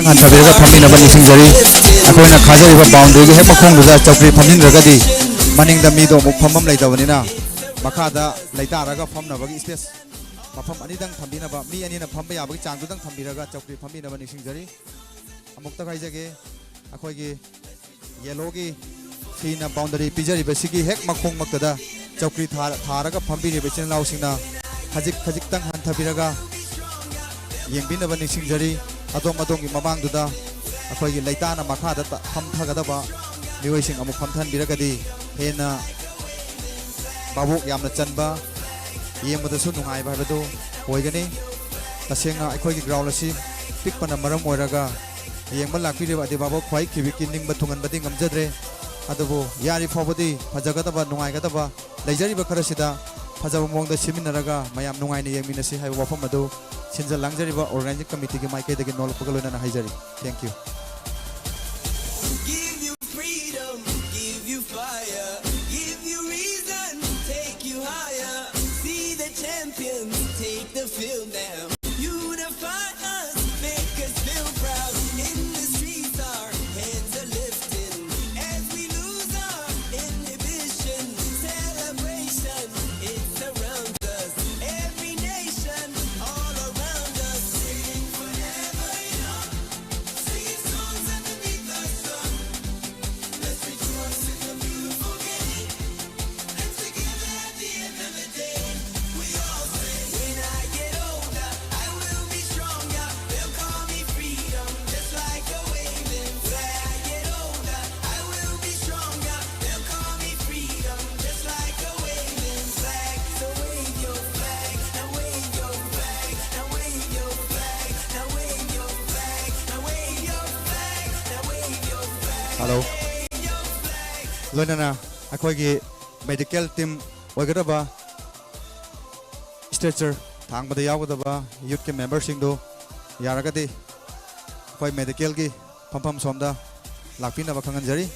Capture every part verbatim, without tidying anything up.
ꯍꯟꯊꯕꯤꯔꯒ ꯐꯝꯕꯤꯅꯕ ꯅꯤꯡꯁꯤꯡꯖꯔꯤ꯫ ꯑꯩꯈꯣꯏꯅ ꯈꯥꯖꯔꯤꯕ ꯕꯥꯎꯟꯗꯔꯤꯒꯤ ꯍꯦꯛ ꯃꯈꯣꯡꯗꯨꯗ ꯆꯧꯀ꯭ꯔꯤ ꯐꯝꯖꯤꯟꯗ꯭ꯔꯒꯗꯤ ꯃꯅꯤꯡꯗ ꯃꯤꯗꯣ ꯑꯃꯨꯛ ꯐꯝꯐꯝ ꯂꯩꯇꯕꯅꯤꯅ ꯃꯈꯥꯗ ꯂꯩꯇꯥꯔꯒ ꯐꯝꯅꯕꯒꯤ ꯁ꯭ꯄꯦꯁ ꯃꯐꯝ ꯑꯅꯤꯗꯪ ꯊꯝꯕꯤꯅꯕ, ꯃꯤ ꯑꯅꯤꯅ ꯐꯝꯕ ꯌꯥꯕꯒꯤ ꯆꯥꯡꯗꯨꯗꯪ ꯊꯝꯕꯤꯔꯒ ꯆꯧꯀ꯭ꯔꯤ ꯐꯝꯕꯤꯅꯕ ꯅꯤꯡꯁꯤꯡꯖꯔꯤ꯫ ꯑꯃꯨꯛꯇ ꯍꯥꯏꯖꯒꯦ, ꯑꯩꯈꯣꯏꯒꯤ ꯌꯦꯂꯣꯒꯤ ꯐꯤꯅ ꯕꯥꯎꯟꯗꯔꯤ ꯄꯤꯖꯔꯤꯕꯁꯤꯒꯤ ꯍꯦꯛ ꯃꯈꯣꯡꯃꯛꯇꯗ ꯆꯧꯀ꯭ꯔꯤ ꯊꯥ-, ꯊꯥꯔꯒ ꯐꯝꯕꯤꯔꯤꯕ ꯏꯆꯤꯜ ꯏꯅꯥꯎꯁꯤꯡꯅ ꯈꯖꯤꯛ ꯈꯖꯤꯛꯇꯪ ꯍꯟꯊꯕꯤꯔꯒ ꯌꯦꯡꯕꯤꯅꯕ ꯅꯤꯡꯁꯤꯡꯖꯔꯤ꯫ ꯑꯗꯣꯝ ꯑꯗꯣꯝꯒꯤ ꯃꯃꯥꯡꯗꯨꯗ ꯑꯩꯈꯣꯏꯒꯤ ꯂꯩꯇꯥꯅ ꯃꯈꯥꯗ ꯇ-, ꯐꯝꯊꯒꯗꯕ ꯃꯤꯑꯣꯏꯁꯤꯡ ꯑꯃꯨꯛ ꯐꯝꯊꯍꯟꯕꯤꯔꯒꯗꯤ ꯍꯦꯟꯅ ꯚꯥꯕꯣꯛ ꯌꯥꯝꯅ ꯆꯟꯕ, ꯌꯦꯡꯕꯗꯁꯨ ꯅꯨꯡꯉꯥꯏꯕ ꯍꯥꯏꯕꯗꯨ ꯑꯣꯏꯒꯅꯤ꯫ ꯇꯁꯦꯡꯅ ꯑꯩꯈꯣꯏꯒꯤ ꯒ꯭ꯔꯥꯎꯟ ꯑꯁꯤ ꯄꯤꯛꯄꯅ ꯃꯔꯝ ꯑꯣꯏꯔꯒ ꯌꯦꯡꯕ ꯂꯥꯛꯄꯤꯔꯤꯕ ꯑꯗꯤꯕꯥꯕꯣꯛ ꯈ꯭ꯋꯥꯏ ꯈꯤꯕꯤꯛꯀꯤ ꯅꯤꯡꯕ ꯊꯨꯡꯍꯟꯕꯗꯤ ꯉꯝꯖꯗ꯭ꯔꯦ꯫ ꯑꯗꯨꯕꯨ ꯌꯥꯔꯤ ꯐꯥꯎꯕꯗꯤ ꯐꯖꯒꯗꯕ, ꯅꯨꯡꯉꯥꯏꯒꯗꯕ, ꯂꯩꯖꯔꯤꯕ ꯈꯔꯁꯤꯗ ꯐꯖꯕ ꯃꯑꯣꯡꯗ ꯁꯤꯟꯃꯤꯟꯅꯔꯒ ꯃꯌꯥꯝ ꯅꯨꯡꯉꯥꯏꯅ ꯌꯦꯡꯃꯤꯟꯅꯁꯤ ꯍꯥꯏꯕ ꯋꯥꯐꯝ ꯑꯗꯨ ꯁꯤꯟꯖ ꯂꯥꯡꯖꯔꯤꯕ ꯑꯣꯔꯒꯅꯥꯏꯖꯤꯡ ꯀꯃꯤꯇꯤꯒꯤ ꯃꯥꯏꯀꯩꯗꯒꯤ ꯅꯣꯜꯂꯛꯄꯒ ꯂꯣꯏꯅꯅ ꯍꯥꯏꯖꯔꯤ꯫ Thank you. Give you freedom, give you fire, give you reason, take you higher. See the champions take the field now. Unify us, make us feel proud. In the streets, our hands are lifting. As we lose our inhibition, celebration, it surrounds us. Every nation, all around us, sing forever young. Singing songs underneath the sun. Let's rejoice in the beautiful game. And together at the end of the day, we all say, when I get older, I will be stronger. They'll call me freedom, just like a waving flag. I get older, I will be stronger. They'll call me freedom, just like a waving flag. So wave your flag, now wave your flag, now wave your flag, now wave your flag, now wave your flag, now wave your flag. Hello. ꯂꯣꯏꯅꯅ ꯑꯩꯈꯣꯏꯒꯤ medical team ꯑꯣꯏꯒꯗꯕ, ꯁ꯭ꯇ꯭ꯔꯦꯆꯔ ꯊꯥꯡꯕꯗ ꯌꯥꯎꯒꯗꯕ ꯌꯨꯠꯀꯤ ꯃꯦꯝꯕꯔꯁꯤꯡꯗꯨ ꯌꯥꯔꯒꯗꯤ ꯑꯩꯈꯣꯏ ꯃꯦꯗꯤꯀꯦꯜꯒꯤ ꯐꯝꯐꯝ ꯁꯣꯝꯗ ꯂꯥꯛꯄꯤꯅꯕ ꯈꯪꯍꯟꯖꯔꯤ꯫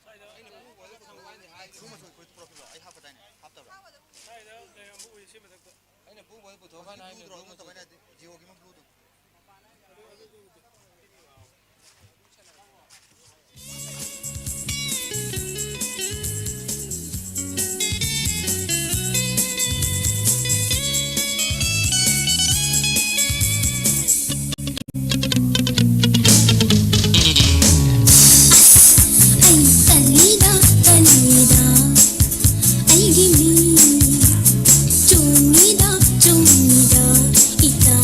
ꯁ꯭ꯋꯥꯏꯗ ꯑꯩꯅ ꯄꯨꯕꯗ ꯄꯨꯊꯣꯛꯄ ꯍꯥꯏꯁꯦ ꯍꯥꯏꯗ꯭ꯔꯣ? ꯕ꯭ꯂꯨ ꯃꯆꯨ ꯐꯨꯔꯤꯠ ꯄꯨꯔꯛꯈꯤꯕ꯭ꯔꯣ? ꯑꯩ ꯍꯥꯞꯄꯗꯥꯏꯅꯦ? ꯍꯥꯞꯇꯕ꯭ꯔꯥ? ꯁ꯭ꯋꯥꯏꯗ ꯂꯩꯔꯝꯕ ꯎꯏ, ꯁꯤ ꯃꯊꯛꯇ꯫ ꯑꯩꯅ ꯄꯨꯕꯗ ꯄꯨꯊꯣꯛꯄ ꯍꯥꯏꯅ ꯍꯥꯏꯕꯅꯤ, ꯕ꯭ꯂꯨ ꯃꯆꯨ꯫ ꯅꯠꯇꯕ ꯑꯩꯅ ꯍꯥꯏꯗꯤ ꯖꯤꯑꯣꯒꯤ ꯑꯃ ꯕ꯭ꯂꯨꯗꯣ꯫ ꯑꯗꯨ, ꯑꯗꯨ, ꯑꯗꯨ, ꯑꯗꯨ꯫ ꯑꯩ ꯇꯜꯂꯤꯗ, ꯇꯜꯂꯤꯗ, ꯑꯩꯒꯤ ꯃꯤ ꯆꯣꯡꯉꯤꯗ, ꯆꯣꯡꯉꯤꯗ, ꯏꯇꯥ꯫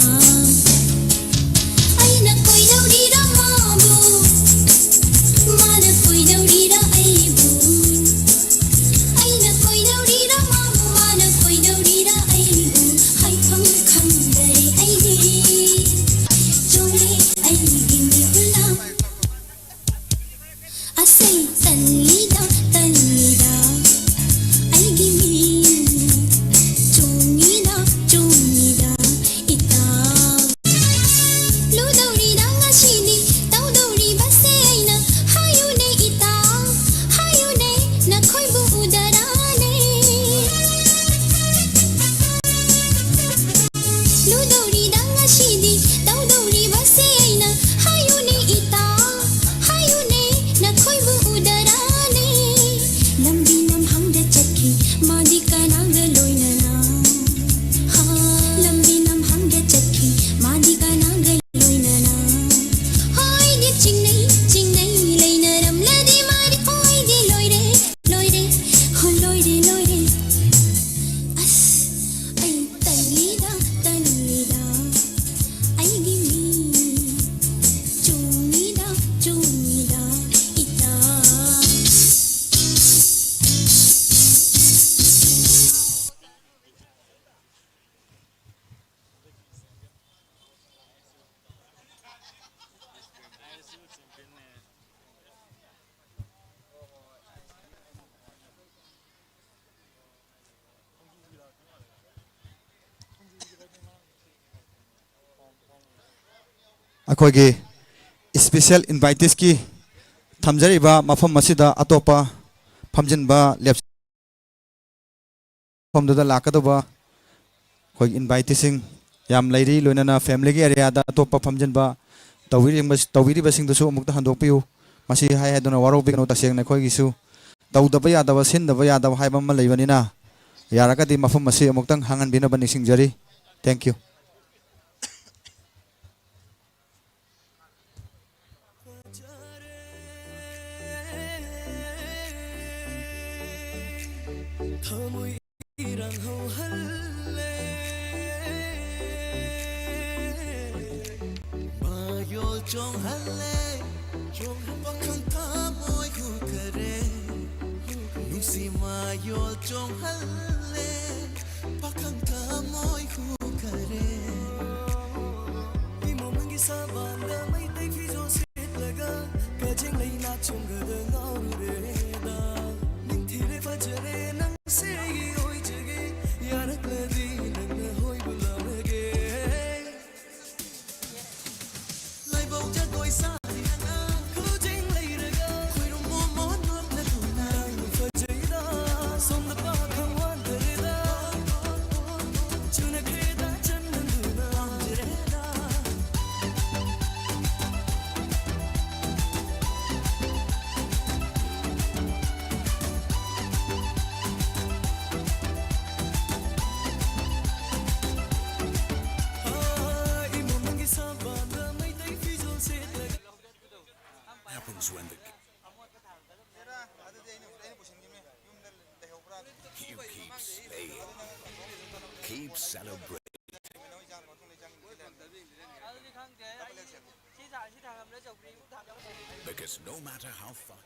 ꯑꯩꯈꯣꯏꯒꯤ special inviteesꯀꯤ ꯊꯝꯖꯔꯤꯕ ꯃꯐꯝ ꯑꯁꯤꯗ ꯑꯇꯣꯞꯄ ꯐꯝꯖꯤꯟꯕ ꯂꯦꯞ-, ꯃꯐꯝꯗꯨꯗ ꯂꯥꯛꯀꯗꯧꯕ ꯑꯩꯈꯣꯏꯒꯤ inviteeꯁꯤꯡ ꯌꯥꯝ ꯂꯩꯔꯤ, ꯂꯣꯏꯅꯅ familyꯒꯤ areaꯗ ꯑꯇꯣꯞꯄ ꯐꯝꯖꯤꯟꯕ ꯇꯧꯕꯤꯔꯤꯕ-, ꯇꯧꯕꯤꯔꯤꯕꯁꯤꯡꯗꯨꯁꯨ ꯑꯃꯨꯛꯇ ꯍꯟꯗꯣꯛꯄꯤꯌꯨ꯫ ꯃꯁꯤ ꯍꯥꯏ ꯍꯥꯏꯗꯨꯅ ꯋꯥꯔꯧꯕꯤꯒꯅꯨ, ꯇꯁꯦꯡꯅ ꯑꯩꯈꯣꯏꯒꯤꯁꯨ ꯇꯧꯗꯕ ꯌꯥꯗꯕ, ꯁꯤꯟꯗꯕ ꯌꯥꯗꯕ ꯍꯥꯏꯕ ꯑꯃ ꯂꯩꯕꯅꯤꯅ, ꯌꯥꯔꯒꯗꯤ ꯃꯐꯝ ꯑꯁꯤ ꯑꯃꯨꯛꯇꯪ ꯍꯥꯡꯍꯟꯕꯤꯅꯕ ꯅꯤꯡꯁꯤꯡꯖꯔꯤ꯫ Thank you꯫ ꯊꯃꯣꯏ ꯏꯔꯥꯡ ꯍꯧꯍꯜꯂꯦ, ꯃꯌꯣꯜ ꯆꯣꯡꯍꯜꯂꯦ, ꯄꯥꯈꯪ ꯊꯃꯣꯏ ꯍꯨꯈꯔꯦ, ꯅꯨꯡꯁꯤ ꯃꯌꯣꯜ ꯆꯣꯡꯍꯜꯂꯦ, ꯄꯥꯈꯪ ꯊꯃꯣꯏ ꯍꯨꯈꯔꯦ꯫ ꯏꯃꯣꯝ ꯅꯪꯒꯤ ꯁꯥꯕꯥꯟꯗ ꯃꯩꯇꯩ ꯐꯤꯖꯣꯜ ꯁꯦꯠꯂꯒ ꯀꯖꯦꯡ ꯂꯩꯅꯥ ꯆꯣꯡꯒꯗ ꯉꯥꯎꯔꯨꯔꯦꯗ꯫ ꯅꯤꯡꯊꯤꯔꯦ ꯐꯖꯔꯦ ꯅꯪꯁꯦ ꯑꯩꯒꯤ ꯑꯣꯏꯖꯒꯦ, ꯌꯥꯔꯛꯂꯗꯤ ꯅꯪꯅ ꯍꯣꯏꯕꯨ ꯂꯧꯔꯒꯦ꯫ ꯂꯥꯏꯕꯧ ꯖꯒꯣꯏ ꯁꯥ Happens when the You keep slaying. Keep celebrating. Because no matter how far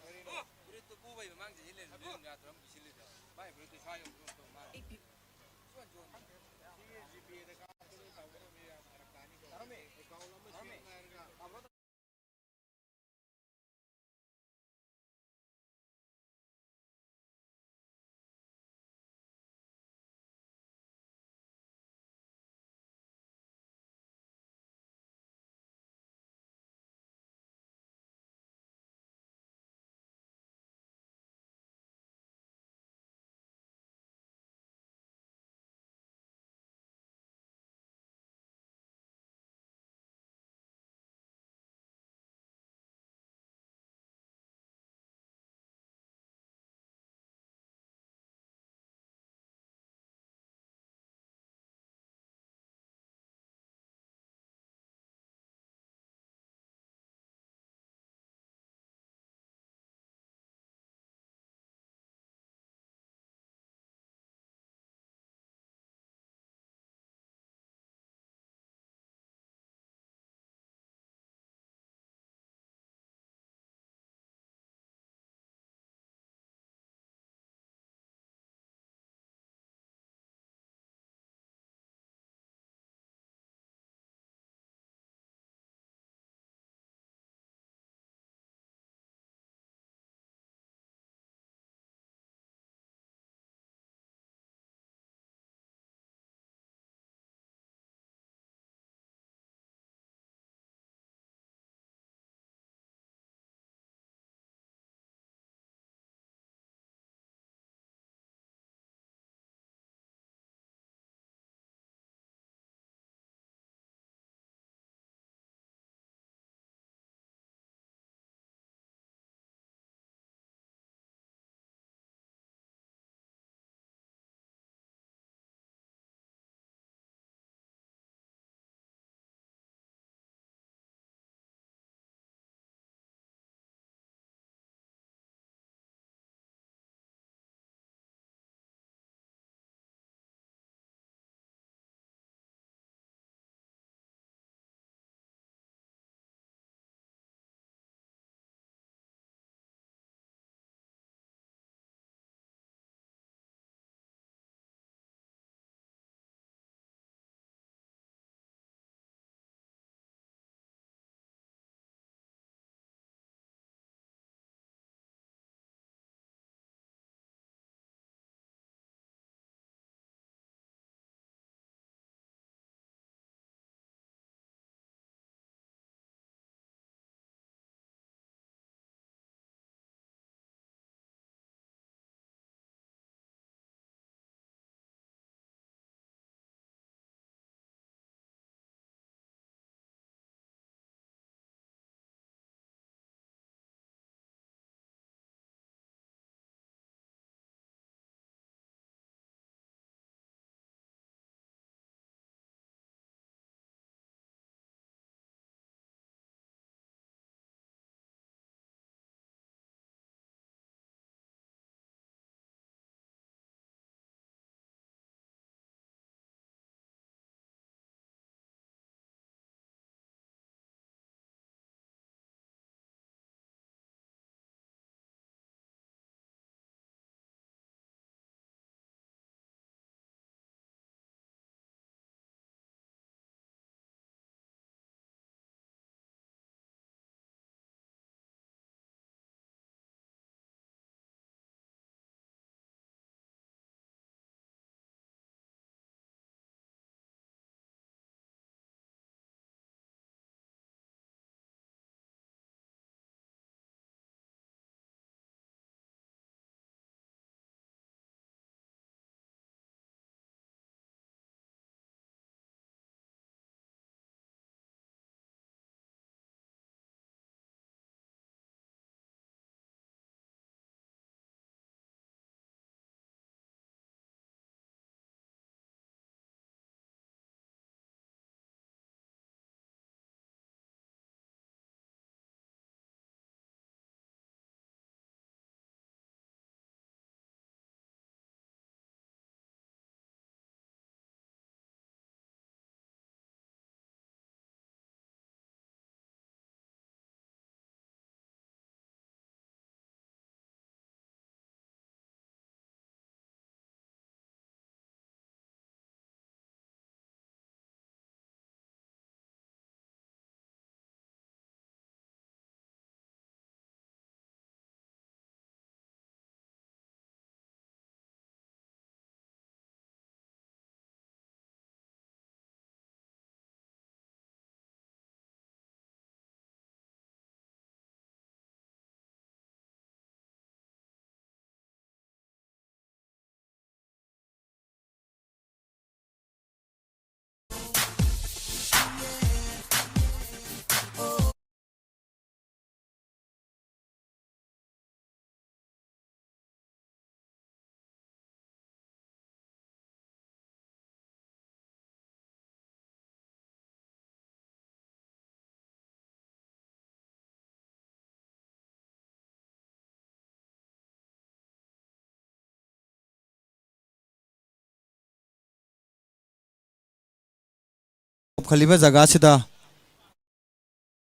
ꯈꯜꯂꯤꯕ ꯖꯒꯥꯁꯤꯗ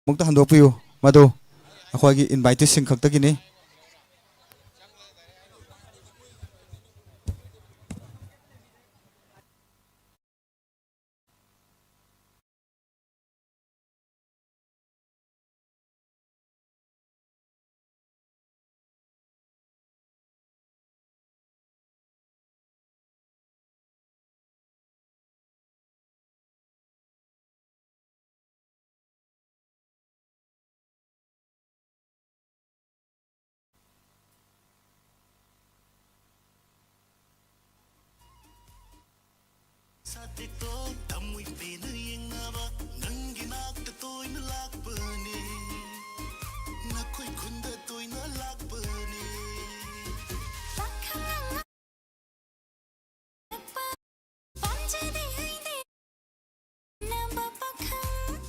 ꯑꯃꯨꯛꯇ ꯍꯟꯗꯣꯛꯄꯤꯌꯨ꯫ ꯃꯗꯨ ꯑꯩꯈꯣꯏꯒꯤ inviteeꯁꯤꯡ ꯈꯛꯇꯒꯤꯅꯤ꯫ ꯁꯥꯊꯤꯇꯣ ꯊꯃꯣꯏ ꯄꯦꯟꯅ ꯌꯦꯡꯅꯕ ꯅꯪꯒꯤ ꯅꯥꯛꯇ ꯇꯣꯏꯅ ꯂꯥꯛꯄꯅꯤ꯫ ꯅꯈꯣꯏ ꯈꯨꯟꯗ ꯇꯣꯏꯅ ꯂꯥꯛꯄꯅꯤ꯫ ꯄꯥꯈꯪ ꯑꯉꯛꯄ ꯄꯥꯝꯖꯗꯦ ꯑꯩꯗꯤ꯫ ꯅꯕ ꯄꯥꯈꯪ꯫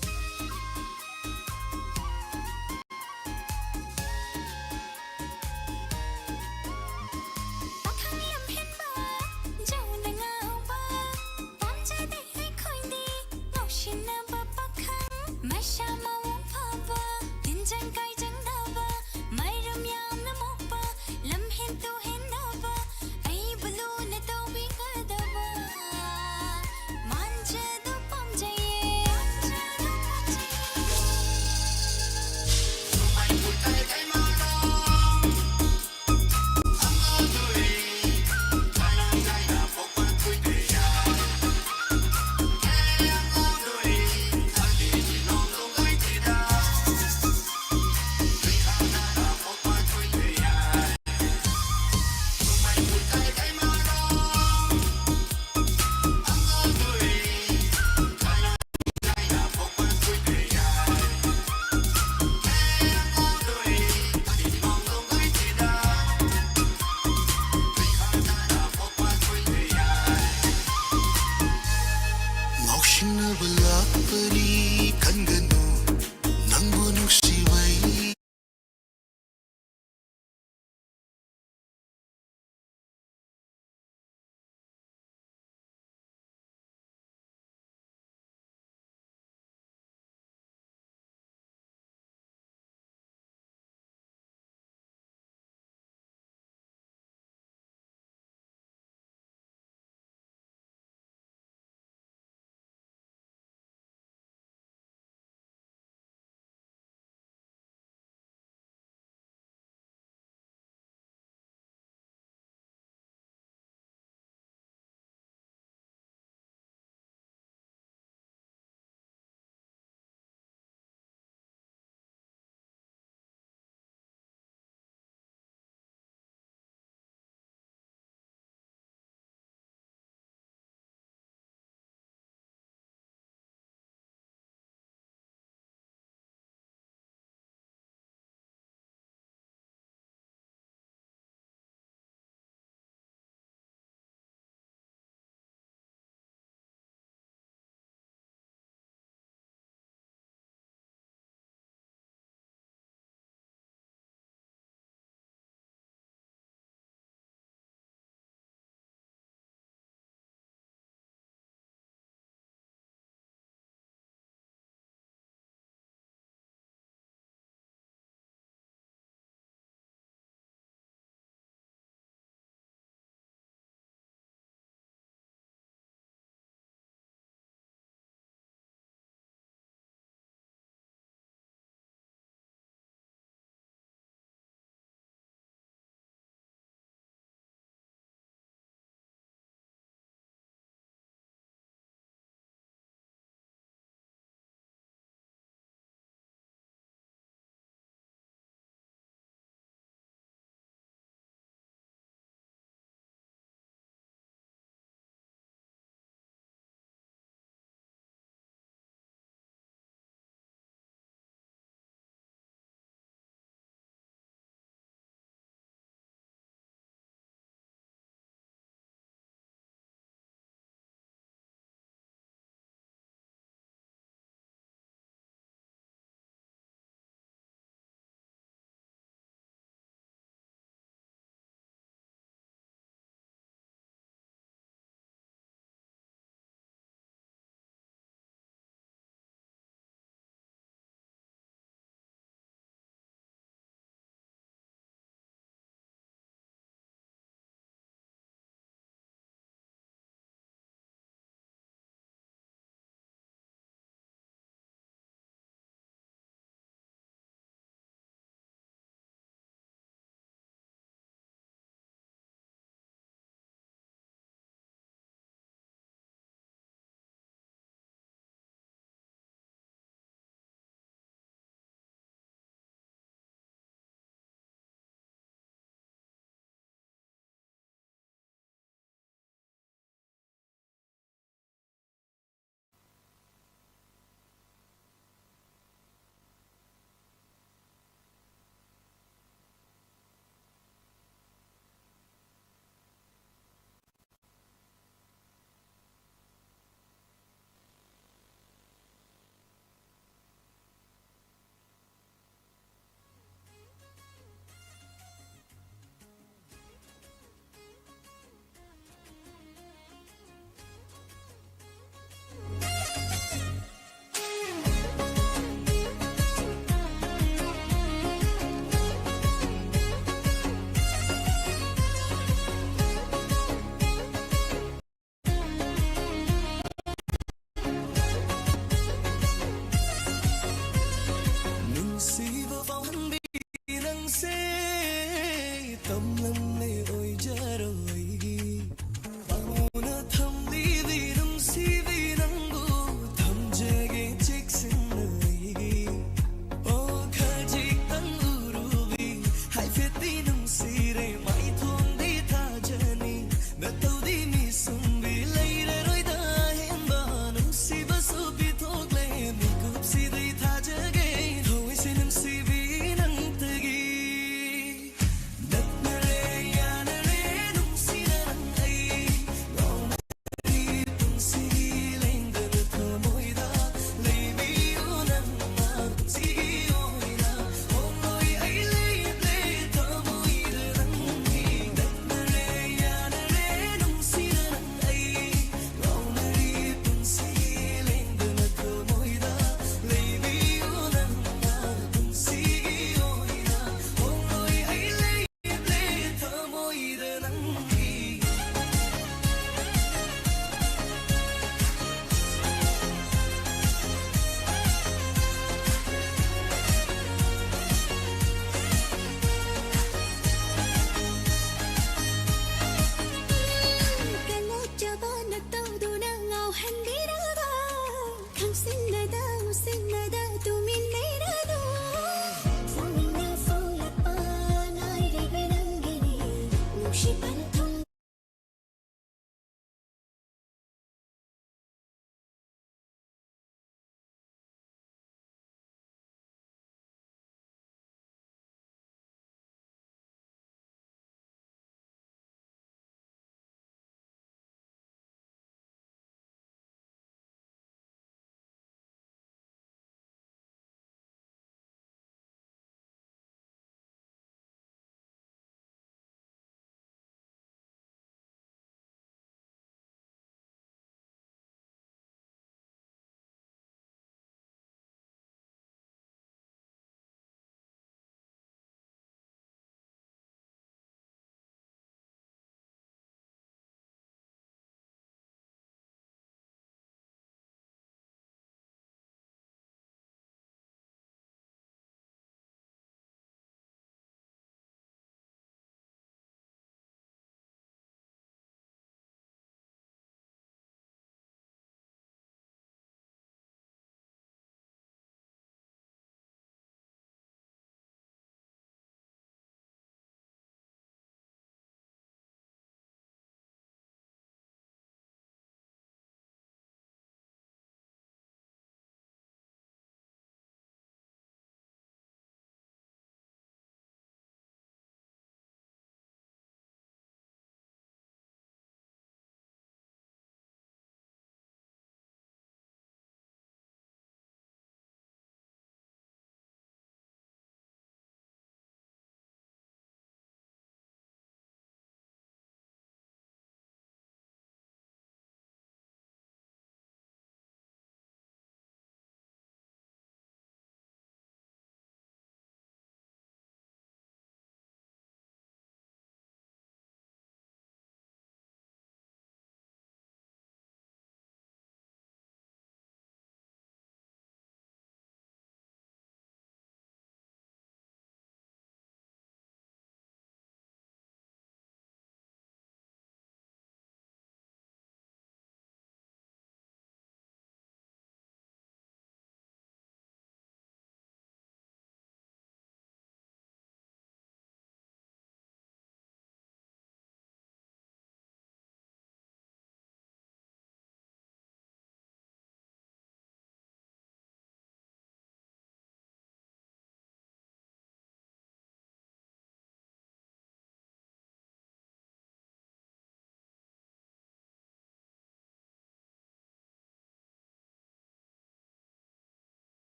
ꯄꯥꯈꯪ ꯂꯝꯍꯦꯟꯕ, ꯖꯧꯗ ꯉꯥꯎꯕ, ꯄꯥꯝꯖꯗꯦ ꯑꯩꯈꯣꯏꯗꯤ ꯉꯥꯎꯁꯤꯟꯅꯕ ꯄꯥꯈꯪ꯫ ꯃꯁꯥ ꯃꯎ ꯐꯕ, ꯇꯤꯟꯖꯪ ꯀꯥꯏꯖꯪꯗꯕ, ꯃꯔꯝ ꯌꯥꯝꯅ ꯃꯣꯛꯄ, ꯂꯝꯍꯦꯟ ꯇꯨꯍꯦꯟꯗꯕ, ꯑꯩꯕꯨ ꯂꯨꯅ ꯇꯧꯕꯤꯒꯗꯕ꯫ ꯃꯥꯟꯖꯗꯣ ꯄꯥꯝꯖꯩꯌꯦ꯫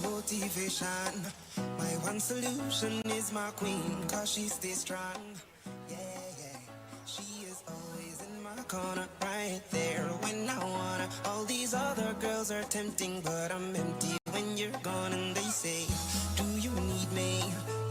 Motivation. My one solution is my queen, cause she stays strong. Yeah, yeah. She is always in my corner, right there when I wanna. All these other girls are tempting, but I'm empty when you're gone. And they say, "Do you need me?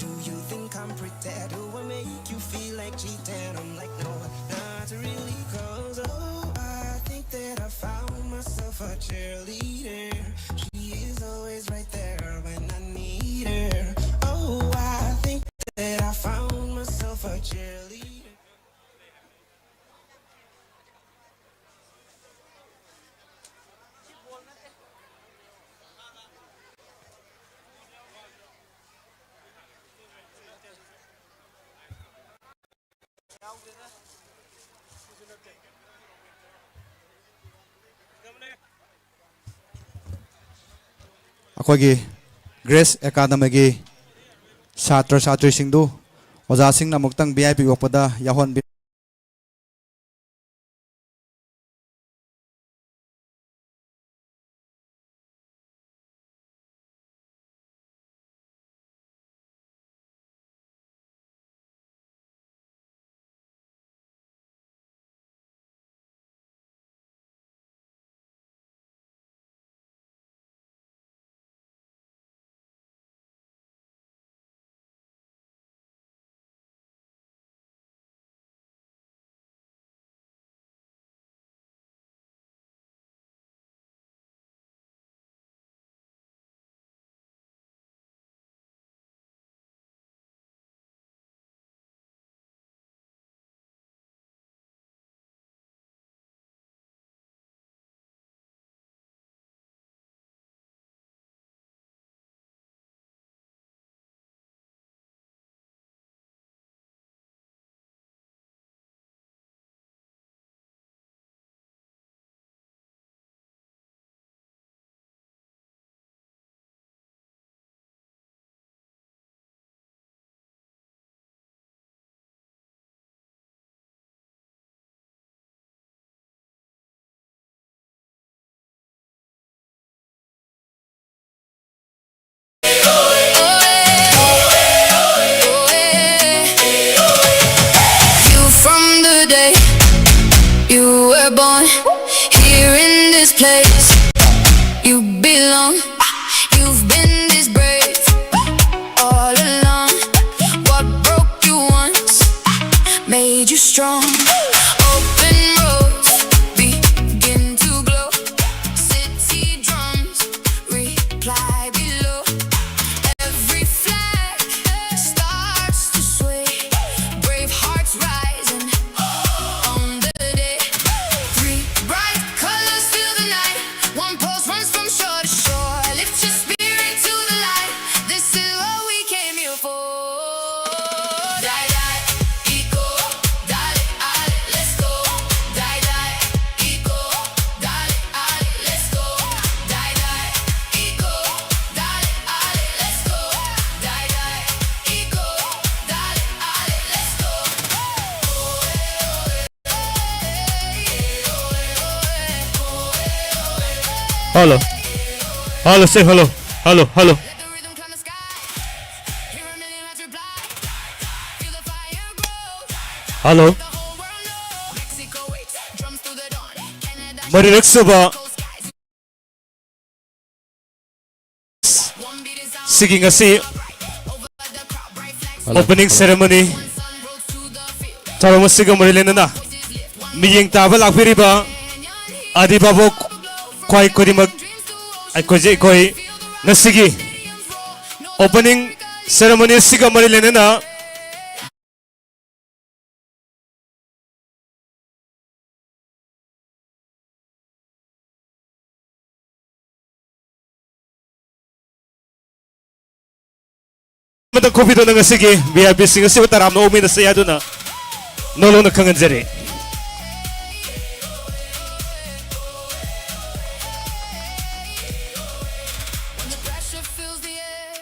Do you think I'm pretend? Do I make you feel like cheating?" I'm like, "No, not really, cause oh, I think that I found myself a cheerleader. She is always right there when I need her. Oh, I think that I found myself a cheerleader." ꯑꯩꯈꯣꯏꯒꯤ Grace ꯑꯦꯀꯥꯗꯃꯤꯒꯤ ꯁꯥꯇ꯭ꯔ ꯁꯥꯇ꯭ꯔꯤꯁꯤꯡꯗꯨ ꯑꯣꯖꯥꯁꯤꯡꯅ ꯑꯃꯨꯛꯇꯪ V I P ꯑꯣꯛꯄꯗ ꯌꯥꯎꯍꯟꯕꯤ꯫ Born here in this place, you belong. You've been this brave all along. What broke you once made you strong. Open roads begin to glow. City drums reply below. Every flag starts to sway. Brave hearts rising on the day. Three bright colors fill the night. One pulse runs from shore to shore. Lift your spirit to the light. This is what we came here for. Die, die, eco, dale, ale, let's go. Die, die, eco, dale, ale, let's go. Die, die, eco, dale, ale, let's go. Die, die, eco, dale, ale, let's go. Hello. Hello, say hello. Hello, hello. Hello. ꯃꯔꯤꯔꯛ ꯁꯨꯕ ꯁꯤꯒꯤ ꯉꯁꯤ opening ceremony ꯊꯧꯔꯝ ꯑꯁꯤꯒ ꯃꯔꯤ ꯂꯩꯅꯅ ꯃꯤꯠꯌꯦꯡ ꯇꯥꯕ ꯂꯥꯛꯄꯤꯔꯤꯕ ꯑꯗꯤ ꯚꯥꯕꯣꯛ ꯈ꯭ꯋꯥꯏ ꯈꯨꯗꯤꯡꯃꯛ ꯑꯩꯈꯣꯏꯁꯦ ꯑꯩꯈꯣꯏ ꯉꯁꯤꯒꯤ ꯑꯣꯄꯅꯤꯡ ꯁꯦꯔꯦꯃꯣꯅꯤ ꯑꯁꯤꯒ ꯃꯔꯤ ꯂꯩꯅꯅ ꯑꯃꯇ ꯈꯣꯕꯤꯗꯨꯅ ꯉꯁꯤꯒꯤ ꯚꯤ ꯑꯥꯏ ꯄꯤꯁꯤꯡ ꯑꯁꯤꯕꯨ ꯇꯔꯥꯝꯅ ꯑꯣꯛꯃꯤꯟꯅꯁꯤ ꯍꯥꯏꯗꯨꯅ ꯅꯣꯂꯣꯛꯅ ꯈꯪꯍꯟꯖꯔꯤ꯫ When the pressure fills the air,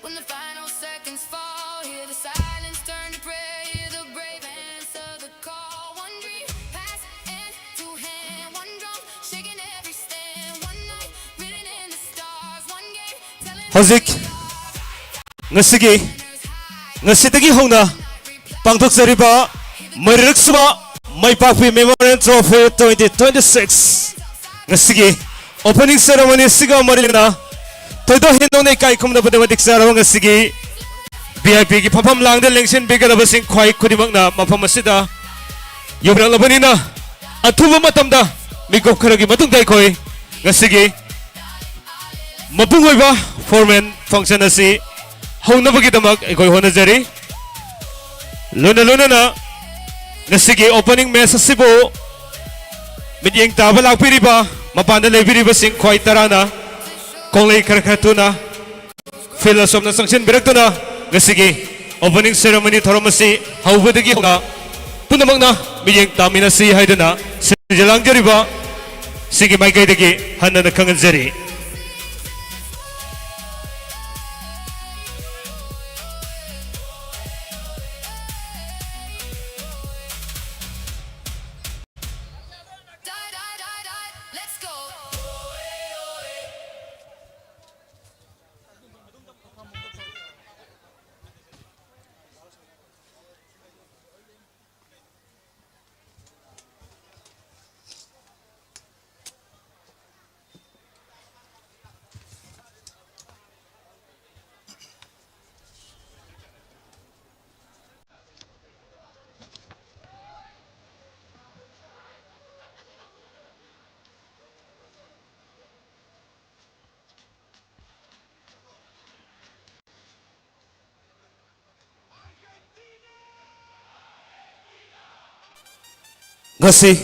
when the final seconds fall, hear the silence turn to prayer, hear the brave answer the call. One dream, path, and to hand, one drum, shaking every stand, one night, written in the stars, one game, telling ꯍꯧꯖꯤꯛ ꯉꯁꯤꯒꯤ, ꯉꯁꯤꯗꯒꯤ ꯍꯧꯅ ꯄꯥꯡꯊꯣꯛꯆꯔꯤꯕ ꯃꯔꯤꯔꯛ ꯁꯨꯕ ꯃꯥꯏ ꯄꯥꯛꯄꯤ Memorial Trophy twenty twenty-six ꯉꯁꯤꯒꯤ opening ceremony ꯑꯁꯤꯒ ꯃꯔꯤ ꯂꯩꯅꯅ ꯊꯣꯏꯗꯣꯛ ꯍꯦꯟꯗꯣꯛꯅ ꯏꯀꯥꯏ ꯈꯨꯝꯅꯕꯗ ꯃꯇꯤꯛ ꯆꯥꯔꯕ ꯉꯁꯤꯒꯤ V I P ꯒꯤ ꯐꯝꯐꯝ ꯂꯥꯡꯗ ꯂꯦꯡꯁꯤꯟꯕꯤꯒꯗꯕꯁꯤꯡ ꯈ꯭ꯋꯥꯏ ꯈꯨꯗꯤꯡꯃꯛꯅ ꯃꯐꯝ ꯑꯁꯤꯗ ꯌꯧꯕꯤꯔꯛꯂꯕꯅꯤꯅ, ꯑꯊꯨꯕ ꯃꯇꯝꯗ ꯃꯤꯀꯨꯞ ꯈꯔꯒꯤ ꯃꯇꯨꯡꯗ ꯑꯩꯈꯣꯏ ꯉꯁꯤꯒꯤ ꯃꯄꯨꯡ ꯑꯣꯏꯕ formal function ꯑꯁꯤ ꯍꯧꯅꯕꯒꯤꯗꯃꯛ ꯑꯩꯈꯣꯏ ꯍꯣꯠꯅꯖꯔꯤ꯫ ꯂꯣꯏꯅ ꯂꯣꯏꯅꯅ ꯉꯁꯤꯒꯤ opening match ꯑꯁꯤꯕꯨ ꯃꯤꯠꯌꯦꯡ ꯇꯥꯕ ꯂꯥꯛꯄꯤꯔꯤꯕ ꯃꯄꯥꯟꯗ ꯂꯩꯕꯤꯔꯤꯕꯁꯤꯡ ꯈ꯭ꯋꯥꯏ ꯇꯔꯥꯅ ꯈꯣꯡꯂꯩ ꯈꯔ ꯈꯔ ꯊꯨꯅ field ꯑꯁꯣꯝꯅ ꯆꯪꯁꯤꯟꯕꯤꯔꯛꯇꯨꯅ ꯉꯁꯤꯒꯤ opening ceremony ꯊꯧꯔꯝ ꯑꯁꯤ ꯍꯧꯕꯗꯒꯤ ꯍꯧꯅ ꯄꯨꯝꯅꯃꯛꯅ ꯃꯤꯠꯌꯦꯡ ꯇꯥꯃꯤꯟꯅꯁꯤ ꯍꯥꯏꯗꯨꯅ ꯁꯤꯟꯖ ꯂꯥꯡꯖꯔꯤꯕ ꯁꯤꯡꯒꯤ ꯃꯥꯏꯀꯩꯗꯒꯤ ꯍꯟꯅ ꯈꯪꯍꯟꯖꯔꯤ꯫ ꯉꯁꯤ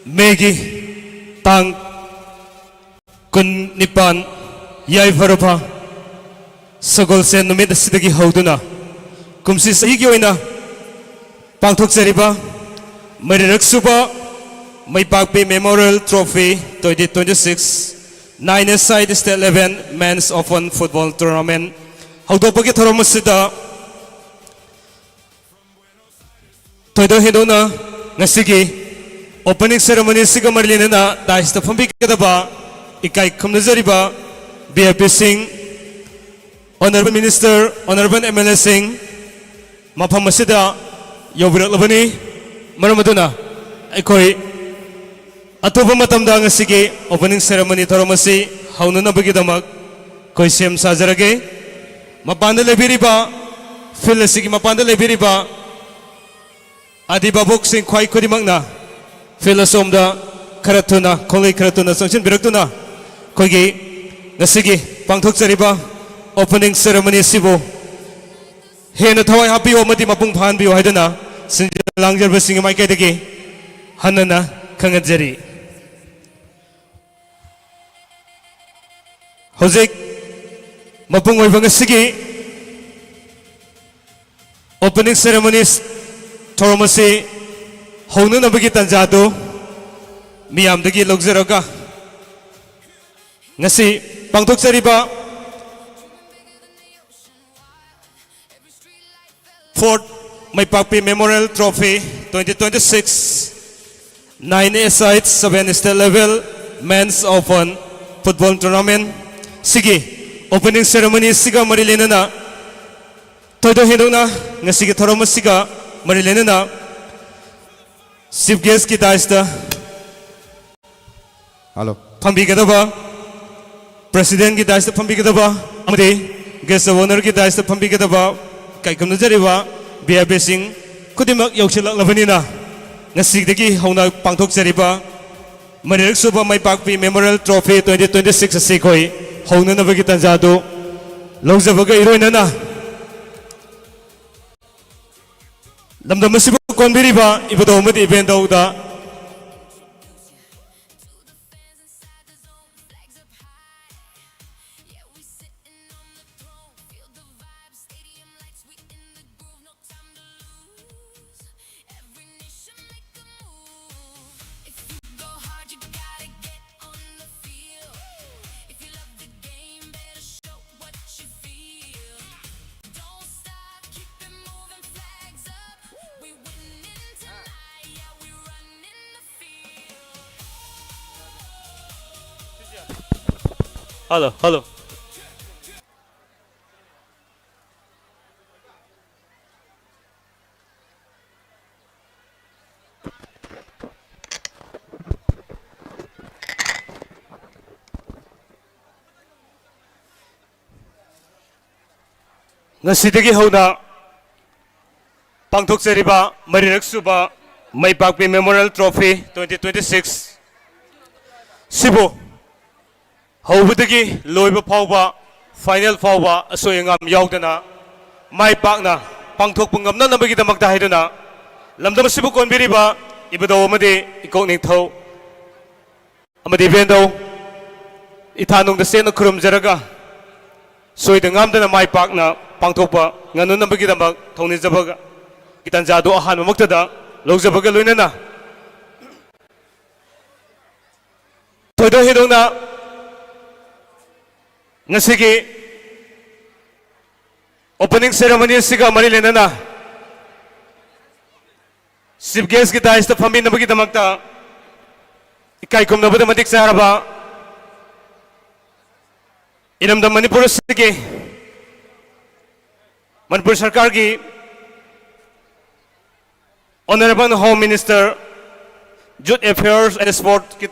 ꯃꯦꯒꯤ ꯇꯥꯡ ꯀꯨꯟꯅꯤꯄꯥꯟ, ꯌꯥꯏꯐꯔꯕ ꯁꯒꯣꯜꯁꯦꯟ ꯅꯨꯃꯤꯠ ꯑꯁꯤꯗꯒꯤ ꯍꯧꯗꯨꯅ ꯀꯨꯝꯁꯤ ꯆꯍꯤꯒꯤ ꯑꯣꯏꯅ ꯄꯥꯡꯊꯣꯛꯆꯔꯤꯕ ꯃꯔꯤꯔꯛ ꯁꯨꯕ ꯃꯩꯄꯥꯛꯄꯤ Memorial Trophy twenty twenty-six nine-a-side state level men's open football tournament ꯍꯧꯗꯣꯛꯄꯒꯤ ꯊꯧꯔꯝ ꯑꯁꯤꯗ ꯊꯣꯏꯗꯣꯛ ꯍꯦꯟꯗꯣꯛꯅ ꯉꯁꯤꯒꯤ opening ceremony ꯑꯁꯤꯒ ꯃꯔꯤ ꯂꯩꯅꯅ dais-ꯇ ꯐꯝꯕꯤꯒꯗꯕ ꯏꯀꯥꯏ ꯈꯨꯝꯅꯖꯔꯤꯕ V I P-ꯁꯤꯡ, Honourable Minister, Honourable M L A-ꯁꯤꯡ ꯃꯐꯝ ꯑꯁꯤꯗ ꯌꯧꯕꯤꯔꯛꯂꯕꯅꯤ꯫ ꯃꯔꯝ ꯑꯗꯨꯅ ꯑꯩꯈꯣꯏ ꯑꯊꯨꯕ ꯃꯇꯝꯗ ꯉꯁꯤꯒꯤ opening ceremony ꯊꯧꯔꯝ ꯑꯁꯤ ꯍꯧꯅꯅꯕꯒꯤꯗꯃꯛ ꯑꯩꯈꯣꯏ ꯁꯦꯝ ꯁꯥꯖꯔꯒꯦ꯫ ꯃꯄꯥꯟꯗ ꯂꯩꯕꯤꯔꯤꯕ, field ꯑꯁꯤꯒꯤ ꯃꯄꯥꯟꯗ ꯂꯩꯕꯤꯔꯤꯕ ꯑꯥꯗꯤ ꯚꯥꯕꯣꯛꯁꯤꯡ ꯈ꯭ꯋꯥꯏ ꯈꯨꯗꯤꯡꯃꯛꯅ field ꯑꯁꯣꯝꯗ ꯈꯔ ꯊꯨꯅ, ꯈꯣꯡꯂꯩ ꯈꯔ ꯊꯨꯅ ꯆꯪꯁꯤꯟꯕꯤꯔꯛꯇꯨꯅ ꯑꯩꯈꯣꯏꯒꯤ ꯉꯁꯤꯒꯤ ꯄꯥꯡꯊꯣꯛꯆꯔꯤꯕ opening ceremony ꯑꯁꯤꯕꯨ ꯍꯦꯟꯅ ꯊꯋꯥꯏ ꯍꯥꯞꯄꯤꯌꯨ ꯑꯃꯗꯤ ꯃꯄꯨꯡ ꯐꯥꯍꯟꯕꯤꯌꯨ ꯍꯥꯏꯗꯨꯅ ꯁꯤꯟꯖ ꯂꯥꯡꯖꯕꯁꯤꯡꯒꯤ ꯃꯥꯏꯀꯩꯗꯒꯤ ꯍꯟꯅꯅ ꯈꯪꯍꯟꯖꯔꯤ꯫ ꯍꯧꯖꯤꯛ ꯃꯄꯨꯡ ꯑꯣꯏꯕ ꯉꯁꯤꯒꯤ opening ceremony ꯊꯧꯔꯝ ꯑꯁꯤ ꯍꯧꯅꯅꯕꯒꯤ ꯇꯥꯟꯖꯥ ꯑꯗꯨ ꯃꯤꯌꯥꯝꯗꯒꯤ ꯂꯧꯖꯔꯒ, ꯉꯁꯤ ꯄꯥꯡꯊꯣꯛꯆꯔꯤꯕ fourth ꯃꯩꯄꯥꯛꯄꯤ Memorial Trophy twenty twenty-six nine-a-side seven state level men's open football tournament ꯁꯤꯒꯤ opening ceremony ꯁꯤꯒ ꯃꯔꯤ ꯂꯩꯅꯅ ꯊꯣꯏꯗꯣꯛ ꯍꯦꯟꯗꯣꯛꯅ ꯉꯁꯤꯒꯤ ꯊꯧꯔꯝ ꯑꯁꯤꯒ ꯃꯔꯤ ꯂꯩꯅꯅ chief guest ꯀꯤ dais ꯇ ꯍꯜꯂꯣ꯫ ꯐꯝꯕꯤꯒꯗꯕ, president ꯀꯤ dais ꯇ ꯐꯝꯕꯤꯒꯗꯕ ꯑꯃꯗꯤ guest of honour ꯒꯤ dais ꯇ ꯐꯝꯕꯤꯒꯗꯕ ꯏꯀꯥꯏ ꯈꯨꯝꯅꯖꯔꯤꯕ V I P ꯁꯤꯡ ꯈꯨꯗꯤꯡꯃꯛ ꯌꯧꯁꯤꯜꯂꯛꯂꯕꯅꯤꯅ, ꯉꯁꯤꯗꯒꯤ ꯍꯧꯅ ꯄꯥꯡꯊꯣꯛꯆꯔꯤꯕ ꯃꯔꯤꯔꯛ ꯁꯨꯕ ꯃꯩꯄꯥꯛꯄꯤ Memorial Trophy twenty twenty-six ꯑꯁꯤ ꯑꯩꯈꯣꯏ ꯍꯧꯅꯅꯕꯒꯤ ꯇꯥꯟꯖꯥ ꯑꯗꯨ ꯂꯧꯖꯕꯒ ꯏꯔꯣꯏꯅꯅ ꯂꯝꯗꯝ ꯑꯁꯤꯕꯨ ꯀꯣꯟꯕꯤꯔꯤꯕ ꯏꯕꯨꯙꯧ ꯑꯃꯗꯤ ꯏꯕꯦꯟꯗꯧꯗ Hello, hello. ꯉꯁꯤꯗꯒꯤ ꯍꯧꯅ ꯄꯥꯡꯊꯣꯛꯆꯔꯤꯕ ꯃꯔꯤꯔꯛ ꯁꯨꯕ ꯃꯥꯏ ꯄꯥꯛꯄꯤ Memorial Trophy twenty twenty six ꯁꯤꯕꯨ ꯍꯧꯕꯗꯒꯤ ꯂꯣꯏꯕ ꯐꯥꯎꯕ, final ꯐꯥꯎꯕ ꯑꯁꯣꯏ ꯑꯉꯥꯝ ꯌꯥꯎꯗꯅ ꯃꯥꯏ ꯄꯥꯛꯅ ꯄꯥꯡꯊꯣꯛꯄ ꯉꯝꯅꯅꯕꯒꯤꯗꯃꯛꯇ ꯍꯥꯏꯗꯨꯅ, ꯂꯝꯗꯝ ꯑꯁꯤꯕꯨ ꯀꯣꯟꯕꯤꯔꯤꯕ ꯏꯕꯨꯙꯧ ꯑꯃꯗꯤ ꯏꯀꯣꯛ ꯅꯤꯡꯊꯧ ꯑꯃꯗꯤ ꯏꯕꯦꯟꯗꯧ ꯏꯊꯥꯅꯨꯡꯗ ꯆꯦꯠꯅ ꯈꯨꯔꯨꯝꯖꯔꯒ, ꯁꯣꯏꯗ ꯉꯥꯝꯗꯅ ꯃꯥꯏ ꯄꯥꯛꯅ ꯄꯥꯡꯊꯣꯛꯄ ꯉꯝꯅꯅꯕꯒꯤꯗꯃꯛ ꯊꯧꯅꯤꯖꯕꯒꯤ ꯇꯥꯟꯖꯥꯗꯨ ꯑꯍꯥꯟꯕꯃꯛꯇꯗ ꯂꯧꯖꯕꯒ ꯂꯣꯏꯅꯅ, ꯊꯣꯏꯗꯣꯛ ꯍꯦꯟꯗꯣꯛꯅ ꯉꯁꯤꯒꯤ opening ceremony ꯑꯁꯤꯒ ꯃꯔꯤ ꯂꯩꯅꯅ chief guest ꯀꯤ dais ꯇ ꯐꯝꯃꯤꯟꯅꯕꯒꯤꯗꯃꯛꯇ ꯏꯀꯥꯏ ꯈꯨꯝꯅꯕꯗ ꯃꯇꯤꯛ ꯆꯥꯔꯕ ꯏꯔꯝꯗꯝ ꯃꯅꯤꯄꯨꯔ ꯑꯁꯤꯒꯤ ꯃꯅꯤꯄꯨꯔ ꯁꯔꯀꯥꯔꯒꯤ Honourable Home Minister, Youth Affairs and Sport ꯀꯤ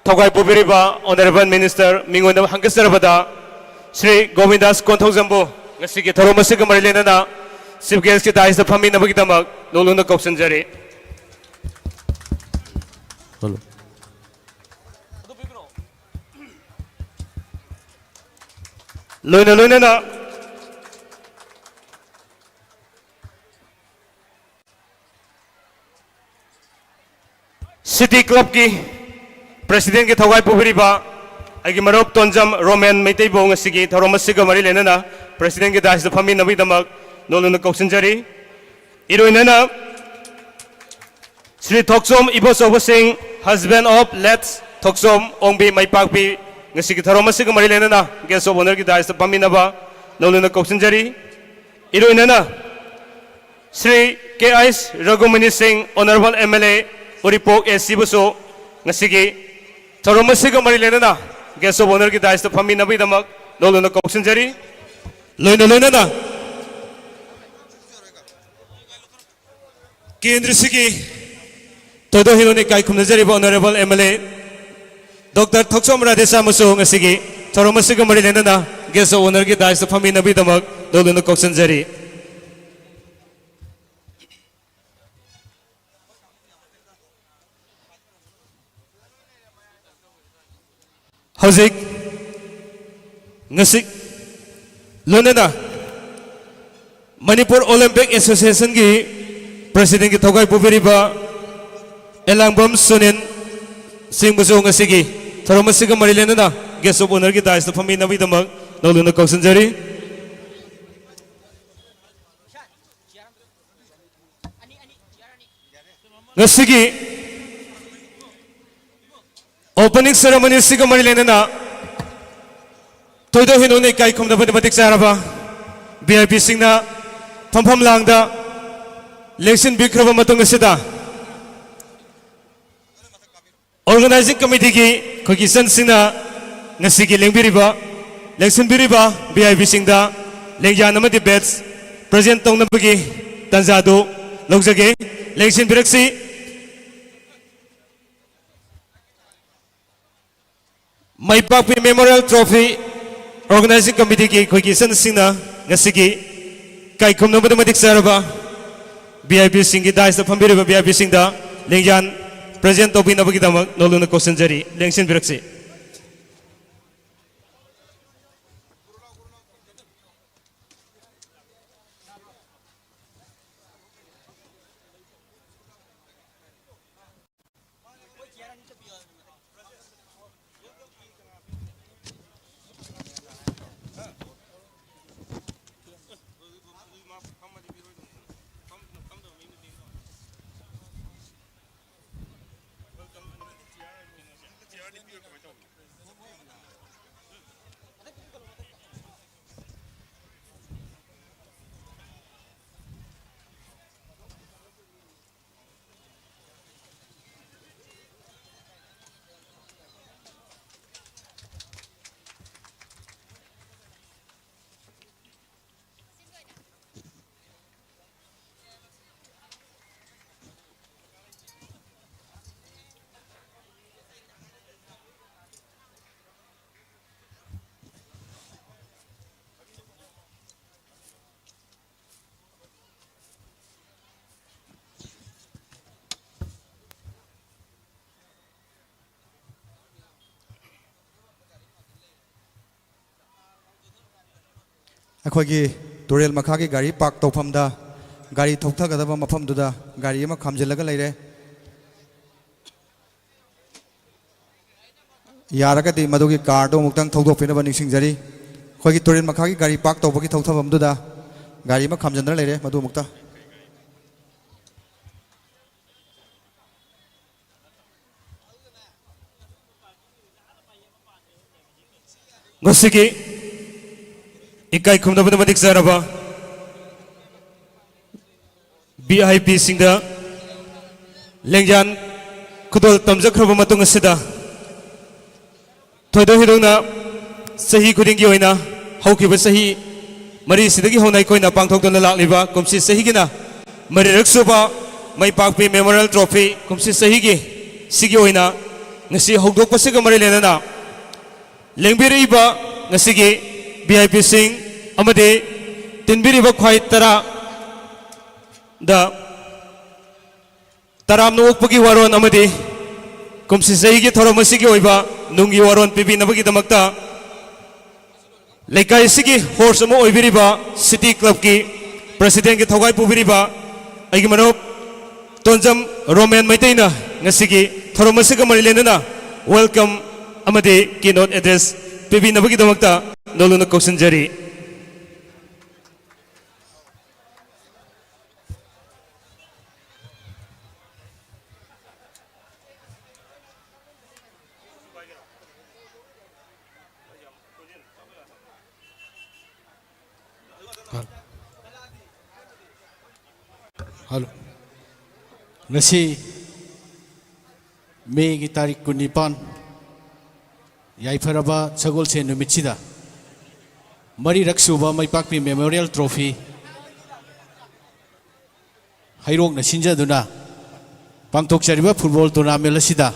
ꯊꯧꯒꯥꯏ ꯄꯨꯕꯤꯔꯤꯕ Honourable Minister ꯃꯤꯉꯣꯟꯗ ꯍꯪꯒꯠꯆꯔꯕꯗ ꯁ꯭ꯔꯤ ꯒꯣꯕꯤꯟꯗꯥꯁ ꯀꯣꯟꯊꯧꯖꯝꯕꯨ ꯉꯁꯤꯒꯤ ꯊꯧꯔꯝ ꯑꯁꯤꯒ ꯃꯔꯤ ꯂꯩꯅꯅ chief guest ꯀꯤ dais ꯇ ꯐꯝꯃꯤꯟꯅꯕꯒꯤꯗꯃꯛ ꯂꯨ ꯂꯨꯅ ꯀꯧꯁꯤꯟꯖꯔꯤ꯫ ꯂꯣꯏꯅ ꯂꯣꯏꯅꯅ City Club ꯀꯤ President ꯀꯤ ꯊꯧꯒꯥꯏ ꯄꯨꯕꯤꯔꯤꯕ ꯑꯩꯒꯤ ꯃꯔꯨꯞ ꯇꯣꯟꯖꯝ ꯔꯣꯃꯦꯟ ꯃꯩꯇꯩꯕꯨ ꯉꯁꯤꯒꯤ ꯊꯧꯔꯝ ꯑꯁꯤꯒ ꯃꯔꯤ ꯂꯩꯅꯅ President ꯀꯤ dais ꯇ ꯐꯝꯃꯤꯟꯅꯕꯒꯤꯗꯃꯛ ꯂꯨ ꯂꯨꯅ ꯀꯧꯁꯤꯟꯖꯔꯤ꯫ ꯏꯔꯣꯏꯅꯅ ꯁ꯭ꯔꯤ ꯊꯣꯛꯆꯣꯝ ꯏꯕꯣꯆꯧꯕꯁꯤꯡ, husband of late ꯊꯣꯛꯆꯣꯝ ꯑꯣꯡꯕꯤ ꯃꯥꯏꯄꯥꯛꯄꯤ, ꯉꯁꯤꯒꯤ ꯊꯧꯔꯝ ꯑꯁꯤꯒ ꯃꯔꯤ ꯂꯩꯅꯅ guest of honour ꯒꯤ dais ꯇ ꯐꯝꯃꯤꯟꯅꯕ ꯂꯨ ꯂꯨꯅ ꯀꯧꯁꯤꯟꯖꯔꯤ꯫ ꯏꯔꯣꯏꯅꯅ ꯁ꯭ꯔꯤ ꯀꯦ ꯑꯩꯆ ꯔꯘꯨꯃꯅꯤ ꯁꯤꯡ, Honourable M L A Uripok A C ꯕꯨꯁꯨ ꯉꯁꯤꯒꯤ ꯊꯧꯔꯝ ꯑꯁꯤꯒ ꯃꯔꯤ ꯂꯩꯅꯅ guest of honour ꯒꯤ dais ꯇ ꯐꯝꯃꯤꯟꯅꯕꯒꯤꯗꯃꯛ ꯂꯨ ꯂꯨꯅ ꯀꯧꯁꯤꯟꯖꯔꯤ꯫ ꯂꯣꯏꯅ ꯂꯣꯏꯅꯅ ꯀꯦꯟꯗ꯭ꯔꯁꯤꯒꯤ ꯊꯣꯏꯗꯣꯛ ꯍꯦꯟꯗꯣꯛꯅ ꯏꯀꯥꯏ ꯈꯨꯝꯅꯖꯔꯤꯕ Honourable M L A Doctor ꯊꯣꯛꯆꯣꯝ ꯔꯥꯙꯦꯁ꯭ꯌꯥꯝ ꯑꯃꯁꯨ ꯉꯁꯤꯒꯤ ꯊꯧꯔꯝ ꯑꯁꯤꯒ ꯃꯔꯤ ꯂꯩꯅꯅ guest of honour ꯒꯤ dais ꯇ ꯐꯝꯃꯤꯟꯅꯕꯒꯤꯗꯃꯛ ꯅꯣꯂꯨꯛꯅ ꯀꯧꯁꯤꯟꯖꯔꯤ꯫ ꯍꯧꯖꯤꯛ ꯉꯁꯤ ꯂꯣꯏꯅꯅ ꯃꯅꯤꯄꯨꯔ ꯑꯣꯂꯤꯝꯄꯤꯛ ꯑꯦꯁꯣꯁꯤꯌꯦꯁꯟꯒꯤ ꯄ꯭ꯔꯁꯤꯗꯦꯟꯒꯤ ꯊꯧꯒꯥꯏ ꯄꯨꯕꯤꯔꯤꯕ ꯑꯦꯂꯥꯡꯕꯝ ꯁꯨꯅꯤꯟ ꯁꯤꯡꯕꯨꯁꯨ ꯉꯁꯤꯒꯤ ꯊꯧꯔꯝ ꯑꯁꯤꯒ ꯃꯔꯤ ꯂꯩꯅꯅ ꯒꯦꯁ ꯑꯣꯐ ꯑꯣꯅꯔꯒꯤ ꯗꯥꯏꯁꯇ ꯐꯝꯃꯤꯟꯅꯕꯒꯤꯗꯃꯛ ꯅꯧꯂꯨꯅ ꯀꯧꯁꯤꯟꯖꯔꯤ꯫ ꯉꯁꯤꯒꯤ ꯑꯣꯄꯅꯤꯡ ꯁꯦꯔꯦꯃꯣꯅꯤ ꯑꯁꯤꯒ ꯃꯔꯤ ꯂꯩꯅꯅ ꯊꯣꯏꯗꯣꯛ ꯍꯦꯟꯗꯣꯛꯅ ꯏꯀꯥꯏ ꯈꯨꯝꯅꯕꯗ ꯃꯇꯤꯛ ꯆꯥꯔꯕ ꯚꯤ ꯑꯥꯏ ꯄꯤꯁꯤꯡꯅ ꯐꯝꯐꯝ ꯂꯥꯡꯗ ꯂꯦꯡꯁꯤꯟꯕꯤꯈ꯭ꯔꯕ ꯃꯇꯨꯡ ꯑꯁꯤꯗ, ꯑꯣꯔꯒꯅꯥꯏꯖꯤꯡ ꯀꯃꯤꯇꯤꯒꯤ ꯑꯩꯈꯣꯏꯒꯤ ꯏꯆꯟꯁꯤꯡꯅ ꯉꯁꯤꯒꯤ ꯂꯦꯡꯕꯤꯔꯤꯕ, ꯂꯦꯡꯁꯤꯟꯕꯤꯔꯤꯕ ꯚꯤ ꯑꯥꯏ ꯄꯤꯁꯤꯡꯗ ꯂꯦꯡꯌꯥꯟ ꯑꯃꯗꯤ ꯕꯦꯠꯁ ꯄ꯭ꯔꯖꯦꯟ ꯇꯧꯅꯕꯒꯤ ꯇꯥꯟꯖꯥꯗꯨ ꯂꯧꯖꯒꯦ꯫ ꯂꯦꯡꯁꯤꯟꯕꯤꯔꯛꯁꯤ꯫ ꯃꯥꯏ ꯄꯥꯛꯄꯤ ꯃꯦꯃꯣꯔꯤꯌꯦꯜ ꯇ꯭ꯔꯣꯐꯤ ꯑꯣꯔꯒꯅꯥꯏꯖꯤꯡ ꯀꯃꯤꯇꯤꯒꯤ ꯑꯩꯈꯣꯏꯒꯤ ꯏꯆꯟꯁꯤꯡꯅ ꯉꯁꯤꯒꯤ ꯏꯀꯥꯏ ꯈꯨꯝꯅꯕꯗ ꯃꯇꯤꯛ ꯆꯥꯔꯕ ꯚꯤ ꯑꯥꯏ ꯄꯤꯁꯤꯡꯒꯤ ꯗꯥꯏꯁꯇ ꯐꯝꯕꯤꯔꯤꯕ ꯚꯤ ꯑꯥꯏ ꯄꯤꯁꯤꯡꯗ ꯂꯦꯡꯌꯥꯟ ꯄ꯭ꯔꯖꯦꯟ ꯇꯧꯕꯤꯅꯕꯒꯤꯗꯃꯛ ꯅꯧꯂꯨꯅ ꯀꯧꯁꯤꯟꯖꯔꯤ꯫ ꯂꯦꯡꯁꯤꯟꯕꯤꯔꯛꯁꯤ꯫ ꯑꯩꯈꯣꯏꯒꯤ ꯇꯨꯔꯦꯜ ꯃꯈꯥꯒꯤ ꯒꯥꯔꯤ ꯄꯥꯔꯛ ꯇꯧꯐꯝꯗ ꯒꯥꯔꯤ ꯊꯧꯊꯒꯗꯕ ꯃꯐꯝꯗꯨꯗ ꯒꯥꯔꯤ ꯑꯃ ꯈꯥꯝꯖꯤꯜꯂꯒ ꯂꯩꯔꯦ꯫ ꯌꯥꯔꯒꯗꯤ ꯃꯗꯨꯒꯤ ꯀꯥꯔꯗꯣ ꯑꯃꯨꯛꯇꯪ ꯊꯧꯗꯣꯛꯄꯤꯅꯕ ꯅꯤꯡꯁꯤꯡꯖꯔꯤ꯫ ꯑꯩꯈꯣꯏꯒꯤ ꯇꯨꯔꯦꯜ ꯃꯈꯥꯒꯤ ꯒꯥꯔꯤ ꯄꯥꯔꯛ ꯇꯧꯕꯒꯤ ꯊꯧꯊꯐꯝꯗꯨꯗ ꯒꯥꯔꯤ ꯑꯃ ꯈꯥꯝꯖꯤꯟꯗꯨꯅ ꯂꯩꯔꯦ, ꯃꯗꯨ ꯑꯃꯨꯛꯇ꯫ ꯉꯁꯤꯒꯤ ꯏꯀꯥꯏ ꯈꯨꯝꯅꯕꯗ ꯃꯇꯤꯛ ꯆꯥꯔꯕ ꯚꯤ ꯑꯥꯏ ꯄꯤꯁꯤꯡꯗ ꯂꯦꯡꯌꯥꯟ ꯈꯨꯗꯣꯜ ꯇꯝꯖꯈ꯭ꯔꯕ ꯃꯇꯨꯡ ꯑꯁꯤꯗ, ꯊꯣꯏꯗꯣꯛ ꯍꯦꯟꯗꯣꯛꯅ ꯆꯍꯤ ꯈꯨꯗꯤꯡꯒꯤ ꯑꯣꯏꯅ ꯍꯧꯈꯤꯕ ꯆꯍꯤ ꯃꯔꯤꯁꯤꯗꯒꯤ ꯍꯧꯅ ꯑꯩꯈꯣꯏꯅ ꯄꯥꯡꯊꯣꯛꯇꯨꯅ ꯂꯥꯛꯂꯤꯕ ꯀꯨꯝꯁꯤ ꯆꯍꯤꯒꯤꯅ ꯃꯔꯤꯔꯛ ꯁꯨꯕ ꯃꯥꯏ ꯄꯥꯛꯄꯤ ꯃꯦꯃꯣꯔꯤꯌꯦꯜ ꯇ꯭ꯔꯣꯐꯤ ꯀꯨꯝꯁꯤ ꯆꯍꯤꯒꯤ ꯁꯤꯒꯤ ꯑꯣꯏꯅ ꯉꯁꯤ ꯍꯧꯗꯣꯛꯄꯁꯤꯒ ꯃꯔꯤ ꯂꯩꯅꯅ ꯂꯦꯡꯕꯤꯔꯛꯏꯕ ꯉꯁꯤꯒꯤ ꯚꯤ ꯑꯥꯏ ꯄꯤꯁꯤꯡ ꯑꯃꯗꯤ ꯇꯤꯟꯕꯤꯔꯤꯕ ꯈ꯭ꯋꯥꯏ ꯇꯔꯥꯗ ꯇꯔꯥꯝꯅ ꯑꯣꯛꯄꯒꯤ ꯋꯥꯔꯣꯟ ꯑꯃꯗꯤ ꯀꯨꯝꯁꯤ ꯆꯍꯤꯒꯤ ꯊꯧꯔꯝ ꯑꯁꯤꯒꯤ ꯑꯣꯏꯕ ꯅꯨꯡꯒꯤ ꯋꯥꯔꯣꯟ ꯄꯤꯕꯤꯅꯕꯒꯤꯗꯃꯛꯇ ꯂꯩꯀꯥꯏ ꯑꯁꯤꯒꯤ ꯍꯣꯁ ꯑꯃ ꯑꯣꯏꯕꯤꯔꯤꯕ ꯁꯤꯇꯤ ꯀ꯭ꯂꯕꯀꯤ ꯄ꯭ꯔꯁꯤꯗꯦꯟꯒꯤ ꯊꯧꯒꯥꯏ ꯄꯨꯕꯤꯔꯤꯕ ꯑꯩꯒꯤ ꯃꯔꯨꯞ ꯇꯣꯟꯖꯝ ꯔꯣꯃꯦꯟ ꯃꯩꯇꯩꯅ ꯉꯁꯤꯒꯤ ꯊꯧꯔꯝ ꯑꯁꯤꯒ ꯃꯔꯤ ꯂꯩꯅꯅ ꯋꯦꯜꯀꯝ ꯑꯃꯗꯤ ꯀꯤꯅꯣꯠ ꯑꯦꯗ꯭ꯔꯦꯁ ꯄꯤꯕꯤꯅꯕꯒꯤꯗꯃꯛꯇ ꯅꯣꯂꯨꯛꯅ ꯀꯧꯁꯤꯟꯖꯔꯤ꯫ ꯍꯜꯂꯣ꯫ ꯉꯁꯤ ꯃꯦꯒꯤ ꯇꯥꯔꯤꯛ ꯀꯨꯟꯅꯤꯄꯥꯟ, ꯌꯥꯏꯐꯔꯕ ꯁꯒꯣꯜꯁꯦꯟ ꯅꯨꯃꯤꯠꯁꯤꯗ ꯃꯔꯤꯔꯛ ꯁꯨꯕ ꯃꯥꯏꯄꯥꯛꯄꯤ ꯃꯦꯃꯣꯔꯤꯌꯦꯜ ꯇ꯭ꯔꯣꯐꯤ ꯍꯩꯔꯣꯛꯅ ꯁꯤꯟꯖꯗꯨꯅ ꯄꯥꯡꯊꯣꯛꯆꯔꯤꯕ ꯐꯨꯠꯕꯣꯜ ꯇꯣꯔꯅꯥꯃꯦꯟ ꯑꯁꯤꯗ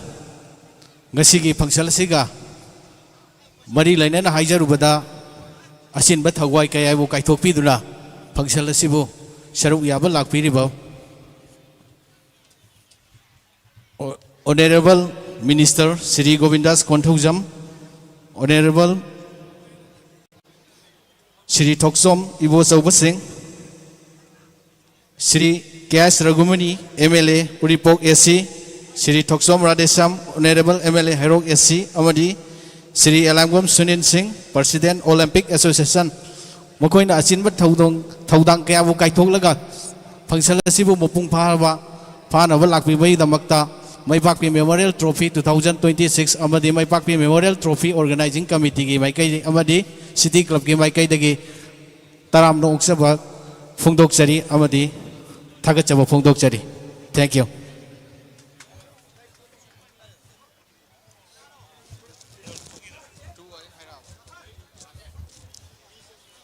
ꯉꯁꯤꯒꯤ ꯐꯪꯁꯟ ꯑꯁꯤꯒ ꯃꯔꯤ ꯂꯩꯅꯅ ꯍꯥꯏꯖꯔꯨꯕꯗ, ꯑꯆꯤꯟꯕ ꯊꯋꯥꯏ ꯀꯌꯥꯕꯨ ꯀꯥꯏꯊꯣꯛꯄꯤꯗꯨꯅ ꯐꯪꯁꯟ ꯑꯁꯤꯕꯨ ꯁꯔꯨꯛ ꯌꯥꯕ ꯂꯥꯛꯄꯤꯔꯤꯕ ꯑꯣ-, honourable minister Shri Govindas Konthoujam, honourable Shri Thokchom Ibochouba Singh, Shri K S Raghumani, M L A, Uripok A C, Shri Thokchom Radheshyam, honourable M L A, Heirok A ꯁꯤ, ꯑꯃꯗꯤ ꯁ꯭ꯔꯤ ꯑꯦꯂꯥꯡꯕꯝ ꯁꯨꯅꯤꯜ ꯁꯤꯡ, ꯄ꯭ꯔꯁꯤꯗꯦꯟ, ꯑꯣꯂꯦꯝꯄꯤꯛ ꯑꯦꯁꯣꯁꯤꯌꯦꯁꯟ, ꯃꯈꯣꯏꯅ ꯑꯆꯤꯟꯕ ꯊꯧꯗꯣꯡ, ꯊꯧꯗꯥꯡ ꯀꯌꯥꯕꯨ ꯀꯥꯏꯊꯣꯛꯂꯒ ꯐꯪꯁꯟ ꯑꯁꯤꯕꯨ ꯃꯄꯨꯡ ꯐꯥꯕ, ꯐꯥꯅꯕ ꯂꯥꯛꯄꯤꯕꯒꯤꯗꯃꯛꯇ Maipakpi memorial trophy two thousand twenty six ꯑꯃꯗꯤ ꯃꯥꯏꯄꯥꯛꯄꯤ ꯃꯦꯃꯣꯔꯤꯌꯦꯜ ꯇ꯭ꯔꯣꯐꯤ ꯑꯣꯔꯒꯅꯥꯏꯖꯤꯡ ꯀꯃꯤꯇꯤꯒꯤ ꯃꯥꯏꯀꯩ ꯑꯃꯗꯤ ꯁꯤꯇꯤ ꯀ꯭ꯂꯕꯀꯤ ꯃꯥꯏꯀꯩꯗꯒꯤ ꯇꯔꯥꯝꯅ ꯑꯣꯛꯆꯕ ꯐꯣꯡꯗꯣꯛꯆꯔꯤ ꯑꯃꯗꯤ ꯊꯥꯒꯠꯆꯕ ꯐꯣꯡꯗꯣꯛꯆꯔꯤ꯫ Thank you꯫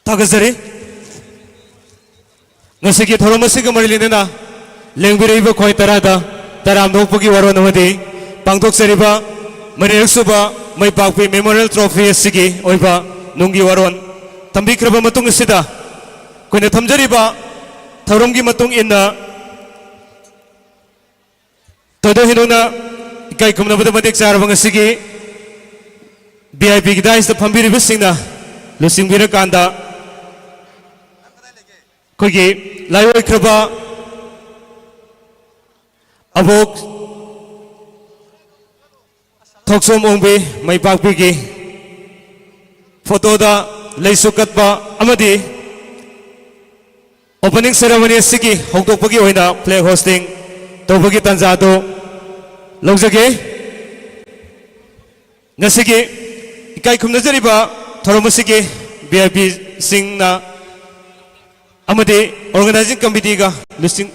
ꯊꯥꯒꯠꯆꯔꯤ꯫ ꯉꯁꯤꯒꯤ ꯊꯧꯔꯝ ꯑꯁꯤꯒ ꯃꯔꯤ ꯂꯩꯅꯅ ꯂꯦꯡꯕꯤꯔꯛꯏꯕ ꯈ꯭ꯋꯥꯏ ꯇꯔꯥꯗ ꯇꯔꯥꯝꯅ ꯑꯣꯛꯄꯒꯤ ꯋꯥꯔꯣꯜ ꯑꯃꯗꯤ ꯄꯥꯡꯊꯣꯛꯆꯔꯤꯕ ꯃꯔꯤꯔꯛ ꯁꯨꯕ ꯃꯥꯏꯄꯥꯛꯄꯤ ꯃꯦꯃꯣꯔꯤꯌꯦꯜ ꯇ꯭ꯔꯣꯐꯤ ꯑꯁꯤꯒꯤ ꯑꯣꯏꯕ ꯅꯨꯡꯒꯤ ꯋꯥꯔꯣꯜ ꯊꯝꯕꯤꯈ꯭ꯔꯕ ꯃꯇꯨꯡ ꯑꯁꯤꯗ ꯑꯩꯈꯣꯏꯅ ꯊꯝꯖꯔꯤꯕ ꯊꯧꯔꯝꯒꯤ ꯃꯇꯨꯡ ꯏꯟꯅ ꯊꯣꯏꯗꯣꯛ ꯍꯦꯟꯗꯣꯛꯅ ꯏꯀꯥꯏ ꯈꯨꯝꯅꯕꯗ ꯃꯇꯤꯛ ꯆꯥꯔꯕ ꯉꯁꯤꯒꯤ ꯚꯤ ꯑꯥꯏ ꯄꯤꯒꯤ ꯗꯥꯏꯁꯇ ꯐꯝꯕꯤꯔꯤꯕꯁꯤꯡꯅ ꯂꯨꯆꯤꯡꯕꯤꯔꯀꯥꯟꯗ ꯑꯩꯈꯣꯏꯒꯤ ꯂꯥꯏꯑꯣꯏꯈ꯭ꯔꯕ ꯑꯕꯣꯛ ꯊꯣꯛꯆꯣꯝ ꯑꯣꯡꯕꯤ ꯃꯥꯏꯄꯥꯛꯄꯤꯒꯤ ꯐꯣꯇꯣꯗ ꯂꯩꯁꯨ ꯀꯠꯄ ꯑꯃꯗꯤ ꯑꯣꯄꯅꯤꯡ ꯁꯦꯔꯦꯃꯣꯅꯤ ꯑꯁꯤꯒꯤ ꯍꯧꯗꯣꯛꯄꯒꯤ ꯑꯣꯏꯅ ꯐ꯭ꯂꯦꯒ ꯍꯣꯁꯇꯤꯡ ꯇꯧꯕꯒꯤ ꯇꯥꯟꯖꯥ ꯑꯗꯨ ꯂꯧꯖꯒꯦ꯫ ꯉꯁꯤꯒꯤ ꯏꯀꯥꯏ ꯈꯨꯝꯅꯖꯔꯤꯕ ꯊꯧꯔꯝ ꯑꯁꯤꯒꯤ ꯚꯤ ꯑꯥꯏ ꯄꯤꯁꯤꯡꯅ ꯑꯃꯗꯤ ꯑꯣꯔꯒꯅꯥꯏꯖꯤꯡ ꯀꯃꯤꯇꯤꯒ ꯂꯨꯆꯤꯡ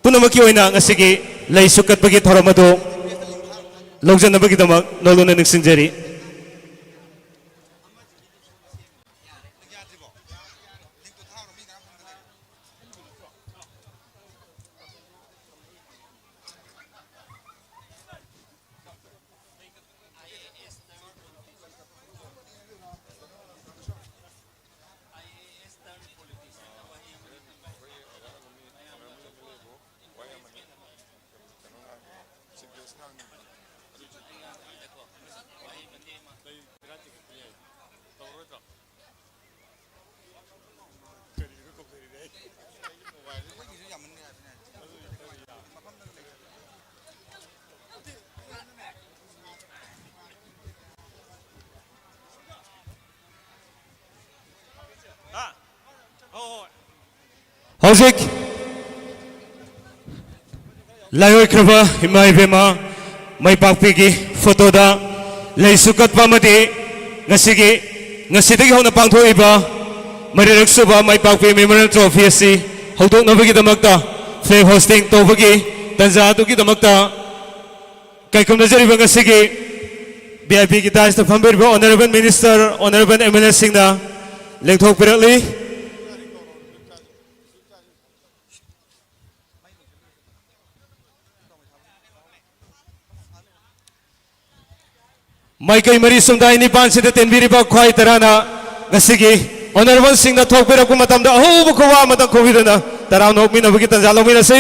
ꯄꯨꯝꯅꯃꯛꯀꯤ ꯑꯣꯏꯅ ꯉꯁꯤꯒꯤ ꯂꯩꯁꯨ ꯀꯠꯄꯒꯤ ꯊꯧꯔꯝ ꯑꯗꯨ ꯂꯧꯖꯅꯕꯒꯤꯗꯃꯛ ꯅꯣꯂꯨꯛꯅ ꯅꯤꯡꯁꯤꯡꯖꯔꯤ꯫ ꯍꯧꯖꯤꯛ ꯂꯥꯏꯑꯣꯏꯈ꯭ꯔꯕ ꯏꯃꯥ ꯏꯕꯦꯝꯃ ꯃꯥꯏꯄꯥꯛꯄꯤꯒꯤ ꯐꯣꯇꯣꯗ ꯂꯩꯁꯨ ꯀꯠꯄ ꯑꯃꯗꯤ ꯉꯁꯤꯒꯤ, ꯉꯁꯤꯗꯒꯤ ꯍꯧꯅ ꯄꯥꯡꯊꯣꯛꯏꯕ ꯃꯔꯤꯔꯛ ꯁꯨꯕ ꯃꯥꯏꯄꯥꯛꯄꯤ ꯃꯦꯃꯣꯔꯤꯌꯦꯜ ꯇ꯭ꯔꯣꯐꯤ ꯑꯁꯤ ꯍꯧꯗꯣꯛꯅꯕꯒꯤꯗꯃꯛꯇ ꯐ꯭ꯂꯦꯒ ꯍꯣꯁꯇꯤꯡ ꯇꯧꯕꯒꯤ ꯇꯥꯟꯖꯥ ꯑꯗꯨꯒꯤꯗꯃꯛꯇ ꯀꯥꯏꯀꯨꯝꯅꯖꯔꯤꯕ ꯉꯁꯤꯒꯤ ꯚꯤ ꯑꯥꯏ ꯄꯤꯒꯤ ꯗꯥꯏꯁꯇ ꯐꯝꯕꯤꯔꯤꯕ honourable minister, honourable M L ꯑꯦꯁꯤꯡꯅ ꯂꯦꯡꯊꯣꯛꯄꯤꯔꯛꯂꯤ꯫ ꯃꯥꯏꯀꯩ ꯃꯔꯤ ꯁꯨꯝꯗ ꯅꯤꯄꯥꯟꯁꯤꯗ ꯇꯦꯟꯕꯤꯔꯤꯕ ꯈ꯭ꯋꯥꯏ ꯇꯔꯥꯅ ꯉꯁꯤꯒꯤ ꯑꯣꯅꯔꯦꯕꯜꯁꯤꯡꯅ ꯊꯣꯛꯄꯤꯔꯛꯄ ꯃꯇꯝꯗ ꯑꯍꯧꯕ ꯈꯨꯋꯥ ꯑꯃꯇꯪ ꯈꯨꯕꯤꯗꯨꯅ ꯇꯔꯥꯝꯅ ꯑꯣꯛꯃꯤꯟꯅꯕꯒꯤ ꯇꯥꯟꯖꯥ ꯂꯧꯃꯤꯟꯅꯁꯤ꯫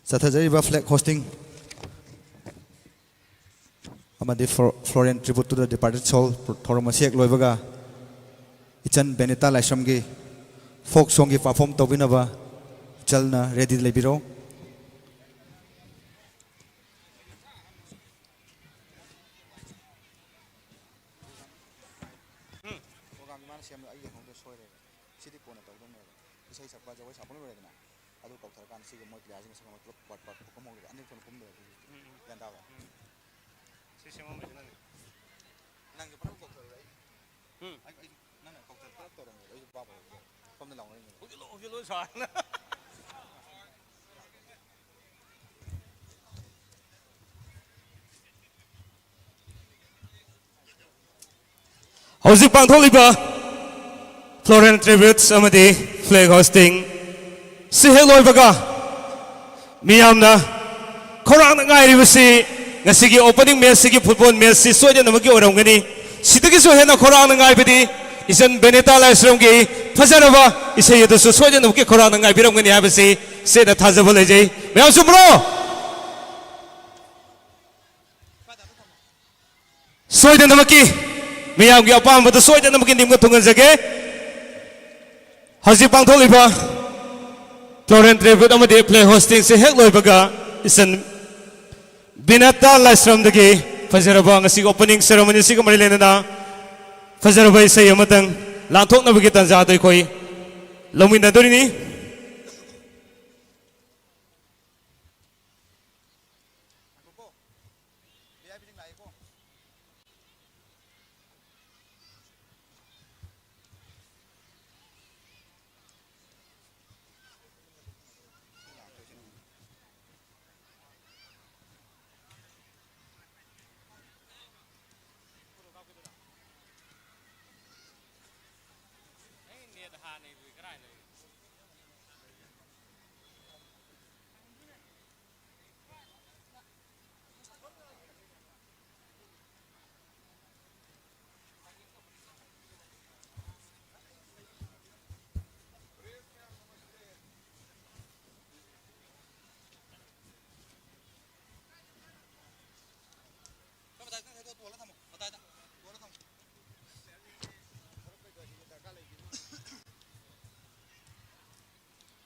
ꯆꯠꯊꯖꯔꯤꯕ ꯐ꯭ꯂꯦꯒ ꯍꯣꯁꯇꯤꯡ ꯑꯃꯗꯤ flow-, Floral Tribute to the Departed Soul ꯊꯧꯔꯝ ꯑꯁꯤ ꯍꯦꯛ ꯂꯣꯏꯕꯒ, ꯏꯆꯟ ꯕꯦꯅꯤꯇꯥ ꯂꯥꯏꯁ꯭ꯔꯝꯒꯤ ꯐꯣꯛ ꯁꯣꯡꯒꯤ ꯄꯔꯐꯣꯔꯝ ꯇꯧꯕꯤꯅꯕ ꯏꯆꯜꯅ ꯔꯦꯗꯤ ꯂꯩꯕꯤꯔꯣ꯫ ꯄ꯭ꯔꯣꯒ꯭ꯔꯥꯝꯗꯤ ꯃꯥꯅ ꯁꯦꯝꯕ, ꯑꯩ ꯌꯦꯡꯍꯧꯗ꯭ꯔꯦ, ꯁꯣꯏꯔꯦꯕ꯫ ꯁꯤꯗꯤ ꯀꯣꯟꯅ ꯇꯧꯗꯧꯅꯦꯕ꯫ ꯏꯁꯩ ꯁꯛꯄ, ꯖꯒꯣꯏ ꯁꯥꯕ ꯂꯣꯏꯔꯦꯗꯅ꯫ ꯑꯗꯨ ꯀꯧꯊꯔꯀꯥꯟꯗ ꯁꯤꯒ ꯃꯣꯏ ꯄ꯭ꯂꯦꯌꯥꯔꯁꯤꯡꯒ ꯁꯛ ꯑꯃ ꯄꯨꯂꯞ ꯄꯥꯔꯠ ꯄꯥꯔꯠ ꯄꯨꯂꯞ ꯀꯨꯝꯍꯧꯔꯦꯕ꯫ ꯑꯅꯤꯔꯛ ꯊꯣꯛꯅ ꯀꯨꯝꯗꯣꯏꯕ ꯑꯗꯨꯒꯤ꯫ ꯎꯝ, ꯎꯝ, ꯎꯝ꯫ ꯒ꯭ꯌꯥꯟ ꯇꯥꯕ꯭ꯔꯥ? ꯁꯤ ꯁꯦꯝꯃꯝꯕꯁꯤꯅꯅꯦ꯫ ꯎꯝ꯫ ꯑꯩ, ꯑꯩ ꯅꯪꯅ ꯀꯛꯊꯠ ꯄꯨꯂꯞ ꯇꯧꯔꯝꯃꯦꯕ, ꯑꯩꯁꯨ ꯚꯥꯞ ꯑꯣꯏꯍꯧꯗ꯭ꯔꯦ꯫ ꯁꯣꯝꯗ ꯂꯥꯎꯅꯔꯤꯅꯦ꯫ ꯍꯧꯖꯤꯛ ꯂꯣ-, ꯍꯧꯖꯤꯛ ꯂꯣꯏ ꯁꯥꯔꯦ꯫ ꯍꯧꯖꯤꯛ ꯄꯥꯡꯊꯣꯛꯂꯤꯕ floral tributes ꯑꯃꯗꯤ flag hoisting ꯁꯤ ꯍꯦꯛ ꯂꯣꯏꯕꯒ, ꯃꯤꯌꯥꯝꯅ ꯈꯧꯔꯥꯡꯅ ꯉꯥꯏꯔꯤꯕꯁꯤ ꯉꯁꯤꯒꯤ opening match ꯁꯤꯒꯤ football match ꯁꯤ ꯁꯣꯏꯗꯅꯃꯛꯀꯤ ꯑꯣꯏꯔꯝꯒꯅꯤ꯫ ꯁꯤꯗꯒꯤꯁꯨ ꯍꯦꯟꯅ ꯈꯧꯔꯥꯡꯅ ꯉꯥꯏꯕꯗꯤ ꯏꯆꯟ ꯕꯦꯅꯦꯇꯥ ꯂꯥꯏꯁ꯭ꯔꯝꯒꯤ ꯐꯖꯔꯕ ꯏꯁꯩ ꯑꯗꯨꯁꯨ ꯁꯣꯏꯗꯅꯃꯛꯀꯤ ꯈꯧꯔꯥꯡꯅ ꯉꯥꯏꯕꯤꯔꯝꯒꯅꯤ ꯍꯥꯏꯕꯁꯤ ꯆꯦꯠꯅ ꯊꯥꯖꯕ ꯂꯩꯖꯩ꯫ ꯃꯌꯥꯝ ꯆꯨꯝꯕ꯭ꯔꯣ? ꯁꯣꯏꯗꯅꯃꯛꯀꯤ ꯃꯤꯌꯥꯝꯒꯤ ꯑꯄꯥꯝꯕꯗ ꯁꯣꯏꯗꯅꯃꯛꯀꯤ ꯅꯤꯡꯕ ꯊꯨꯡꯍꯟꯖꯒꯦ꯫ ꯍꯧꯖꯤꯛ ꯄꯥꯡꯊꯣꯛꯂꯤꯕ floral tribute ꯑꯃꯗꯤ flag hoisting ꯁꯦ ꯍꯦꯛ ꯂꯣꯏꯕꯒ, ꯏꯆꯟ ꯕꯤꯅꯦꯇꯥ ꯂꯥꯏꯁ꯭ꯔꯝꯗꯒꯤ ꯐꯖꯔꯕ ꯉꯁꯤꯒꯤ opening ceremony ꯑꯁꯤꯒ ꯃꯔꯤ ꯂꯩꯅꯅ ꯐꯖꯔꯕ ꯏꯁꯩ ꯑꯃꯇꯪ ꯂꯥꯟꯊꯣꯛꯅꯕꯒꯤ ꯇꯥꯟꯖꯥ ꯑꯗꯨ ꯑꯩꯈꯣꯏ ꯂꯧꯃꯤꯟꯅꯗꯣꯔꯤꯅꯤ꯫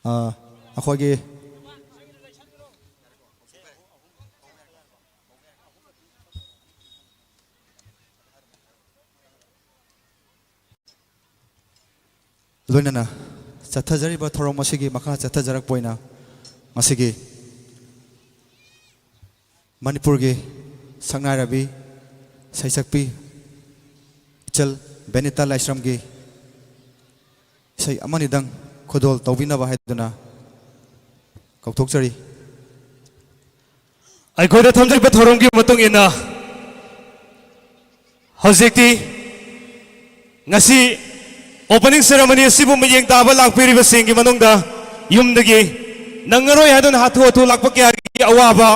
ꯑ, ꯑꯩꯈꯣꯏꯒꯤ ꯂꯣꯏꯅꯅ ꯆꯠꯊꯖꯔꯤꯕ ꯊꯧꯔꯝ ꯑꯁꯤꯒꯤ ꯃꯈꯥ ꯆꯠꯊꯖꯔꯛꯄ ꯑꯣꯏꯅ ꯉꯁꯤꯒꯤ ꯃꯅꯤꯄꯨꯔꯒꯤ ꯁꯛꯅꯥꯏꯔꯕꯤ ꯁꯩꯁꯛꯄꯤ ꯏꯆꯜ ꯕꯦꯅꯤꯇꯥ ꯂꯥꯏꯁ꯭ꯔꯝꯒꯤ ꯏꯁꯩ ꯑꯃꯅꯤꯗꯪ ꯈꯨꯗꯣꯜ ꯇꯧꯕꯤꯅꯕ ꯍꯥꯏꯗꯨꯅ ꯀꯧꯊꯣꯛꯆꯔꯤ꯫ ꯑꯩꯈꯣꯏꯗ ꯊꯝꯖꯔꯤꯕ ꯊꯧꯔꯝꯒꯤ ꯃꯇꯨꯡ ꯏꯟꯅ ꯍꯧꯖꯤꯛꯇꯤ ꯉꯁꯤ opening ceremony ꯑꯁꯤꯕꯨ ꯃꯤꯠꯌꯦꯡ ꯇꯥꯕ ꯂꯥꯛꯄꯤꯔꯤꯕꯁꯤꯡꯒꯤ ꯃꯅꯨꯡꯗ ꯌꯨꯝꯗꯒꯤ ꯅꯪꯉꯔꯣꯏ ꯍꯥꯏꯗꯨꯅ ꯍꯥꯊꯨ ꯍꯥꯊꯨ ꯂꯥꯛꯄ ꯀꯌꯥꯒꯤ ꯑꯋꯥꯕ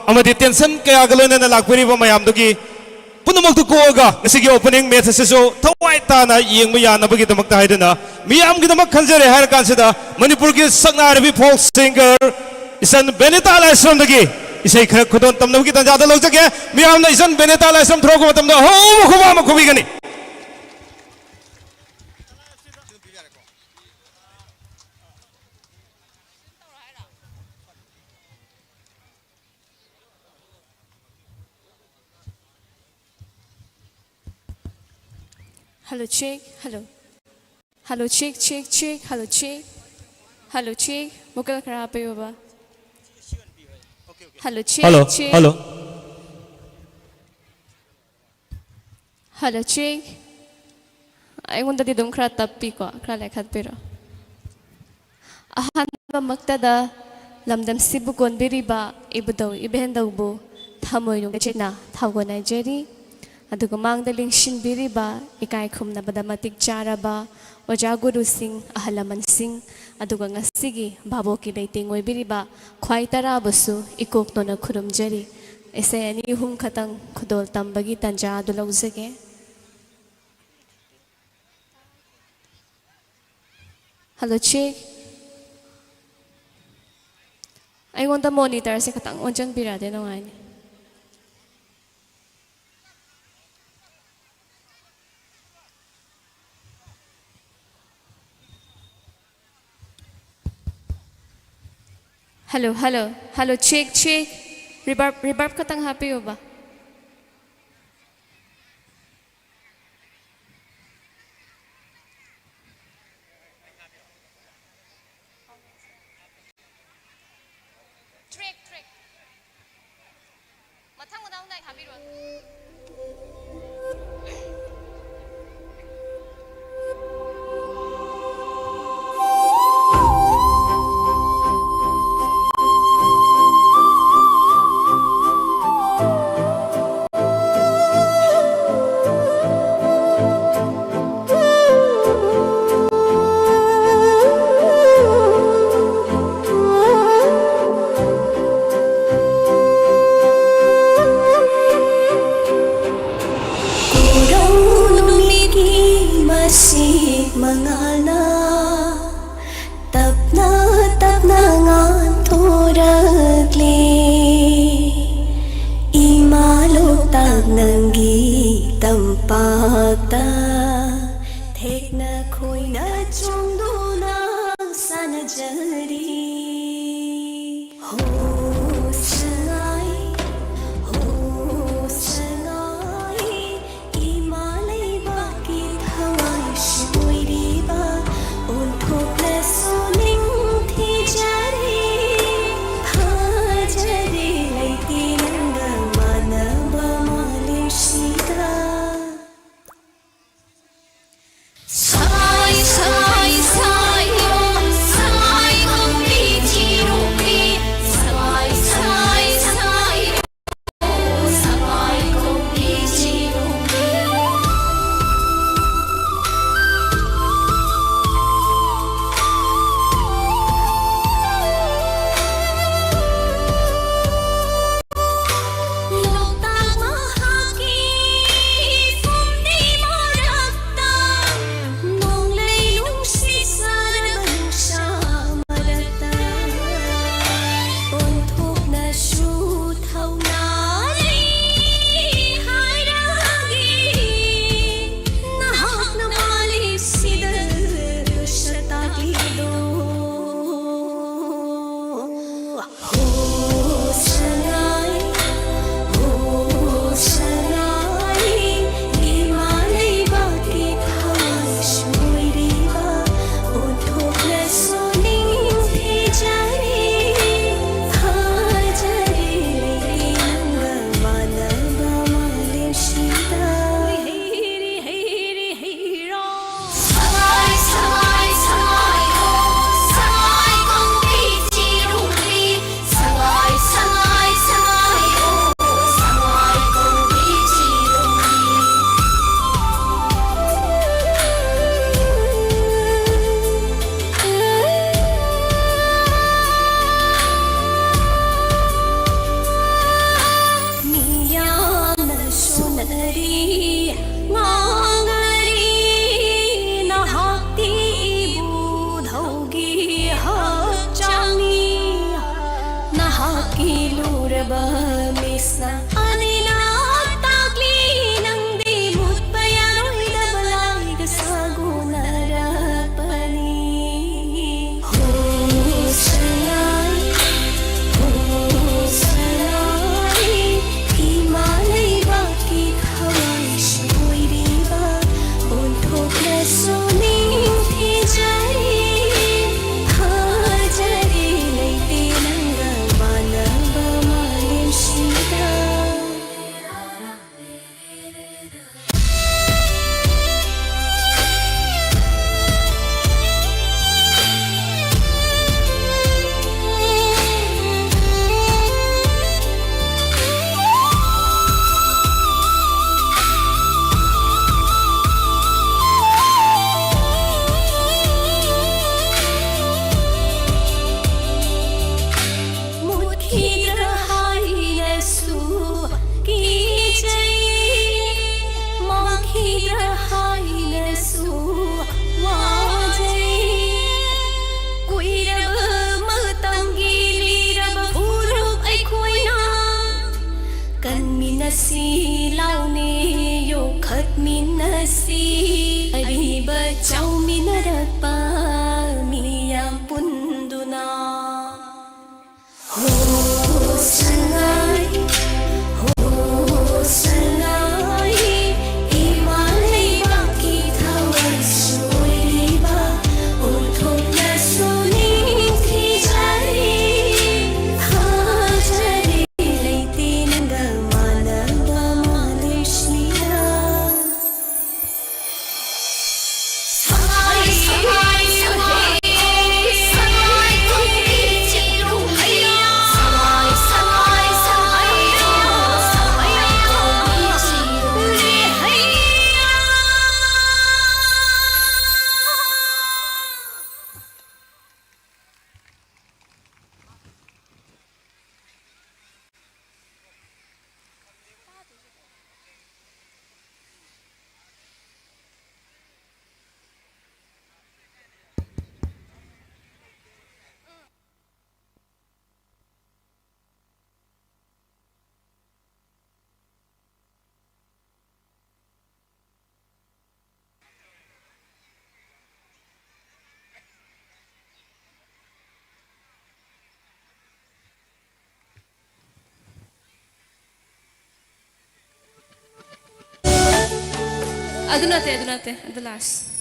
ꯑꯃꯗꯤ tension ꯀꯌꯥꯒ ꯂꯣꯏꯅꯅ ꯂꯥꯛꯄꯤꯔꯤꯕ ꯃꯌꯥꯝꯗꯨꯒꯤ ꯄꯨꯝꯅꯃꯛꯇꯨ ꯀꯣꯛꯑꯒ ꯉꯁꯤꯒꯤ opening match ꯑꯁꯤꯁꯨ ꯊꯋꯥꯏ ꯇꯥꯅ ꯌꯦꯡꯕ ꯌꯥꯅꯕꯒꯤꯗꯃꯛꯇ ꯍꯥꯏꯗꯨꯅ ꯃꯤꯌꯥꯝꯒꯤꯗꯃꯛ ꯈꯟꯖꯔꯦ ꯍꯥꯏꯔ ꯀꯥꯟꯁꯤꯗ ꯃꯅꯤꯄꯨꯔꯒꯤ ꯁꯛꯅꯥꯏꯔꯕꯤ folk singer ꯏꯆꯟ ꯕꯦꯅꯤꯇꯥ ꯂꯥꯏꯁ꯭ꯔꯝꯗꯒꯤ ꯏꯁꯩ ꯈꯔ ꯈꯨꯗꯣꯜ ꯇꯝꯅꯕꯒꯤ ꯇꯥꯟꯖꯥꯗ ꯂꯧꯖꯒꯦ꯫ ꯃꯤꯌꯥꯝꯅ ꯏꯆꯟ ꯕꯦꯅꯤꯇꯥ ꯂꯥꯏꯁ꯭ꯔꯝ ꯊꯣꯔꯛꯄ ꯃꯇꯝꯗ ꯍꯧꯕ ꯈꯨꯕꯥꯛ ꯑꯃ ꯈꯨꯕꯤꯒꯅꯤ꯫ Hello, check. Hello. Hello, check, check, check. Hello, check. Hello, check. Vocal ꯈꯔ ꯍꯥꯞꯄꯤꯌꯣꯕ꯫ Hello, check, hello, check. Hello. Hello, check. ꯑꯩꯉꯣꯟꯗꯗꯤ ꯑꯗꯨꯝ ꯈꯔ ꯇꯞꯄꯤꯀꯣ, ꯈꯔ ꯂꯩꯈꯠꯄꯤꯔꯣ꯫ ꯑꯍꯥꯟꯕꯃꯛꯇꯗ ꯂꯝꯗꯝꯁꯤꯕꯨ ꯀꯣꯟꯕꯤꯔꯤꯕ ꯏꯕꯨꯙꯧ ꯏꯕꯦꯟꯙꯧꯕꯨ ꯊꯃꯣꯏ ꯅꯨꯡ ꯆꯦꯠꯅ ꯊꯥꯒꯣꯟꯅꯖꯔꯤ꯫ ꯑꯗꯨꯒ ꯃꯥꯡꯗ ꯂꯦꯡꯁꯤꯟꯕꯤꯔꯤꯕ ꯏꯀꯥꯏ ꯈꯨꯝꯅꯕꯗ ꯃꯇꯤꯛ ꯆꯥꯔꯕ ꯑꯣꯖꯥ ꯒꯨꯔꯨꯁꯤꯡ, ꯑꯍꯜ ꯂꯃꯟꯁꯤꯡ, ꯑꯗꯨꯒ ꯉꯁꯤꯒꯤ ꯚꯥꯕꯣꯛꯀꯤ ꯂꯩꯇꯦꯡ ꯑꯣꯏꯕꯤꯔꯤꯕ ꯈ꯭ꯋꯥꯏ ꯇꯔꯥꯕꯨꯁꯨ ꯏꯀꯣꯛꯇꯨꯅ ꯈꯨꯔꯨꯝꯖꯔꯤ꯫ ꯏꯁꯩ ꯑꯅꯤ ꯑꯍꯨꯝ ꯈꯛꯇꯪ ꯈꯨꯗꯣꯜ ꯇꯝꯕꯒꯤ ꯇꯥꯟꯖꯥ ꯑꯗꯨ ꯂꯧꯖꯒꯦ꯫ Hello, check. ꯑꯩꯉꯣꯟꯗ monitorꯁꯦ ꯈꯤꯇꯪ ꯑꯣꯟꯁꯤꯟꯕꯤꯔꯛꯑꯗꯤ ꯅꯨꯡꯉꯥꯏꯅꯤ꯫ Hello, hello, hello, check, check. Reverb, reverb ꯈꯛꯇꯪ ꯍꯥꯞꯄꯤꯌꯨꯕ꯫ Track, track. ꯃꯊꯪ ꯃꯊꯪ ꯅꯥꯏ ꯊꯥꯕꯤꯔꯣ꯫ ꯐꯖꯔꯤ꯫ ꯍꯣ ꯁꯉꯥꯏ, ꯍꯣ ꯁꯉꯥꯏ, ꯏꯃꯥ ꯂꯩꯕꯥꯛꯀꯤ ꯊꯋꯥꯏ ꯁꯣꯏꯔꯤꯕ ꯑꯣꯟꯊꯣꯛꯅꯁꯨ ꯅꯤꯡꯊꯤꯖꯔꯤ꯫ ꯐꯖꯔꯦ ꯂꯩꯇꯦ ꯅꯪꯒ ꯃꯥꯟꯅꯕ ꯃꯥꯂꯦꯝꯁꯤꯗ꯫ ꯁꯉꯥꯏ, ꯁꯉꯥꯏ, ꯁꯉꯥꯏ, ꯑꯣ, ꯁꯉꯥꯏ ꯈꯣꯡꯕꯤ ꯆꯤꯔꯨꯝꯕꯤ꯫ ꯁꯉꯥꯏ, ꯁꯉꯥꯏ, ꯁꯉꯥꯏ, ꯑꯣ, ꯁꯉꯥꯏ ꯈꯣꯡꯕꯤ ꯆꯤꯔꯨꯝꯕꯤ꯫ ꯂꯣꯛꯇꯥꯛ ꯃꯍꯥꯛꯀꯤ ꯐꯨꯝꯗꯤ ꯃꯔꯛꯇ ꯅꯣꯡꯂꯩ ꯅꯨꯡꯁꯤꯠ ꯁꯥꯔꯕ ꯅꯨꯡꯁꯥ ꯃꯔꯛꯇ ꯑꯣꯟꯊꯣꯛꯅꯁꯨ ꯊꯧꯅꯥ ꯂꯩ ꯍꯥꯏꯔꯒꯦ꯫ ꯅꯍꯥꯛꯅ ꯃꯥꯂꯦꯝꯁꯤꯗ ꯁꯛ ꯇꯥꯛꯂꯤꯗꯣ꯫ ꯍꯣ ꯁꯉꯥꯏ, ꯍꯣ ꯁꯉꯥꯏ, ꯏꯃꯥ ꯂꯩꯕꯥꯛꯀꯤ ꯊꯋꯥꯏ ꯁꯣꯏꯔꯤꯕ ꯑꯣꯟꯊꯣꯛꯅꯁꯨ ꯅꯤꯡꯊꯤꯖꯔꯤ꯫ ꯐꯖꯔꯦ ꯂꯩꯇꯦ ꯅꯪꯒ ꯃꯥꯟꯅꯕ ꯃꯥꯂꯦꯝꯁꯤꯗ꯫ ꯍꯩꯔꯤ, ꯍꯩꯔꯤ, ꯍꯩꯔꯣ꯫ ꯁꯉꯥꯏ, ꯁꯉꯥꯏ, ꯁꯉꯥꯏ, ꯍꯣ, ꯁꯉꯥꯏ ꯈꯣꯡꯕꯤ ꯆꯤꯔꯨꯝꯕꯤ꯫ ꯁꯉꯥꯏ, ꯁꯉꯥꯏ, ꯁꯉꯥꯏ, ꯍꯣ, ꯁꯉꯥꯏ ꯈꯣꯡꯕꯤ ꯆꯤꯔꯨꯝꯕꯤ꯫ ꯃꯤꯌꯥꯝꯅ ꯁꯣꯟꯅꯔꯤ, ꯉꯥꯡꯅꯔꯤ, ꯅꯍꯥꯛꯇꯤ ꯏꯕꯨꯙꯧꯒꯤ ꯍꯛꯆꯥꯡꯅꯤ꯫ ꯅꯍꯥꯛꯀꯤ ꯂꯨꯔꯕ ꯃꯤꯠꯁꯅ ꯑꯅꯤꯅ ꯇꯥꯛꯂꯤ, ꯅꯪꯗꯤ ꯃꯨꯠꯄ ꯌꯥꯔꯣꯏꯗꯕ ꯂꯥꯏꯒ ꯁꯥꯒꯣꯟꯅꯔꯛꯄꯅꯤ꯫ ꯍꯣ ꯑꯁꯤ ꯑꯔꯤꯕ ꯆꯥꯎꯃꯤꯟꯅꯔꯛꯄ ꯃꯤꯌꯥꯝ ꯄꯨꯟꯗꯨꯅ꯫ ꯍꯣ ꯁꯉꯥꯏ, ꯍꯣ ꯁꯉꯥꯏ, ꯏꯃꯥ ꯂꯩꯕꯥꯛꯀꯤ ꯊꯋꯥꯏꯁꯨ ꯑꯣꯏꯔꯤꯕ, ꯑꯣꯟꯊꯣꯛꯅꯁꯨ ꯅꯤꯡꯊꯤꯖꯔꯤ, ꯊꯥꯖꯔꯤ, ꯂꯩꯇꯦ ꯅꯪꯒ ꯃꯥꯟꯅꯕ ꯃꯥꯂꯦꯝꯁꯤꯗ꯫ ꯑꯗꯨ ꯅꯠꯇꯦ, ꯑꯗꯨ ꯅꯠꯇꯦ, ꯑꯗꯨ ꯂꯥꯁ꯫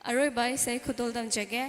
ꯑꯔꯣꯏꯕ ꯏꯁꯩ ꯈꯨꯗꯣꯜ ꯇꯝꯖꯒꯦ꯫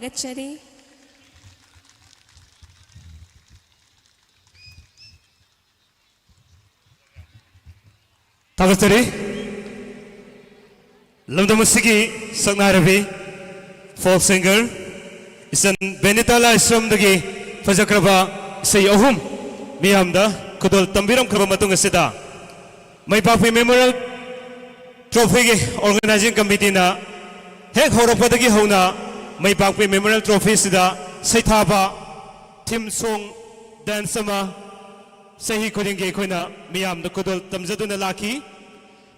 ꯊꯥꯒꯠꯆꯔꯤ꯫ ꯊꯥꯒꯠꯆꯔꯤ꯫ ꯂꯝꯗꯝ ꯑꯁꯤꯒꯤ ꯁꯛꯅꯥꯏꯔꯕꯤ folk singer ꯏꯆꯟ ꯕꯦꯅꯤꯇꯥ ꯂꯥꯏꯁ꯭ꯔꯝꯗꯒꯤ ꯐꯖꯈ꯭ꯔꯕ ꯏꯁꯩ ꯑꯍꯨꯝ ꯃꯤꯌꯥꯝꯗ ꯈꯨꯗꯣꯜ ꯇꯝꯕꯤꯔꯝꯈ꯭ꯔꯕ ꯃꯇꯨꯡ ꯑꯁꯤꯗ, ꯃꯩꯄꯥꯛꯄꯤ Memorial Trophyꯒꯤ organizing committeeꯅ ꯍꯦꯛ ꯍꯧꯔꯛꯄꯗꯒꯤ ꯍꯧꯅ ꯃꯩꯄꯥꯛꯄꯤ Memorial Trophyꯁꯤꯗ ꯁꯩꯊꯥꯕ theme song dance ꯑꯃ ꯆꯍꯤ ꯈꯨꯗꯤꯡꯒꯤ ꯑꯩꯈꯣꯏꯅ ꯃꯤꯌꯥꯝꯗ ꯈꯨꯗꯣꯜ ꯇꯝꯖꯗꯨꯅ ꯂꯥꯛꯈꯤ꯫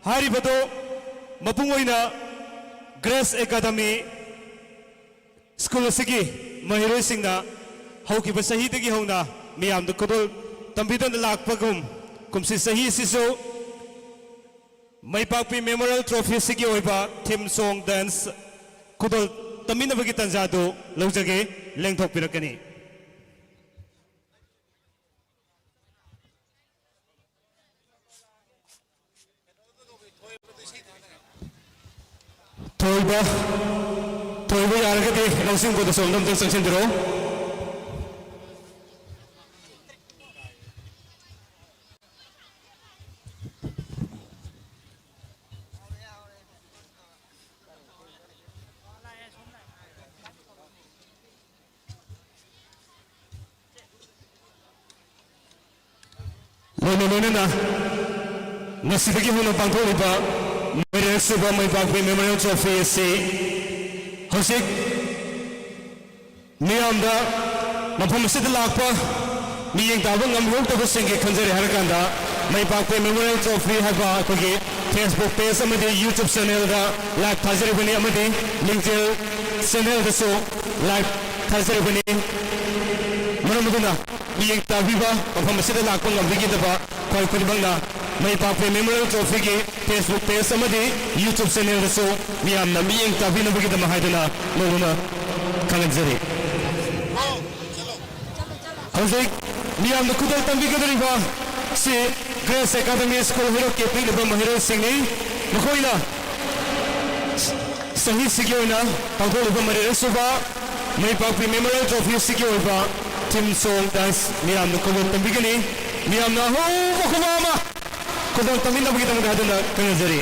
ꯍꯥꯏꯔꯤꯕꯗꯨ ꯃꯄꯨꯡ ꯑꯣꯏꯅ Grace Academy School ꯑꯁꯤꯒꯤ ꯃꯍꯩꯔꯣꯏꯁꯤꯡꯅ ꯍꯧꯈꯤꯕ ꯆꯍꯤꯗꯒꯤ ꯍꯧꯅ ꯃꯤꯌꯥꯝꯗ ꯈꯨꯗꯣꯜ ꯇꯝꯕꯤꯗꯨꯅ ꯂꯥꯛꯄꯒꯨꯝ, ꯀꯨꯝꯁꯤ ꯆꯍꯤ ꯑꯁꯤꯁꯨ ꯃꯩꯄꯥꯛꯄꯤ Memorial Trophy ꯑꯁꯤꯒꯤ ꯑꯣꯏꯕ theme song dance ꯈꯨꯗꯣꯜ ꯇꯝꯃꯤꯟꯅꯕꯒꯤ ꯇꯥꯟꯖꯥꯗꯨ ꯂꯧꯖꯒꯦ, ꯂꯦꯡꯊꯣꯛꯄꯤꯔꯛꯀꯅꯤ꯫ ꯊꯣꯏꯕ, ꯊꯣꯏꯕ ꯌꯥꯔꯒꯗꯤ ꯂꯧꯁꯤꯡꯕꯗꯁꯨ ꯑꯝꯇꯪ ꯆꯪꯁꯤꯟꯕꯤꯔꯛꯑꯣ꯫ ꯂꯣꯏꯅ ꯂꯣꯏꯅꯅ ꯉꯁꯤꯗꯒꯤ ꯍꯧꯅ ꯄꯥꯡꯊꯣꯛꯂꯤꯕ ꯃꯔꯤꯔꯛ ꯁꯨꯕ ꯃꯩꯄꯥꯛꯄꯤ Memorial Trophy ꯑꯁꯤ ꯍꯧꯖꯤꯛ ꯃꯤꯌꯥꯝꯗ, ꯃꯐꯝ ꯑꯁꯤꯗ ꯂꯥꯛꯄ ꯃꯤꯠꯌꯦꯡ ꯇꯥꯕ ꯉꯝꯍꯧꯗꯕꯁꯤꯡꯒꯤ ꯈꯟꯖꯔꯦ ꯍꯥꯏꯔꯀꯥꯟꯗ, ꯃꯩꯄꯥꯛꯄꯤ Memorial Trophy ꯍꯥꯏꯕ ꯑꯩꯈꯣꯏꯒꯤ Facebook page ꯑꯃꯗꯤ YouTube channelꯗ live ꯊꯥꯖꯔꯤꯕꯅꯤ ꯑꯃꯗꯤ ꯂꯤꯡꯖꯦꯜ channelꯗꯁꯨ live ꯊꯥꯖꯔꯤꯕꯅꯤ꯫ ꯃꯔꯝ ꯑꯗꯨꯅ ꯃꯤꯠꯌꯦꯡ ꯇꯥꯕꯤꯕ, ꯃꯐꯝ ꯑꯁꯤꯗ ꯂꯥꯛꯄ ꯉꯝꯕꯤꯒꯗꯕ ꯈ꯭ꯋꯥꯏ ꯈꯨꯗꯤꯡꯃꯛꯅ ꯃꯩꯄꯥꯛꯄꯤ Memorial Trophyꯒꯤ Facebook page ꯑꯃꯗꯤ YouTube channelꯗꯁꯨ ꯃꯤꯌꯥꯝꯅ ꯃꯤꯠꯌꯦꯡ ꯇꯥꯕꯤꯅꯕꯒꯤꯗꯃꯛ ꯍꯥꯏꯗꯨꯅ ꯂꯧꯗꯨꯅ ꯈꯪꯍꯟꯖꯔꯤ꯫ ꯍꯧꯖꯤꯛ ꯃꯤꯌꯥꯝꯅ ꯈꯨꯗꯣꯜ ꯇꯝꯕꯤꯒꯗꯧꯔꯤꯕ ꯁꯤ Grace Academy School ꯍꯩꯔꯣꯛꯀꯤ ꯄꯤꯛꯂꯤꯕ ꯃꯍꯩꯔꯣꯏꯁꯤꯡꯅꯤ꯫ ꯃꯈꯣꯏꯅ ꯆꯍꯤꯁꯤꯒꯤ ꯑꯣꯏꯅ ꯄꯥꯡꯊꯣꯛꯂꯤꯕ ꯃꯔꯤꯔꯛ ꯁꯨꯕ ꯃꯥꯏ ꯄꯥꯛꯄꯤ ꯃꯦꯃꯣꯔꯤꯌꯦꯜ ꯇ꯭ꯔꯣꯐꯤ ꯑꯁꯤꯒꯤ ꯑꯣꯏꯕ ꯊꯤꯝ ꯁꯣꯡ ꯗꯥꯟꯁ ꯃꯤꯌꯥꯝꯅ ꯈꯨꯗꯣꯜ ꯇꯝꯕꯤꯒꯅꯤ꯫ ꯃꯤꯌꯥꯝꯅ ꯑꯍꯧꯕ ꯈꯨꯕꯥꯛ ꯑꯃ ꯈꯨꯗꯣꯜ ꯇꯝꯕꯤꯅꯕꯒꯤꯗꯃꯛꯇ ꯍꯥꯏꯗꯨꯅ ꯈꯪꯅꯖꯔꯤ꯫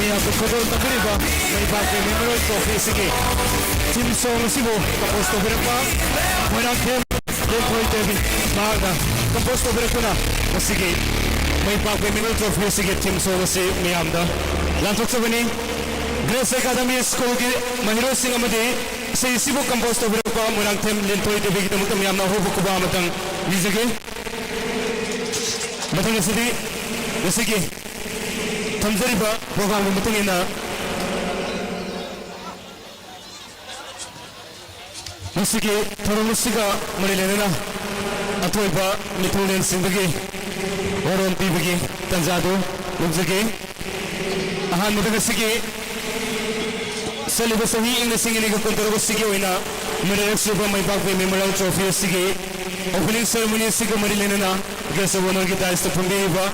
ꯃꯤꯌꯥꯝꯕꯨ ꯈꯨꯗꯣꯜ ꯇꯝꯕꯤꯔꯤꯕ ꯃꯩꯕꯥꯛꯀꯤ Memorial Trophy ꯑꯁꯤꯒꯤ theme song ꯑꯁꯤꯕꯨ compose ꯇꯧꯕꯤꯔꯛꯄ ꯃꯣꯏꯔꯥꯡꯊꯦꯝ ꯂꯦꯟꯊꯣꯏ ꯗꯦꯕꯤ ꯃꯍꯥꯛꯅ compose ꯇꯧꯕꯤꯔꯛꯇꯨꯅ ꯉꯁꯤꯒꯤ ꯃꯩꯕꯥꯛꯀꯤ Memorial Trophy ꯑꯁꯤꯒꯤ theme song ꯑꯁꯤ ꯃꯤꯌꯥꯝꯗ ꯂꯥꯟꯊꯣꯛꯆꯕꯅꯤ꯫ Grace Academy Schoolꯒꯤ ꯃꯍꯩꯔꯣꯏꯁꯤꯡ ꯑꯃꯗꯤ ꯏꯁꯩ ꯑꯁꯤꯕꯨ compose ꯇꯧꯕꯤꯔꯛꯄ ꯃꯣꯏꯔꯥꯡꯊꯦꯝ ꯂꯦꯟꯊꯣꯏ ꯗꯦꯕꯤꯒꯤꯗꯃꯛꯇ ꯃꯌꯥꯝꯅ ꯑꯍꯧꯕ ꯈꯨꯕꯥꯛ ꯑꯃꯇꯪ ꯅꯤꯖꯒꯦ꯫ ꯃꯊꯪ ꯑꯁꯤꯗꯤ ꯉꯁꯤꯒꯤ ꯊꯝꯖꯔꯤꯕ programꯒꯤ ꯃꯇꯨꯡ ꯏꯟꯅ ꯉꯁꯤꯒꯤ ꯊꯧꯔꯝ ꯑꯁꯤꯒ ꯃꯔꯤ ꯂꯩꯅꯅ ꯑꯊꯣꯏꯕ ꯃꯤꯊꯨꯡꯂꯦꯟꯁꯤꯡꯗꯒꯤ ꯋꯥꯔꯣꯜ ꯄꯤꯕꯒꯤ ꯇꯥꯟꯖꯥꯗꯨ ꯂꯧꯖꯒꯦ꯫ ꯑꯍꯥꯟꯕꯗ ꯉꯁꯤꯒꯤ ꯆꯠꯂꯤꯕ ꯆꯍꯤ ꯏꯪ ꯂꯤꯁꯤꯡ ꯑꯅꯤꯒ ꯀꯨꯟꯇꯔꯨꯛ ꯑꯁꯤꯒꯤ ꯑꯣꯏꯅ ꯃꯔꯤꯔꯛ ꯁꯨꯕ ꯃꯩꯕꯥꯛꯄꯤ Memorial Trophy ꯑꯁꯤꯒꯤ opening ceremony ꯑꯁꯤꯒ ꯃꯔꯤ ꯂꯩꯅꯅ guest of honourꯒꯤ daisꯇ ꯐꯝꯕꯤꯔꯤꯕ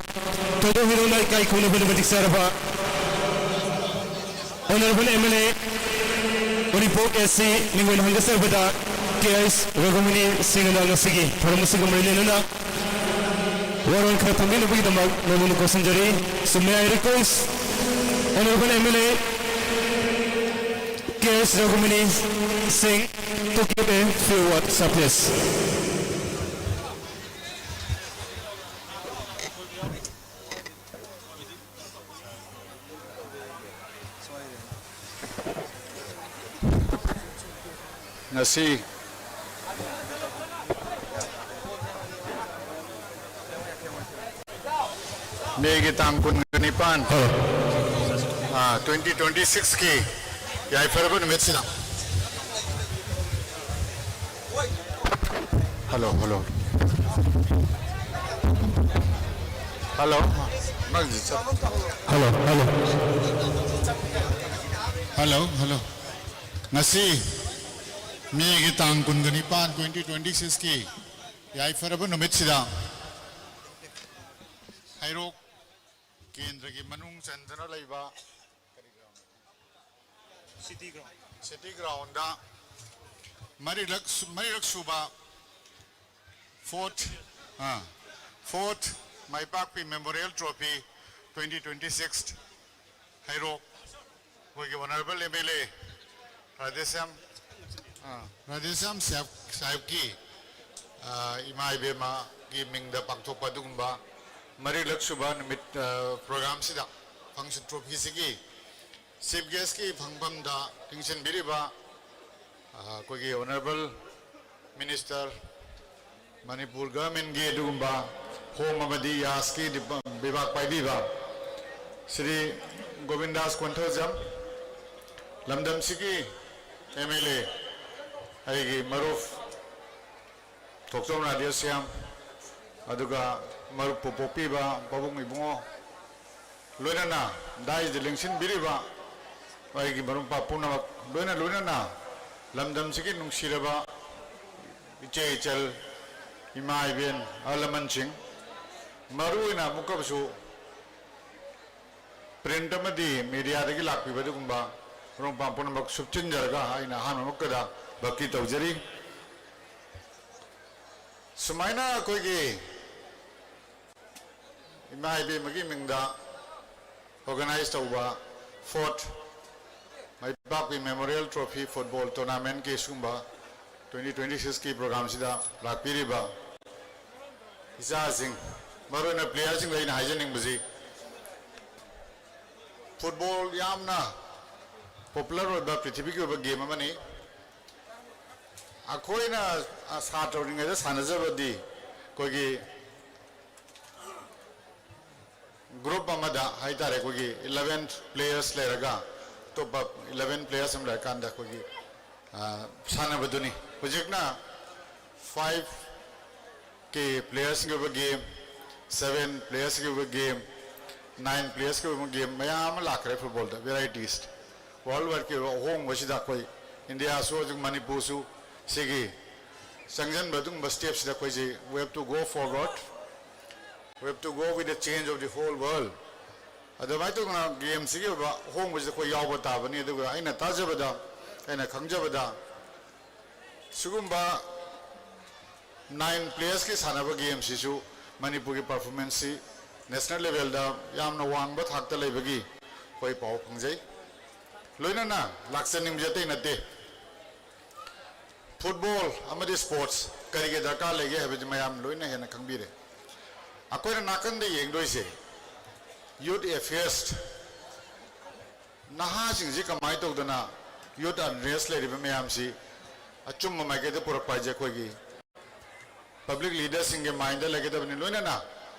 ꯊꯧꯗꯣꯛ ꯍꯦꯔꯣꯅ ꯏꯀꯥꯏ ꯈꯨꯝꯅꯕ ꯃꯇꯤꯛ ꯆꯥꯔꯕ Honourable M L A Uripok A C ꯃꯤꯡꯑꯣꯏꯅ ꯍꯪꯒꯠꯆꯔꯕꯗ K S ꯔꯘꯨꯃꯅꯤ ꯁꯤꯡꯅ ꯉꯁꯤꯒꯤ ꯊꯧꯔꯝ ꯑꯁꯤꯒ ꯃꯔꯤ ꯂꯩꯅꯅ ꯋꯥꯔꯣꯜ ꯈꯔ ꯊꯝꯕꯤꯅꯕꯒꯤꯗꯃꯛ ꯅꯧꯅ ꯀꯧꯁꯤꯟꯖꯔꯤ꯫ So may I request Honourable M L A K S Raghuramani Singh to give a few words, sir, please. ꯉꯁꯤ ꯃꯦꯒꯤ ꯇꯥꯡ ꯀꯨꯟꯒ ꯅꯤꯄꯥꯟ, ꯑꯥ, twenty twenty-sixꯀꯤ ꯌꯥꯏꯐꯔꯕ ꯅꯨꯃꯤꯠꯁꯤꯗ꯫ Hello, hello. Hello. ꯅꯪꯁꯤ ꯆꯠ- Hello, hello. Hello, hello. ꯉꯁꯤ ꯃꯦꯒꯤ ꯇꯥꯡ ꯀꯨꯟꯒ ꯅꯤꯄꯥꯟ, twenty twenty-sixꯀꯤ ꯌꯥꯏꯐꯔꯕ ꯅꯨꯃꯤꯠꯁꯤꯗ ꯍꯩꯔꯣꯛ ꯀꯦꯟꯗ꯭ꯔꯒꯤ ꯃꯅꯨꯡ ꯆꯟꯗꯨꯅ ꯂꯩꯕ ꯁꯤꯇꯤ ꯒ꯭ꯔꯥꯎꯟꯗ ꯃꯔꯤꯔꯛ ꯁꯨ-, ꯃꯔꯤꯔꯛ ꯁꯨꯕ fourth, ꯑꯥ, fourth ꯃꯥꯏꯄꯥꯛꯄꯤ Memorial Trophy twenty twenty-six Heirok, ꯑꯩꯈꯣꯏꯒꯤ honourable M L A Radheshyam, ꯑꯥ, ꯔꯥꯙꯦꯁ꯭ꯌꯥꯝ ꯁꯥꯍꯦꯕ, ꯁꯥꯍꯦꯕꯀꯤ, ꯑꯥ, ꯏꯃꯥ ꯏꯕꯦꯝꯃꯒꯤ ꯃꯤꯡꯗ ꯄꯥꯡꯊꯣꯛꯄ ꯑꯗꯨꯒꯨꯝꯕ ꯃꯔꯤꯔꯛ ꯁꯨꯕ ꯅꯨꯃꯤꯠ, ꯑꯥ, ꯄ꯭ꯔꯣꯒ꯭ꯔꯥꯝꯁꯤꯗ ꯐꯪꯁꯟ ꯇ꯭ꯔꯣꯐꯤꯁꯤꯒꯤ ꯆꯤꯐ ꯒꯦꯁꯀꯤ ꯐꯝꯐꯝꯗ ꯂꯦꯡꯁꯤꯟꯕꯤꯔꯤꯕ, ꯑꯥ, ꯑꯩꯈꯣꯏꯒꯤ ꯑꯣꯅꯔꯦꯕꯜ ꯃꯤꯅꯤꯁꯇꯔ, ꯃꯅꯤꯄꯨꯔ ꯒꯚꯔꯟꯃꯦꯟꯒꯤ ꯑꯗꯨꯒꯨꯝꯕ ꯍꯣꯝ ꯑꯃꯗꯤ ꯌꯥꯁꯀꯤ ꯗꯤꯄ-, ꯕꯤꯚꯥꯒ ꯄꯥꯏꯕꯤꯕ ꯁ꯭ꯔꯤ ꯒꯣꯕꯤꯟꯗꯥꯁ ꯀꯣꯟꯊꯧꯖꯝ, ꯂꯝꯗꯝꯁꯤꯒꯤ ꯑꯦꯝ ꯑꯦꯜ ꯑꯦ, ꯑꯩꯒꯤ ꯃꯔꯨꯞ ꯊꯣꯛꯆꯣꯝ ꯔꯥꯙꯦꯁ꯭ꯌꯥꯝ, ꯑꯗꯨꯒ ꯃꯔꯨꯞꯄꯨ ꯄꯣꯛꯄꯤꯕ ꯄꯥꯕꯨꯡ ꯏꯕꯨꯡꯉꯣ, ꯂꯣꯏꯅꯅ ꯗꯥꯏꯁꯗ ꯂꯦꯡꯁꯤꯟꯕꯤꯔꯤꯕ ꯑꯩꯒꯤ ꯃꯔꯨꯞ ꯃꯄꯥꯡ ꯄꯨꯝꯅꯃꯛ, ꯂꯣꯏꯅ ꯂꯣꯏꯅꯅ ꯂꯝꯗꯝꯁꯤꯒꯤ ꯅꯨꯡꯁꯤꯔꯕ ꯏꯆꯦ ꯏꯆꯜ, ꯏꯃꯥ ꯏꯕꯦꯟ, ꯑꯍꯜ ꯂꯃꯟꯁꯤꯡ, ꯃꯔꯨ ꯑꯣꯏꯅ ꯑꯃꯨꯛꯀꯁꯨ ꯄ꯭ꯔꯤꯟꯠ ꯑꯃꯗꯤ ꯃꯦꯗꯤꯌꯥꯗꯒꯤ ꯂꯥꯛꯄꯤꯕ ꯑꯗꯨꯒꯨꯝꯕ ꯃꯔꯨꯞ ꯃꯄꯥꯡ ꯄꯨꯝꯅꯃꯛ ꯁꯨꯞꯆꯤꯟꯖꯔꯒ ꯑꯩꯅ ꯑꯍꯥꯟꯕꯃꯛꯇꯗ ꯚꯛꯇꯤ ꯇꯧꯖꯔꯤ꯫ ꯁꯨꯃꯥꯏꯅ ꯑꯩꯈꯣꯏꯒꯤ ꯏꯃꯥ ꯏꯕꯦꯝꯃꯒꯤ ꯃꯤꯡꯗ ꯑꯣꯔꯒꯅꯥꯏꯖ ꯇꯧꯕ ꯐꯣꯔꯠ ꯃꯥꯏ ꯄꯥꯛꯄꯤ ꯃꯦꯃꯣꯔꯤꯌꯦꯜ ꯇ꯭ꯔꯣꯐꯤ ꯐꯨꯠꯕꯣꯜ ꯇꯣꯔꯅꯥꯃꯦꯟꯠꯀꯤ ꯁꯤꯒꯨꯝꯕ ꯇ꯭ꯋꯦꯟꯇꯤ ꯇ꯭ꯋꯦꯟꯇꯤ ꯁꯤꯛꯁꯀꯤ ꯄ꯭ꯔꯣꯒ꯭ꯔꯥꯝꯁꯤꯗ ꯂꯥꯛꯄꯤꯔꯤꯕ ꯏꯆꯥꯁꯤꯡ, ꯃꯔꯨꯑꯣꯏꯅ ꯄ꯭ꯂꯦꯌꯔꯁꯤꯡꯗ ꯑꯩꯅ ꯍꯥꯏꯖꯅꯤꯡꯕꯁꯤ, ꯐꯨꯠꯕꯣꯜ ꯌꯥꯝꯅ ꯄꯣꯄꯨꯂꯔ ꯑꯣꯏꯕ ꯄ꯭ꯔꯤꯊꯤꯕꯤꯒꯤ ꯑꯣꯏꯕ ꯒꯦꯝ ꯑꯃꯅꯤ꯫ ꯑꯩꯈꯣꯏꯅ, ꯑ, ꯁꯥꯇ꯭ꯔ ꯑꯣꯏꯔꯤꯉꯩꯗ ꯁꯥꯟꯅꯖꯕꯗꯤ ꯑꯩꯈꯣꯏꯒꯤ ꯒ꯭ꯔꯨꯞ ꯑꯃꯗ ꯍꯥꯏꯇꯥꯔꯦ, ꯑꯩꯈꯣꯏꯒꯤ ꯏꯂꯦꯚꯦꯟ ꯄ꯭ꯂꯦꯌꯔꯁ ꯂꯩꯔꯒ, ꯑꯇꯣꯞꯄ ꯏꯂꯦꯚꯦꯟ ꯄ꯭ꯂꯦꯌꯔꯁ ꯑꯃ ꯂꯩꯔꯀꯥꯟꯗ ꯑꯩꯈꯣꯏꯒꯤ, ꯑ, ꯁꯥꯟꯅꯕꯗꯨꯅꯤ꯫ ꯍꯧꯖꯤꯛꯅ ꯐꯥꯏꯚ ꯀꯤ ꯄ꯭ꯂꯦꯌꯔꯁꯤꯡꯒꯤ ꯑꯣꯏꯕ ꯒꯦꯝ, ꯁꯚꯦꯟ ꯄ꯭ꯂꯦꯌꯔꯁꯤꯡꯒꯤ ꯑꯣꯏꯕ ꯒꯦꯝ, ꯅꯥꯏꯟ ꯄ꯭ꯂꯦꯌꯔꯁꯀꯤ ꯑꯣꯏꯕ ꯒꯦꯝ ꯃꯌꯥꯝ ꯑꯃ ꯂꯥꯛꯈ꯭ꯔꯦ ꯐꯨꯠꯕꯣꯜꯗ, ꯚꯦꯔꯥꯏꯇꯤꯁ꯫ ꯋꯥꯔꯜ ꯋꯥꯏꯗꯀꯤ ꯑꯣꯏꯕ ꯑꯍꯣꯡꯕꯁꯤꯗ ꯑꯩꯈꯣꯏ ꯏꯟꯗꯤꯌꯥꯁꯨ, ꯍꯧꯖꯤꯛ ꯃꯅꯤꯄꯨꯔꯁꯨ ꯁꯤꯒꯤ ꯆꯪꯁꯤꯟꯕ ꯑꯗꯨꯒꯨꯝꯕ ꯁ꯭ꯇꯦꯞꯁꯤꯗ ꯑꯩꯈꯣꯏꯁꯤ, we have to go forward, we have to go with the change of the whole world꯫ ꯑꯗꯨꯃꯥꯏꯅ ꯇꯧꯗꯅ ꯒꯦꯝꯁꯤꯒꯤ ꯑꯣꯏꯕ ꯑꯍꯣꯡꯕꯁꯤꯗ ꯑꯩꯈꯣꯏ ꯌꯥꯎꯕ ꯇꯥꯕꯅꯤ꯫ ꯑꯗꯨꯒ ꯑꯩꯅ ꯇꯥꯖꯕꯗ, ꯑꯩꯅ ꯈꯪꯖꯕꯗ, ꯁꯤꯒꯨꯝꯕ ꯅꯥꯏꯟ ꯄ꯭ꯂꯦꯌꯔꯁꯀꯤ ꯁꯥꯟꯅꯕ ꯒꯦꯝꯁꯤꯁꯨ ꯃꯅꯤꯄꯨꯔꯒꯤ ꯄꯔꯐꯣꯔꯃꯦꯟꯁꯁꯤ ꯅꯦꯁꯅꯦꯜ ꯂꯦꯚꯦꯜꯗ ꯌꯥꯝꯅ ꯋꯥꯡꯕ ꯊꯥꯛꯇ ꯂꯩꯕꯒꯤ ꯑꯩꯈꯣꯏ ꯄꯥꯎ ꯐꯪꯖꯩ꯫ ꯂꯣꯏꯅꯅ ꯂꯥꯛꯆꯅꯤꯡꯕꯁꯦ ꯑꯇꯩ ꯅꯠꯇꯦ, ꯐꯨꯠꯕꯣꯜ ꯑꯃꯗꯤ ꯁ꯭ꯄꯣꯔꯠꯁ ꯀꯔꯤꯒꯤ ꯗꯔꯀꯥꯔ ꯂꯩꯒꯦ ꯍꯥꯏꯕꯁꯤ ꯃꯌꯥꯝ ꯂꯣꯏꯅ ꯍꯦꯟꯅ ꯈꯪꯕꯤꯔꯦ꯫ ꯑꯩꯈꯣꯏꯅ ꯅꯥꯀꯟꯗ ꯌꯦꯡꯗꯣꯏꯁꯦ ꯌꯨꯠ ꯑꯦꯐꯤꯌꯔꯁ, ꯅꯍꯥꯁꯤꯡꯁꯤ ꯀꯃꯥꯏꯅ ꯇꯧꯗꯅ ꯌꯨꯠ ꯑꯟꯔꯦꯁ ꯂꯩꯔꯤꯕ ꯃꯌꯥꯝꯁꯤ ꯑꯆꯨꯝꯕ ꯃꯥꯏꯀꯩꯗ ꯄꯨꯔꯛꯄ ꯍꯥꯏꯁꯦ ꯑꯩꯈꯣꯏꯒꯤ ꯄꯕ꯭ꯂꯤꯛ ꯂꯤꯗꯔꯁꯤꯡꯒꯤ ꯃꯥꯏꯟꯗ ꯂꯩꯒꯗꯕꯅꯤ꯫ ꯂꯣꯏꯅꯅ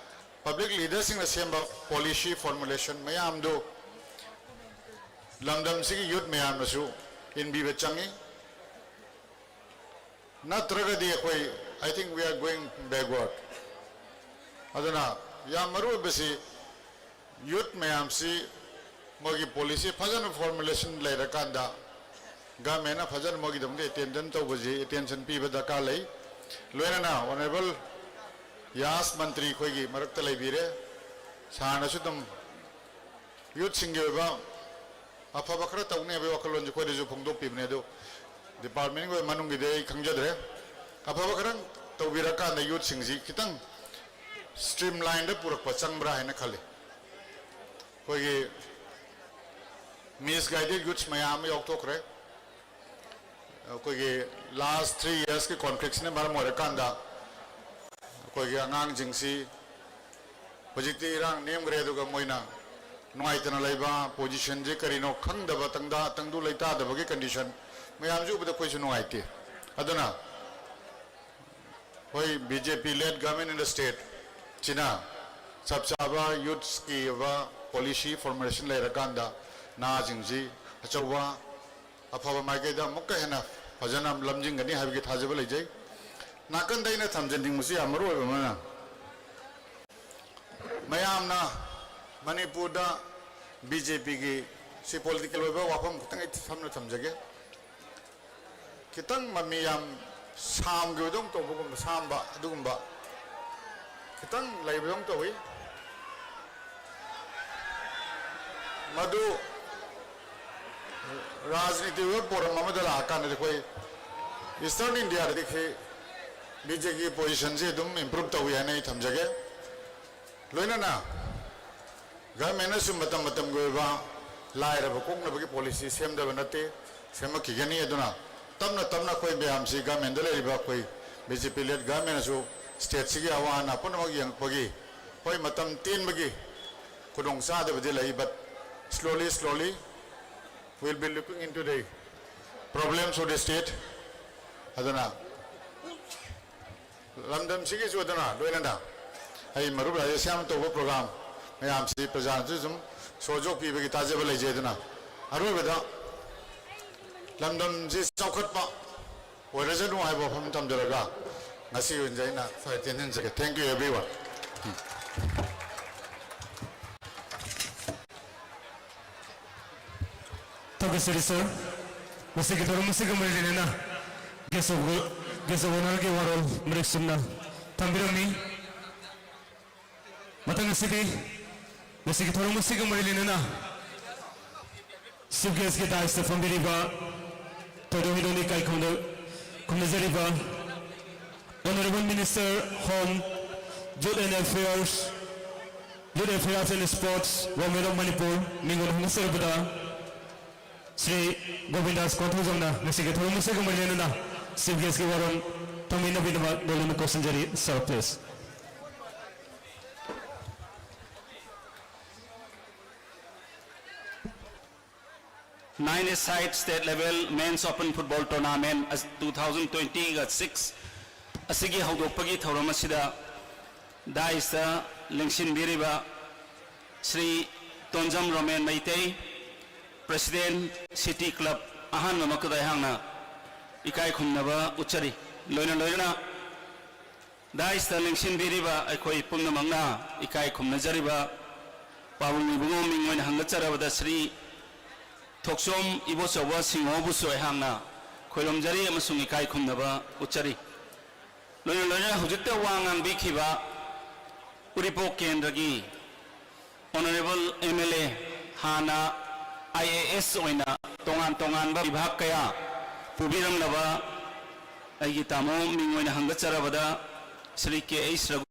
ꯄꯕ꯭ꯂꯤꯛ ꯂꯤꯗꯔꯁꯤꯡꯅ ꯁꯦꯝꯕ ꯄꯣꯂꯤꯁꯤ ꯐꯣꯔꯃꯨꯂꯦꯁꯟ ꯃꯌꯥꯝꯗꯨ ꯂꯝꯗꯝꯁꯤꯒꯤ ꯌꯨꯠ ꯃꯌꯥꯝꯅꯁꯨ ꯏꯟꯕꯤꯕ ꯆꯪꯉꯤ꯫ ꯅꯠꯇ꯭ꯔꯒꯗꯤ ꯑꯩꯈꯣꯏ, I think we are going backward꯫ ꯑꯗꯨꯅ ꯌꯥꯝ ꯃꯔꯨ ꯑꯣꯏꯕꯁꯤ ꯌꯨꯠ ꯃꯌꯥꯝꯁꯤ ꯃꯣꯏꯒꯤ ꯄꯣꯂꯤꯁꯤ ꯐꯖꯅ ꯐꯣꯔꯃꯨꯂꯦꯁꯟ ꯂꯩꯔꯀꯥꯟꯗ ꯒꯚꯔꯟꯃꯦꯟꯅ ꯐꯖꯅ ꯃꯣꯏꯒꯤꯗꯃꯛꯇ ꯑꯦꯇꯦꯟꯗꯦꯟ ꯇꯧꯕꯁꯤ, ꯑꯦꯇꯦꯟꯁꯟ ꯄꯤꯕ ꯗꯔꯀꯥꯔ ꯂꯩ꯫ ꯂꯣꯏꯅꯅ ꯑꯣꯅꯔꯦꯕꯜ ꯌꯥꯁ ꯃꯟꯇ꯭ꯔꯤ ꯑꯩꯈꯣꯏꯒꯤ ꯃꯔꯛꯇ ꯂꯩꯕꯤꯔꯦ, ꯁꯥꯔꯅꯁꯨ ꯑꯗꯨꯝ ꯌꯨꯠꯁꯤꯡꯒꯤ ꯑꯣꯏꯕ ꯑꯐꯕ ꯈꯔ ꯇꯧꯅꯤ ꯍꯥꯏꯕꯒꯤ ꯋꯥꯈꯜꯂꯣꯟꯁꯦ ꯑꯩꯈꯣꯏꯗꯁꯨ ꯐꯣꯡꯗꯣꯛꯄꯤꯕꯅꯦ꯫ ꯑꯗꯨ ꯗꯤꯄꯥꯔꯠꯃꯦꯟꯒꯤ ꯑꯣꯏꯕ ꯃꯅꯨꯡꯒꯤꯗꯤ ꯑꯩ ꯈꯪꯖꯗ꯭ꯔꯦ꯫ ꯑꯐꯕ ꯈꯔ ꯇꯧꯕꯤꯔꯀꯥꯟꯗ ꯌꯨꯠꯁꯤꯡꯁꯤ ꯈꯤꯇꯪ ꯁ꯭ꯇ꯭ꯔꯤꯝ ꯂꯥꯏꯟꯗ ꯄꯨꯔꯛꯄ ꯆꯪꯕ꯭ꯔꯥ ꯍꯥꯏꯅ ꯈꯜꯂꯤ꯫ ꯑꯩꯈꯣꯏꯒꯤ ꯃꯤꯁꯒꯥꯏꯗꯦꯗ ꯌꯨꯠꯁ ꯃꯌꯥꯝ ꯑꯃ ꯌꯥꯎꯊꯣꯛꯈ꯭ꯔꯦ꯫ ꯑꯩꯈꯣꯏꯒꯤ ꯂꯥꯁ ꯊ꯭ꯔꯤ ꯌꯔꯁꯀꯤ ꯀꯣꯟꯐ꯭ꯂꯤꯛꯁꯤꯅ ꯃꯔꯝ ꯑꯣꯏꯔꯀꯥꯟꯗ ꯑꯩꯈꯣꯏꯒꯤ ꯑꯉꯥꯡꯁꯤꯡꯁꯤ ꯍꯧꯖꯤꯛꯇꯤ ꯏꯔꯥꯡ ꯅꯦꯝꯈ꯭ꯔꯦ, ꯑꯗꯨꯒ ꯃꯣꯏꯅ ꯅꯨꯡꯉꯥꯏꯇꯅ ꯂꯩꯕ, ꯄꯣꯖꯤꯁꯟꯁꯦ ꯀꯔꯤꯅꯣ ꯈꯪꯗꯕ, ꯇꯪꯗꯥ ꯇꯪꯗꯨ ꯂꯩꯇꯥꯗꯕꯒꯤ ꯀꯟꯗꯤꯁꯟ ꯃꯌꯥꯝꯁꯤ ꯎꯕꯗ ꯑꯩꯈꯣꯏꯁꯨ ꯅꯨꯡꯉꯥꯏꯇꯦ꯫ ꯑꯗꯨꯅ ꯍꯣꯏ, B J P led government in the state ꯁꯤꯅ ꯆꯞ ꯆꯥꯕ ꯌꯨꯠꯁꯀꯤ ꯑꯣꯏꯕ ꯄꯣꯂꯤꯁꯤ ꯐꯣꯔꯃꯨꯂꯦꯁꯟ ꯂꯩꯔꯀꯥꯟꯗ ꯅꯍꯥꯁꯤꯡꯁꯤ ꯑꯆꯧꯕ ꯑꯐꯕ ꯃꯥꯏꯀꯩꯗ ꯑꯃꯨꯛꯀ ꯍꯦꯟꯅ ꯐꯖꯅ ꯂꯝꯖꯤꯡꯒꯅꯤ ꯍꯥꯏꯕꯒꯤ ꯊꯥꯖꯕ ꯂꯩꯖꯩ꯫ ꯅꯥꯀꯟꯗ ꯑꯩꯅ ꯊꯝꯖꯅꯤꯡꯕꯁꯤ ꯌꯥꯝ ꯃꯔꯨ ꯑꯣꯏꯕ ꯑꯃꯅ, ꯃꯌꯥꯝꯅ ꯃꯅꯤꯄꯨꯔꯗ B J Pꯒꯤ ꯁꯤ ꯄꯣꯂꯤꯇꯤꯀꯦꯜ ꯑꯣꯏꯕ ꯋꯥꯐꯝ ꯈꯤꯇꯪ ꯑꯩ ꯁꯝꯅ ꯊꯝꯖꯒꯦ꯫ ꯈꯤꯇꯪ ꯃꯃꯤ ꯌꯥꯝ ꯁꯥꯝꯈꯤꯕꯗꯧ ꯇꯧꯕꯒꯨꯝꯕ, ꯁꯥꯝꯕ ꯑꯗꯨꯒꯨꯝꯕ ꯈꯤꯇꯪ ꯂꯩꯕꯗꯧ ꯇꯧꯏ꯫ ꯃꯗꯨ ꯔꯥꯖꯅꯤꯇꯤ ꯑꯣꯏꯕ ꯄꯣꯔꯝ ꯑꯃꯗ ꯂꯥꯛꯑꯀꯥꯟꯗꯗꯤ ꯑꯩꯈꯣꯏ Eastern Indiaꯗꯗꯤ ꯁꯤ B J Pꯒꯤ ꯄꯣꯖꯤꯁꯟꯁꯤ ꯑꯗꯨꯝ ꯏꯝꯄ꯭ꯔꯨꯞ ꯇꯧꯏ ꯍꯥꯏꯅ ꯑꯩ ꯊꯝꯖꯒꯦ꯫ ꯂꯣꯏꯅꯅ ꯒꯚꯔꯟꯃꯦꯟꯅꯁꯨ ꯃꯇꯝ ꯃꯇꯝꯒꯤ ꯑꯣꯏꯕ ꯂꯥꯏꯔꯕ ꯀꯣꯛꯅꯕꯒꯤ ꯄꯣꯂꯤꯁꯤ ꯁꯦꯝꯗꯕ ꯅꯠꯇꯦ, ꯁꯦꯝꯃꯛꯈꯤꯒꯅꯤ꯫ ꯑꯗꯨꯅ ꯇꯞꯅ ꯇꯞꯅ ꯑꯩꯈꯣꯏ ꯃꯌꯥꯝꯁꯤ, ꯒꯃꯦꯟꯗ ꯂꯩꯔꯤꯕ ꯑꯩꯈꯣꯏ ꯕꯤ ꯖꯦ ꯄꯤ ꯂꯦꯠ ꯒꯃꯦꯟꯅꯁꯨ ꯁ꯭ꯇꯦꯠꯁꯤꯒꯤ ꯑꯋꯥ ꯑꯅꯥ ꯄꯨꯝꯅꯃꯛ ꯌꯦꯡꯉꯛꯄꯒꯤ, ꯍꯣꯏ, ꯃꯇꯝ ꯇꯦꯟꯕꯒꯤ ꯈꯨꯗꯣꯡ ꯆꯥꯗꯕꯗꯤ ꯂꯩ, but slowly, slowly we will be looking into the problems of the state꯫ ꯑꯗꯨꯅ ꯂꯝꯗꯝꯁꯤꯒꯤꯁꯨ ꯑꯗꯨꯅ ꯂꯣꯏꯅꯅ ꯑꯩ ꯃꯔꯨꯞ ꯔꯥꯖꯦꯁ꯭ꯌꯥꯝ ꯇꯧꯕ ꯄ꯭ꯔꯣꯒ꯭ꯔꯥꯝ ꯃꯌꯥꯝꯁꯤ ꯄ꯭ꯔꯖꯥꯅꯁꯨ ꯁꯨꯝ ꯁꯣꯖꯣꯛ ꯄꯤꯕꯒꯤ ꯊꯥꯖꯕ ꯂꯩꯖꯩ꯫ ꯑꯗꯨꯅ ꯑꯔꯣꯏꯕꯗ ꯂꯝꯗꯝꯁꯤ ꯆꯥꯎꯈꯠꯄ ꯑꯣꯏꯔꯁꯅꯨ ꯍꯥꯏꯕ ꯋꯥꯐꯝ ꯊꯝꯖꯔꯒ ꯉꯁꯤꯒꯤ ꯑꯣꯏꯅ ꯑꯩꯅ ꯁ꯭ꯋꯥꯏ ꯇꯦꯟꯁꯤꯟꯖꯒꯦ꯫ Thank you, everyone꯫ ꯊꯥꯒꯠꯆꯔꯤ ꯁꯥꯔ꯫ ꯃꯁꯤꯒꯤ ꯊꯧꯔꯝ ꯑꯁꯤꯒ ꯃꯔꯤ ꯂꯩꯅꯅ guest of, guest of honourꯒꯤ ꯋꯥꯔꯣꯜ ꯃꯔꯤꯛ ꯆꯨꯝꯅ ꯊꯝꯕꯤꯔꯝꯃꯤ꯫ ꯃꯊꯪ ꯑꯁꯤꯗꯤ ꯃꯁꯤꯒꯤ ꯊꯧꯔꯝ ꯑꯁꯤꯒ ꯃꯔꯤ ꯂꯩꯅꯅ chief guestꯀꯤ daisꯇ ꯐꯝꯕꯤꯔꯤꯕ ꯊꯣꯏꯗꯣꯛ ꯍꯦꯟꯗꯣꯛꯅ ꯏꯀꯥꯏ ꯈꯨꯝꯅ-, ꯈꯨꯝꯅꯖꯔꯤꯕ Honourable Minister Home, Youth and Affairs, Youth Affairs and Sports, Government of Manipur, ꯃꯤꯡ ꯑꯣꯏꯅ ꯍꯪꯅꯖꯔꯕꯗ ꯁ꯭ꯔꯤ ꯒꯣꯕꯤꯟꯗꯥꯁ ꯀꯣꯟꯊꯧꯖꯝꯅ ꯉꯁꯤꯒꯤ ꯊꯧꯔꯝ ꯑꯁꯤꯒ ꯃꯔꯤ ꯂꯩꯅꯅ chief guestꯀꯤ ꯋꯥꯔꯣꯜ ꯊꯝꯕꯤꯅꯕꯒꯤꯗꯃꯛ ꯅꯣꯂꯨꯛꯅ ꯀꯧꯁꯤꯟꯖꯔꯤ꯫ Sir, please. Nine-a-side state level men's open football tournament two thousand twenty-six ꯑꯁꯤꯒꯤ ꯍꯧꯗꯣꯛꯄꯒꯤ ꯊꯧꯔꯝ ꯑꯁꯤꯗ daisꯇ ꯂꯦꯡꯁꯤꯟꯕꯤꯔꯤꯕ Shri Tonjam Romen Meitei, President, City Club, ꯑꯍꯥꯟꯕꯃꯛꯇꯗ ꯑꯩꯍꯥꯛꯅ ꯏꯀꯥꯏ ꯈꯨꯝꯅꯕ ꯎꯠꯆꯔꯤ꯫ ꯂꯣꯏꯅ ꯂꯣꯏꯅꯅ daisꯇ ꯂꯦꯡꯁꯤꯟꯕꯤꯔꯤꯕ ꯑꯩꯈꯣꯏ ꯄꯨꯝꯅꯃꯛꯅ ꯏꯀꯥꯏ ꯈꯨꯝꯅꯖꯔꯤꯕ ꯄꯥꯕꯨꯡ ꯏꯕꯨꯡꯉꯣ ꯃꯤꯡ ꯑꯣꯏꯅ ꯍꯪꯒꯠꯆꯔꯕꯗ ꯁ꯭ꯔꯤ ꯊꯣꯛꯆꯣꯝ ꯏꯕꯣꯆꯧꯕ ꯁꯤꯡꯍꯕꯨꯁꯨ ꯑꯩꯍꯥꯛꯅ ꯈꯣꯏꯔꯨꯝꯖꯔꯤ ꯑꯃꯁꯨꯡ ꯏꯀꯥꯏ ꯈꯨꯝꯅꯕ ꯎꯠꯆꯔꯤ꯫ ꯂꯣꯏꯅ ꯂꯣꯏꯅꯅ ꯍꯧꯖꯤꯛꯇ ꯋꯥ ꯉꯥꯡꯕꯤꯈꯤꯕ ꯎꯔꯤꯄꯣꯛ ꯀꯦꯟꯗ꯭ꯔꯒꯤ Honourable M L A, ꯍꯥꯟꯅ I A S ꯑꯣꯏꯅ ꯇꯣꯉꯥꯟ ꯇꯣꯉꯥꯟꯕ ꯕꯤꯚꯥꯒ ꯀꯌꯥ ꯄꯨꯕꯤꯔꯝꯂꯕ ꯑꯩꯒꯤ ꯇꯥꯃꯣ ꯃꯤꯡ ꯑꯣꯏꯅ ꯍꯪꯒꯠꯆꯔꯕꯗ ꯁ꯭ꯔꯤ ꯀꯦ ꯑꯩꯆ ꯔꯘꯨ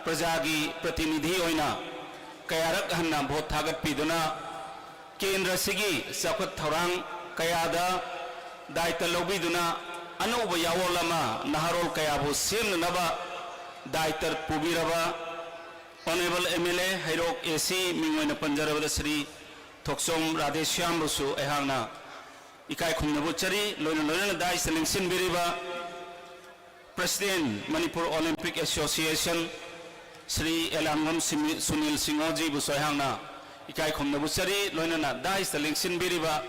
ꯄ꯭ꯔꯖꯥꯒꯤ ꯄ꯭ꯔꯇꯤꯅꯤꯙꯤ ꯑꯣꯏꯅ ꯀꯌꯥꯔꯛ ꯍꯟꯅ ꯚꯣꯠ ꯊꯥꯒꯠꯄꯤꯗꯨꯅ, ꯀꯦꯟꯗ꯭ꯔꯁꯤꯒꯤ ꯆꯥꯎꯈꯠ ꯊꯧꯔꯥꯡ ꯀꯌꯥꯗ ꯗꯥꯏꯇ ꯂꯧꯕꯤꯗꯨꯅ, ꯑꯅꯧꯕ ꯌꯥꯑꯣꯜ ꯑꯃ ꯅꯍꯥꯔꯣꯜ ꯀꯌꯥꯕꯨ ꯁꯦꯝꯅꯅꯕ ꯗꯥꯏꯇ ꯄꯨꯕꯤꯔꯕ Honourable M L A Heirok A C ꯃꯤꯡ ꯑꯣꯏꯅ ꯄꯟꯖꯔꯕꯗ ꯁ꯭ꯔꯤ ꯊꯣꯛꯆꯣꯝ ꯔꯥꯙꯦꯁ꯭ꯌꯥꯝꯕꯨꯁꯨ ꯑꯩꯍꯥꯛꯅ ꯏꯀꯥꯏ ꯈꯨꯝꯅꯕ ꯎꯠꯆꯔꯤ꯫ ꯂꯣꯏꯅ ꯂꯣꯏꯅꯅ ꯗꯥꯏꯁꯇ ꯂꯦꯡꯁꯤꯟꯕꯤꯔꯤꯕ President Manipur Olympic Association Shri Elangbam ꯁꯤꯃꯤ-, ꯁꯨꯅꯤꯜ ꯁꯤꯡꯍꯣꯖꯤꯕꯨꯁꯨ ꯑꯩꯍꯥꯛꯅ ꯏꯀꯥꯏ ꯈꯨꯝꯅꯕ ꯎꯠꯆꯔꯤ꯫ ꯂꯣꯏꯅꯅ ꯗꯥꯏꯁꯇ ꯂꯦꯡꯁꯤꯟꯕꯤꯔꯤꯕ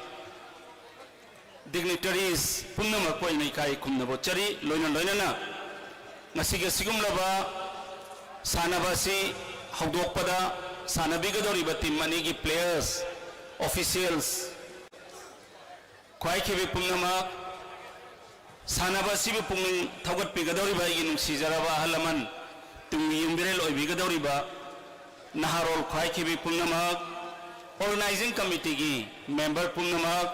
dignitaries ꯄꯨꯝꯅꯃꯛꯄꯨ ꯑꯩꯅ ꯏꯀꯥꯏ ꯈꯨꯝꯅꯕ ꯎꯠꯆꯔꯤ꯫ ꯂꯣꯏꯅ ꯂꯣꯏꯅꯅ ꯉꯁꯤꯒꯤ ꯑꯁꯤꯒꯨꯝꯂꯕ ꯁꯥꯟꯅꯕ ꯑꯁꯤ ꯍꯧꯗꯣꯛꯄꯗ ꯁꯥꯟꯅꯕꯤꯒꯗꯧꯔꯤꯕ team ꯑꯅꯤꯒꯤ players, officials, ꯈ꯭ꯋꯥꯏꯈꯤꯕꯤ ꯄꯨꯝꯅꯃꯛ, ꯁꯥꯟꯅꯕ ꯑꯁꯤꯕꯨ ꯄꯨꯛꯅꯤꯡ ꯊꯧꯒꯠꯄꯤꯒꯗꯧꯔꯤꯕ ꯑꯩꯒꯤ ꯅꯨꯡꯁꯤꯖꯔꯕ ꯑꯍꯜ ꯂꯃꯟ, ꯇꯨꯡꯒꯤ ꯌꯨꯝꯕꯤꯔꯦꯜ ꯑꯣꯏꯕꯤꯒꯗꯧꯔꯤꯕ ꯅꯍꯥꯔꯣꯜ ꯈ꯭ꯋꯥꯏꯈꯤꯕꯤ ꯄꯨꯝꯅꯃꯛ, organizing committeeꯒꯤ member ꯄꯨꯝꯅꯃꯛ,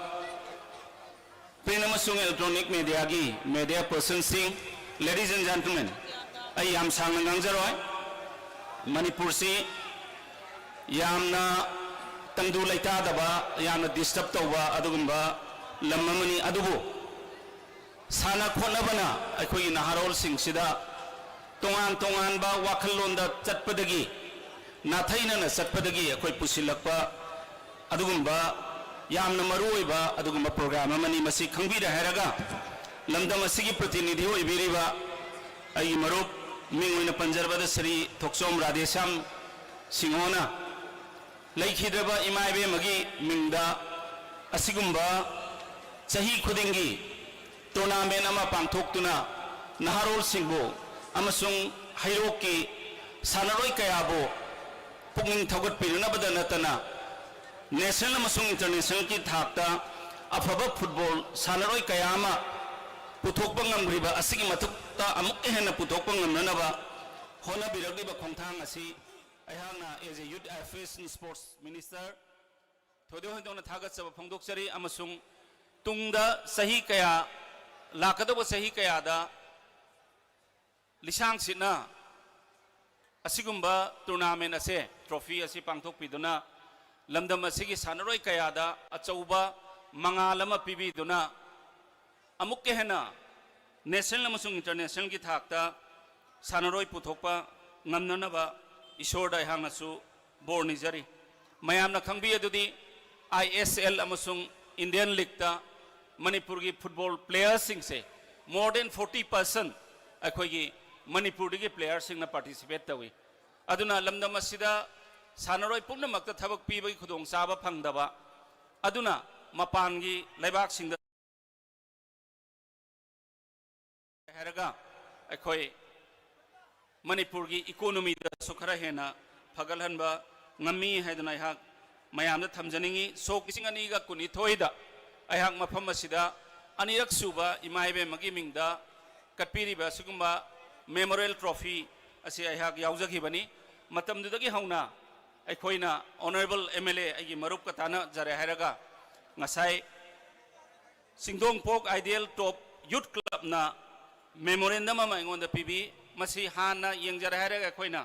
print ꯑꯃꯁꯨꯡ electronic mediaꯒꯤ media personꯁꯤꯡ, ladies and gentlemen, ꯑꯩ ꯌꯥꯝ ꯁꯥꯡꯅ ꯉꯥꯡꯖꯔꯣꯏ꯫ ꯃꯅꯤꯄꯨꯔꯁꯤ ꯌꯥꯝꯅ ꯇꯪꯗꯨ ꯂꯩꯇꯥꯗꯕ, ꯌꯥꯝꯅ disturb ꯇꯧꯕ ꯑꯗꯨꯒꯨꯝꯕ ꯂꯝ ꯑꯃꯅꯤ꯫ ꯑꯗꯨꯕꯨ ꯁꯥꯟꯅ ꯈꯣꯠꯅꯕꯅ ꯑꯩꯈꯣꯏꯒꯤ ꯅꯍꯥꯔꯣꯜꯁꯤꯡꯁꯤꯗ ꯇꯣꯉꯥꯟ ꯇꯣꯉꯥꯟꯕ ꯋꯥꯈꯜꯂꯣꯟꯗ ꯆꯠꯄꯗꯒꯤ, ꯅꯥꯊꯩꯅꯅ ꯆꯠꯄꯗꯒꯤ ꯑꯩꯈꯣꯏ ꯄꯨꯁꯤꯜꯂꯛꯄ ꯑꯗꯨꯒꯨꯝꯕ ꯌꯥꯝꯅ ꯃꯔꯨ ꯑꯣꯏꯕ ꯑꯗꯨꯒꯨꯝꯕ program ꯑꯃꯅꯤ꯫ ꯃꯁꯤ ꯈꯪꯕꯤꯔꯦ ꯍꯥꯏꯔꯒ, ꯂꯝꯗꯝ ꯑꯁꯤꯒꯤ ꯄ꯭ꯔꯇꯤꯅꯤꯙꯤ ꯑꯣꯏꯕꯤꯔꯤꯕ ꯑꯩꯒꯤ ꯃꯔꯨꯞ, ꯃꯤꯡ ꯑꯣꯏꯅ ꯄꯟꯖꯔꯕꯗ ꯁ꯭ꯔꯤ ꯊꯣꯛꯆꯣꯝ ꯔꯥꯙꯦꯁ꯭ꯌꯥꯝ ꯁꯤꯡꯍꯣꯅ ꯂꯩꯈꯤꯗ꯭ꯔꯕ ꯏꯃꯥ ꯏꯕꯦꯝꯃꯒꯤ ꯃꯤꯡꯗ ꯑꯁꯤꯒꯨꯝꯕ ꯆꯍꯤ ꯈꯨꯗꯤꯡꯒꯤ tournament ꯑꯃ ꯄꯥꯡꯊꯣꯛꯇꯨꯅ ꯅꯍꯥꯔꯣꯜꯁꯤꯡꯕꯨ ꯑꯃꯁꯨꯡ ꯍꯩꯔꯣꯛꯀꯤ ꯁꯥꯟꯅꯔꯣꯏ ꯀꯌꯥꯕꯨ ꯄꯨꯛꯅꯤꯡ ꯊꯧꯒꯠꯄꯤꯅꯅꯕꯗ ꯅꯠꯇꯅ, national ꯑꯃꯁꯨꯡ internationalꯒꯤ ꯊꯥꯛꯇ ꯑꯐꯕ football ꯁꯥꯟꯅꯔꯣꯏ ꯀꯌꯥ ꯑꯃ ꯄꯨꯊꯣꯛꯄ ꯉꯝꯂꯤꯕ ꯑꯁꯤꯒꯤ ꯃꯊꯛꯇ ꯑꯃꯨꯛꯀ ꯍꯦꯟꯅ ꯄꯨꯊꯣꯛꯄ ꯉꯝꯅꯅꯕ ꯍꯣꯠꯅꯕꯤꯔꯛꯂꯤꯕ ꯈꯣꯡꯊꯥꯡ ꯑꯁꯤ ꯑꯩꯍꯥꯛꯅ as a Youth Affairs and Sports Minister ꯊꯣꯏꯗꯣꯛ ꯍꯦꯟꯗꯣꯛꯅ ꯊꯥꯒꯠꯆꯕ ꯐꯣꯡꯗꯣꯛꯆꯔꯤ, ꯑꯃꯁꯨꯡ ꯇꯨꯡꯗ ꯆꯍꯤ ꯀꯌꯥ, ꯂꯥꯛꯀꯗꯧꯕ ꯆꯍꯤ ꯀꯌꯥꯗ ꯂꯤꯁꯥꯡ ꯁꯤꯠꯅ ꯑꯁꯤꯒꯨꯝꯕ tournament ꯑꯁꯦ, trophy ꯑꯁꯤ ꯄꯥꯡꯊꯣꯛꯄꯤꯗꯨꯅ ꯂꯝꯗꯝ ꯑꯁꯤꯒꯤ ꯁꯥꯟꯅꯔꯣꯏ ꯀꯌꯥꯗ ꯑꯆꯧꯕ ꯃꯉꯥꯜ ꯑꯃ ꯄꯤꯕꯤꯗꯨꯅ ꯑꯃꯨꯛꯀ ꯍꯦꯟꯅ national ꯑꯃꯁꯨꯡ internationalꯒꯤ ꯊꯥꯛꯇ ꯁꯥꯟꯅꯔꯣꯏ ꯄꯨꯊꯣꯛꯄ ꯉꯝꯅꯅꯕ ꯏꯁꯣꯔꯗ ꯑꯩꯍꯥꯛꯅꯁꯨ ꯕꯣꯔ ꯅꯤꯖꯔꯤ꯫ ꯃꯌꯥꯝꯅ ꯈꯪꯕꯤ ꯑꯗꯨꯗꯤ I S L ꯑꯃꯁꯨꯡ Indian Leagueꯇ ꯃꯅꯤꯄꯨꯔꯒꯤ football playerꯁꯤꯡꯁꯦ more than forty percent ꯑꯩꯈꯣꯏꯒꯤ ꯃꯅꯤꯄꯨꯔꯗꯒꯤ playerꯁꯤꯡꯅ participate ꯇꯧꯏ꯫ ꯑꯗꯨꯅ ꯂꯝꯗꯝ ꯑꯁꯤꯗ ꯁꯥꯟꯅꯔꯣꯏ ꯄꯨꯝꯅꯃꯛꯇ ꯊꯕꯛ ꯄꯤꯕꯒꯤ ꯈꯨꯗꯣꯡꯆꯥꯕ ꯐꯪꯗꯕ, ꯑꯗꯨꯅ ꯃꯄꯥꯟꯒꯤ ꯂꯩꯕꯥꯛꯁꯤꯡꯗ ꯍꯥꯏꯔꯒ ꯑꯩꯈꯣꯏ ꯃꯅꯤꯄꯨꯔꯒꯤ economyꯗꯁꯨ ꯈꯔ ꯍꯦꯟꯅ ꯐꯒꯠꯍꯟꯕ ꯉꯝꯃꯤ ꯍꯥꯏꯗꯨꯅ ꯑꯩꯍꯥꯛ ꯃꯌꯥꯝꯗ ꯊꯝꯖꯅꯤꯡꯏ꯫ ꯁꯣꯛ ꯂꯤꯁꯤꯡ ꯑꯅꯤꯒ ꯀꯨꯟꯅꯤꯊꯣꯏꯗ ꯑꯩꯍꯥꯛ ꯃꯐꯝ ꯑꯁꯤꯗ ꯑꯅꯤꯔꯛ ꯁꯨꯕ ꯏꯃꯥ ꯏꯕꯦꯟ ꯑꯃꯒꯤ ꯃꯤꯡꯗ ꯀꯠꯄꯤꯔꯤꯕ ꯑꯁꯤꯒꯨꯝꯕ memorial trophy ꯑꯁꯤ ꯑꯩꯍꯥꯛ ꯌꯥꯎꯖꯈꯤꯕꯅꯤ꯫ ꯃꯇꯝꯗꯨꯗꯒꯤ ꯍꯧꯅ ꯑꯩꯈꯣꯏꯅ Honourable M L A ꯑꯩꯒꯤ ꯃꯔꯨꯞꯀ ꯇꯥꯟꯅꯖꯔꯦ ꯍꯥꯏꯔꯒ ꯉꯁꯥꯏ ꯆꯤꯡꯗꯣꯡꯄꯣꯛ Ideal Top Youth Clubꯅ memorandum ꯑꯃ ꯑꯩꯉꯣꯟꯗ ꯄꯤꯕꯤ꯫ ꯃꯁꯤ ꯍꯥꯟꯅ ꯌꯦꯡꯖꯔꯦ ꯍꯥꯏꯔꯒ ꯑꯩꯈꯣꯏꯅ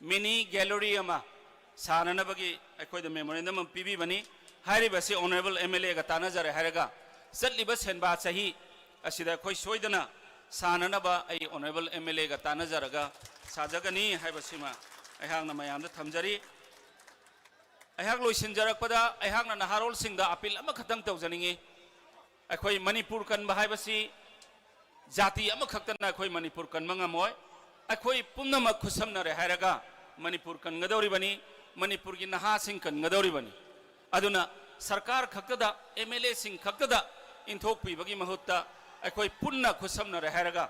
mini gallery ꯑꯃ ꯁꯥꯅꯅꯕꯒꯤ ꯑꯩꯈꯣꯏꯗ memorandum ꯑꯃ ꯄꯤꯕꯤꯕꯅꯤ꯫ ꯍꯥꯏꯔꯤꯕ ꯑꯁꯤ Honourable M L Aꯒ ꯇꯥꯟꯅꯖꯔꯦ ꯍꯥꯏꯔꯒ ꯆꯠꯂꯤꯕ ꯁꯦꯟꯕꯥ ꯆꯍꯤ ꯑꯁꯤꯗ ꯑꯩꯈꯣꯏ ꯁꯣꯏꯗꯅ ꯁꯥꯅꯅꯕ ꯑꯩ Honourable M L Aꯒ ꯇꯥꯟꯅꯖꯔꯒ ꯁꯥꯖꯒꯅꯤ ꯍꯥꯏꯕꯁꯤꯃ ꯑꯩꯍꯥꯛꯅ ꯃꯌꯥꯝꯗ ꯊꯝꯖꯔꯤ꯫ ꯑꯩꯍꯥꯛ ꯂꯣꯏꯁꯤꯟꯖꯔꯛꯄꯗ ꯑꯩꯍꯥꯛꯅ ꯅꯍꯥꯔꯣꯜꯁꯤꯡꯗ appeal ꯑꯃꯈꯛꯇꯪ ꯇꯧꯖꯅꯤꯡꯏ꯫ ꯑꯩꯈꯣꯏ ꯃꯅꯤꯄꯨꯔ ꯀꯟꯕ ꯍꯥꯏꯕꯁꯤ ꯖꯥꯇꯤ ꯑꯃꯈꯛꯇꯅ ꯑꯩꯈꯣꯏ ꯃꯅꯤꯄꯨꯔ ꯀꯟꯕ ꯉꯝꯃꯣꯏ꯫ ꯑꯩꯈꯣꯏ ꯄꯨꯝꯅꯃꯛ ꯈꯨꯠꯁꯝꯅꯔꯦ ꯍꯥꯏꯔꯒ ꯃꯅꯤꯄꯨꯔ ꯀꯟꯒꯗꯧꯔꯤꯕꯅꯤ, ꯃꯅꯤꯄꯨꯔꯒꯤ ꯅꯍꯥꯁꯤꯡ ꯀꯟꯒꯗꯧꯔꯤꯕꯅꯤ꯫ ꯑꯗꯨꯅ ꯁꯔꯀꯥꯔ ꯈꯛꯇꯗ, M L Aꯁꯤꯡ ꯈꯛꯇꯗ ꯏꯟꯊꯣꯛꯄꯤꯕꯒꯤ ꯃꯍꯨꯠꯇ ꯑꯩꯈꯣꯏ ꯄꯨꯟꯅ ꯈꯨꯠꯁꯝꯅꯔꯦ ꯍꯥꯏꯔꯒ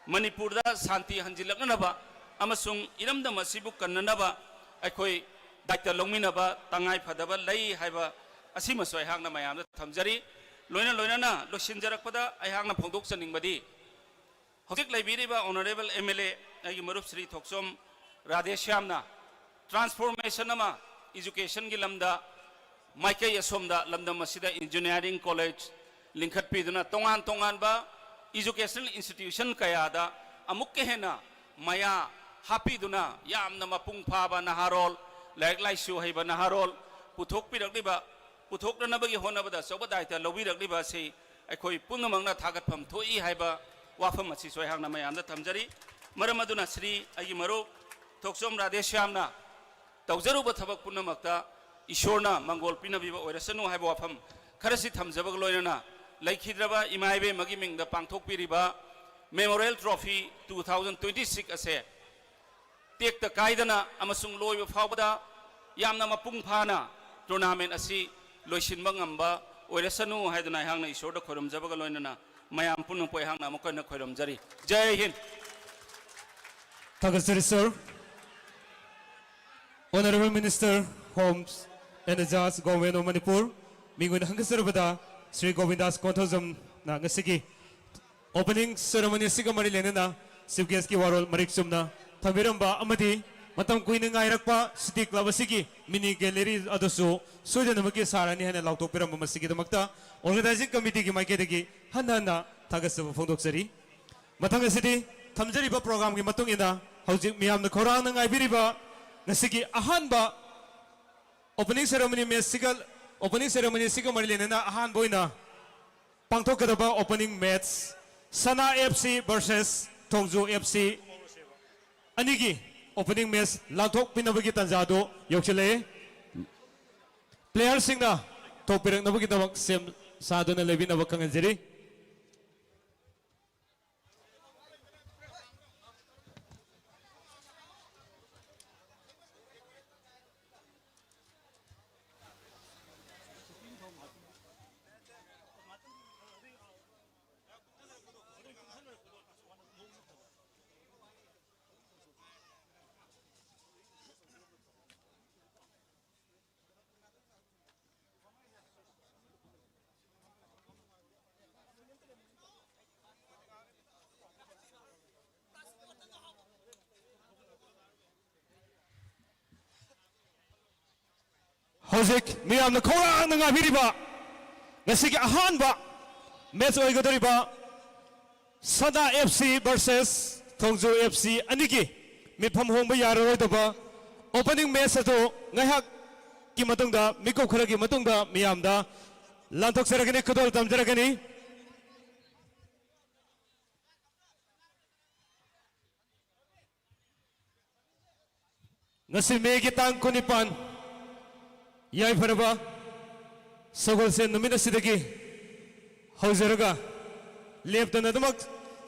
ꯃꯅꯤꯄꯨꯔꯗ ꯁꯥꯟꯇꯤ ꯍꯟꯖꯤꯜꯂꯛꯅꯅꯕ ꯑꯃꯁꯨꯡ ꯏꯔꯝꯗꯝ ꯑꯁꯤꯕꯨ ꯀꯟꯅꯅꯕ ꯑꯩꯈꯣꯏ ꯗꯥꯏꯇ ꯂꯧꯃꯤꯟꯅꯕ ꯇꯉꯥꯏ ꯐꯗꯕ ꯂꯩ ꯍꯥꯏꯕ ꯑꯁꯤꯃꯁꯨ ꯑꯩꯍꯥꯛꯅ ꯃꯌꯥꯝꯗ ꯊꯝꯖꯔꯤ꯫ ꯂꯣꯏꯅ ꯂꯣꯏꯅꯅ ꯂꯣꯏꯁꯤꯟꯖꯔꯛꯄꯗ ꯑꯩꯍꯥꯛꯅ ꯐꯣꯡꯗꯣꯛꯆꯅꯤꯡꯕꯗꯤ, ꯍꯧꯖꯤꯛ ꯂꯩꯕꯤꯔꯤꯕ Honourable M L A ꯑꯩꯒꯤ ꯃꯔꯨꯞ ꯁ꯭ꯔꯤ ꯊꯣꯛꯆꯣꯝ ꯔꯥꯙꯦꯁ꯭ꯌꯥꯝꯅ transformation ꯑꯃ educationꯒꯤ ꯂꯝꯗ ꯃꯥꯏꯀꯩ ꯑꯁꯣꯝꯗ ꯂꯝꯗꯝ ꯑꯁꯤꯗ engineering college ꯂꯤꯡꯈꯠꯄꯤꯗꯨꯅ ꯇꯣꯉꯥꯟ ꯇꯣꯉꯥꯟꯕ educational institution ꯀꯌꯥꯗ ꯑꯃꯨꯛꯀ ꯍꯦꯟꯅ ꯃꯌꯥ ꯍꯥꯞꯄꯤꯗꯨꯅ ꯌꯥꯝꯅ ꯃꯄꯨꯡ ꯐꯥꯕ ꯅꯍꯥꯔꯣꯜ, ꯂꯥꯏꯔꯤꯛ ꯂꯥꯏꯁꯨ ꯍꯩꯕ ꯅꯍꯥꯔꯣꯜ ꯄꯨꯊꯣꯛꯄꯤꯔꯛꯂꯤꯕ, ꯄꯨꯊꯣꯛꯅꯅꯕꯒꯤ ꯍꯣꯠꯅꯕꯗ ꯑꯆꯧꯕ ꯗꯥꯏꯇ ꯂꯧꯕꯤꯔꯛꯂꯤꯕ ꯑꯁꯤ ꯑꯩꯈꯣꯏ ꯄꯨꯝꯅꯃꯛꯅ ꯊꯥꯒꯠꯐꯝ ꯊꯣꯛꯏ ꯍꯥꯏꯕ ꯋꯥꯐꯝ ꯑꯁꯤꯁꯨ ꯑꯩꯍꯥꯛꯅ ꯃꯌꯥꯝꯗ ꯊꯝꯖꯔꯤ꯫ ꯃꯔꯝ ꯑꯗꯨꯅ ꯁ꯭ꯔꯤ ꯑꯩꯒꯤ ꯃꯔꯨꯞ ꯊꯣꯛꯆꯣꯝ ꯔꯥꯙꯦꯁ꯭ꯌꯥꯝꯅ ꯇꯧꯖꯔꯨꯕ ꯊꯕꯛ ꯄꯨꯝꯅꯃꯛꯇ ꯏꯁꯣꯔꯅ ꯃꯪꯒꯣꯜ ꯄꯤꯅꯕꯤꯕ ꯑꯣꯏꯔꯁꯅꯨ ꯍꯥꯏꯕ ꯋꯥꯐꯝ ꯈꯔꯁꯤ ꯊꯝꯖꯕꯒ ꯂꯣꯏꯅꯅ, ꯂꯩꯈꯤꯗ꯭ꯔꯕ ꯏꯃꯥ ꯏꯕꯦꯟ ꯑꯃꯒꯤ ꯃꯤꯡꯗ ꯄꯥꯡꯊꯣꯛꯄꯤꯔꯤꯕ Memorial Trophy two thousand twenty-six ꯑꯁꯦ ꯇꯦꯛꯇ ꯀꯥꯏꯗꯅ ꯑꯃꯁꯨꯡ ꯂꯣꯏꯕ ꯐꯥꯎꯕꯗ ꯌꯥꯝꯅ ꯃꯄꯨꯡ ꯐꯥꯅ tournament ꯑꯁꯤ ꯂꯣꯏꯁꯤꯟꯕ ꯉꯝꯕ ꯑꯣꯏꯔꯁꯅꯨ ꯍꯥꯏꯗꯨꯅ ꯑꯩꯍꯥꯛꯅ ꯏꯁꯣꯔꯗ ꯈꯣꯏꯔꯨꯝꯖꯕꯒ ꯂꯣꯏꯅꯅ ꯃꯌꯥꯝ ꯄꯨꯝꯅꯃꯛꯄꯨ ꯑꯩꯍꯥꯛꯅ ꯑꯃꯨꯛ ꯍꯟꯅ ꯈꯣꯏꯔꯨꯝꯖꯔꯤ꯫ ꯖꯥꯏ ꯍꯤꯟꯗ꯫ ꯊꯥꯒꯠꯆꯔꯤ sir. Honourable Minister Homes and Judge, Government of Manipur, ꯃꯤꯡ ꯑꯣꯏꯅ ꯍꯪꯒꯠꯆꯔꯕꯗ ꯁ꯭ꯔꯤ ꯒꯣꯕꯤꯟꯗꯥꯁ ꯀꯣꯟꯊꯧꯖꯝꯅ ꯉꯁꯤꯒꯤ opening ceremony ꯑꯁꯤꯒ ꯃꯔꯤ ꯂꯩꯅꯅ Chief Guest ꯀꯤ ꯋꯥꯔꯣꯜ ꯃꯔꯤꯛ ꯆꯨꯝꯅ ꯊꯝꯕꯤꯔꯝꯕ ꯑꯃꯗꯤ ꯃꯇꯝ ꯀꯨꯏꯅ ꯉꯥꯏꯔꯛꯄ City Club ꯑꯁꯤꯒꯤ mini gallery ꯑꯗꯨꯁꯨ ꯁꯣꯏꯗꯅꯃꯛꯀꯤ ꯁꯥꯔꯅꯤ ꯍꯥꯏꯅ ꯂꯥꯎꯊꯣꯛꯄꯤꯔꯝꯕ ꯃꯁꯤꯒꯤꯗꯃꯛꯇ Organising Committee ꯒꯤ ꯃꯥꯏꯀꯩꯗꯒꯤ ꯍꯟꯅ ꯍꯟꯅ ꯊꯥꯒꯠꯆꯕ ꯐꯣꯡꯗꯣꯛꯆꯔꯤ꯫ ꯃꯊꯪ ꯑꯁꯤꯗꯤ ꯊꯝꯖꯔꯤꯕ program ꯒꯤ ꯃꯇꯨꯡ ꯏꯟꯅ ꯍꯧꯖꯤꯛ ꯃꯤꯌꯥꯝꯅ ꯈꯧꯔꯥꯡꯅ ꯉꯥꯏꯕꯤꯔꯤꯕ ꯉꯁꯤꯒꯤ ꯑꯍꯥꯟꯕ opening ceremony match ꯁꯤꯒ, opening ceremony ꯁꯤꯒ ꯃꯔꯤ ꯂꯩꯅꯅ ꯑꯍꯥꯟꯕ ꯑꯣꯏꯅ ꯄꯥꯡꯊꯣꯛꯀꯗꯕ opening match ꯁꯅꯥ F C versus ꯊꯣꯡꯖꯨ F C ꯑꯅꯤꯒꯤ opening match ꯂꯥꯡꯊꯣꯛꯄꯤꯅꯕꯒꯤ ꯇꯥꯟꯖꯥꯗꯨ ꯌꯧꯁꯤꯜꯂꯛꯑꯦ꯫ Player ꯁꯤꯡꯅ ꯊꯣꯛꯄꯤꯔꯛꯅꯕꯒꯤꯗꯃꯛ ꯁꯦꯝ ꯁꯥꯗꯨꯅ ꯂꯩꯕꯤꯅꯕ ꯈꯪꯍꯟꯖꯔꯤ꯫ ꯍꯧꯖꯤꯛ ꯃꯤꯌꯥꯝꯅ ꯈꯧꯔꯥꯡꯅ ꯉꯥꯏꯕꯤꯔꯤꯕ ꯉꯁꯤꯒꯤ ꯑꯍꯥꯟꯕ match ꯑꯣꯏꯒꯗꯧꯔꯤꯕ ꯁꯅꯥ F C versus ꯊꯣꯡꯖꯨ F C ꯑꯅꯤꯒꯤ ꯃꯤꯠꯐꯝ ꯍꯣꯡꯕ ꯌꯥꯔꯔꯣꯏꯗꯕ opening match ꯑꯗꯨ ꯉꯥꯏꯍꯥꯛꯀꯤ ꯃꯇꯨꯡꯗ, ꯃꯤꯀꯨꯞ ꯈꯔꯒꯤ ꯃꯇꯨꯡꯗ ꯃꯤꯌꯥꯝꯗ ꯂꯥꯟꯊꯣꯛꯆꯔꯒꯅꯤ, ꯈꯨꯗꯣꯜ ꯇꯝꯖꯔꯒꯅꯤ꯫ ꯉꯁꯤ ꯃꯦꯒꯤ ꯇꯥꯡ ꯀꯨꯟꯅꯤꯄꯥꯟ, ꯌꯥꯏꯐꯔꯕ ꯁꯒꯣꯜꯁꯦꯟ ꯅꯨꯃꯤꯠ ꯑꯁꯤꯗꯒꯤ ꯍꯧꯖꯔꯒ ꯂꯦꯞꯇꯅ ꯑꯗꯨꯃꯛ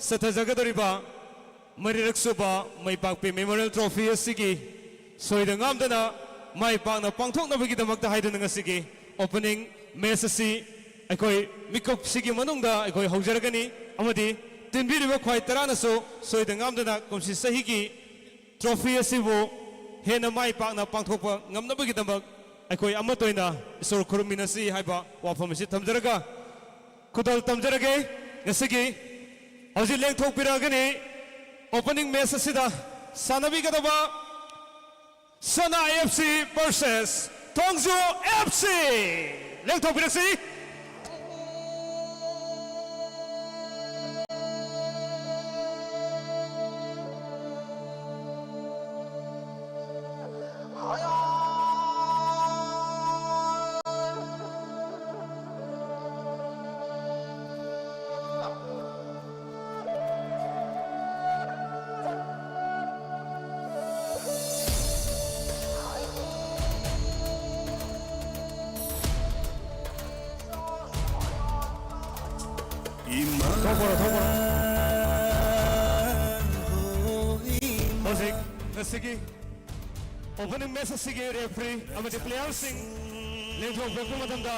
ꯆꯠꯊꯖꯒꯗꯧꯔꯤꯕ ꯃꯔꯤꯔꯛ ꯁꯨꯕ ꯃꯩꯄꯥꯛꯄꯤ Memorial Trophy ꯑꯁꯤꯒꯤ ꯁꯣꯏꯗ ꯉꯥꯝꯗꯅ ꯃꯥꯏ ꯄꯥꯛꯅ ꯄꯥꯡꯊꯣꯛꯅꯕꯒꯤꯗꯃꯛꯇ ꯍꯥꯏꯗꯨꯅ ꯉꯁꯤꯒꯤ opening match ꯑꯁꯤ ꯑꯩꯈꯣꯏ ꯃꯤꯀꯨꯞꯁꯤꯒꯤ ꯃꯅꯨꯡꯗ ꯑꯩꯈꯣꯏ ꯍꯧꯖꯔꯒꯅꯤ꯫ ꯑꯃꯗꯤ ꯇꯤꯟꯕꯤꯔꯤꯕ ꯈ꯭ꯋꯥꯏ ꯇꯔꯥꯅꯁꯨ ꯁꯣꯏꯗ ꯉꯥꯝꯗꯅ ꯀꯨꯝꯁꯤ ꯆꯍꯤꯒꯤ trophy ꯑꯁꯤꯕꯨ ꯍꯦꯟꯅ ꯃꯥꯏ ꯄꯥꯛꯅ ꯄꯥꯡꯊꯣꯛꯄ ꯉꯝꯅꯕꯒꯤꯗꯃꯛ ꯑꯩꯈꯣꯏ ꯑꯃꯠꯇ ꯑꯣꯏꯅ ꯏꯁꯣꯔ ꯈꯨꯔꯨꯝꯃꯤꯟꯅꯁꯤ ꯍꯥꯏꯕ ꯋꯥꯐꯝ ꯑꯁꯤ ꯊꯝꯖꯔꯒ ꯈꯨꯗꯣꯜ ꯇꯝꯖꯔꯒꯦ꯫ ꯉꯁꯤꯒꯤ ꯍꯧꯖꯤꯛ ꯂꯦꯡꯊꯣꯛꯄꯤꯔꯛꯑꯒꯅꯤ opening match ꯑꯁꯤꯗ ꯁꯥꯟꯅꯕꯤꯒꯗꯕ ꯁꯅꯥ F C versus ꯊꯣꯡꯖꯨ F C꯫ ꯂꯦꯡꯊꯣꯛꯄꯤꯔꯁꯤ꯫ ꯊꯣꯛꯄꯔꯣ, ꯊꯣꯛꯄꯔꯣ? ꯍꯧꯖꯤꯛ ꯉꯁꯤꯒꯤ opening match ꯑꯁꯤꯒꯤ referee ꯑꯃꯗꯤ playerꯁꯤꯡ ꯂꯦꯡꯊꯣꯛꯄꯤꯔꯛꯄ ꯃꯇꯝꯗ,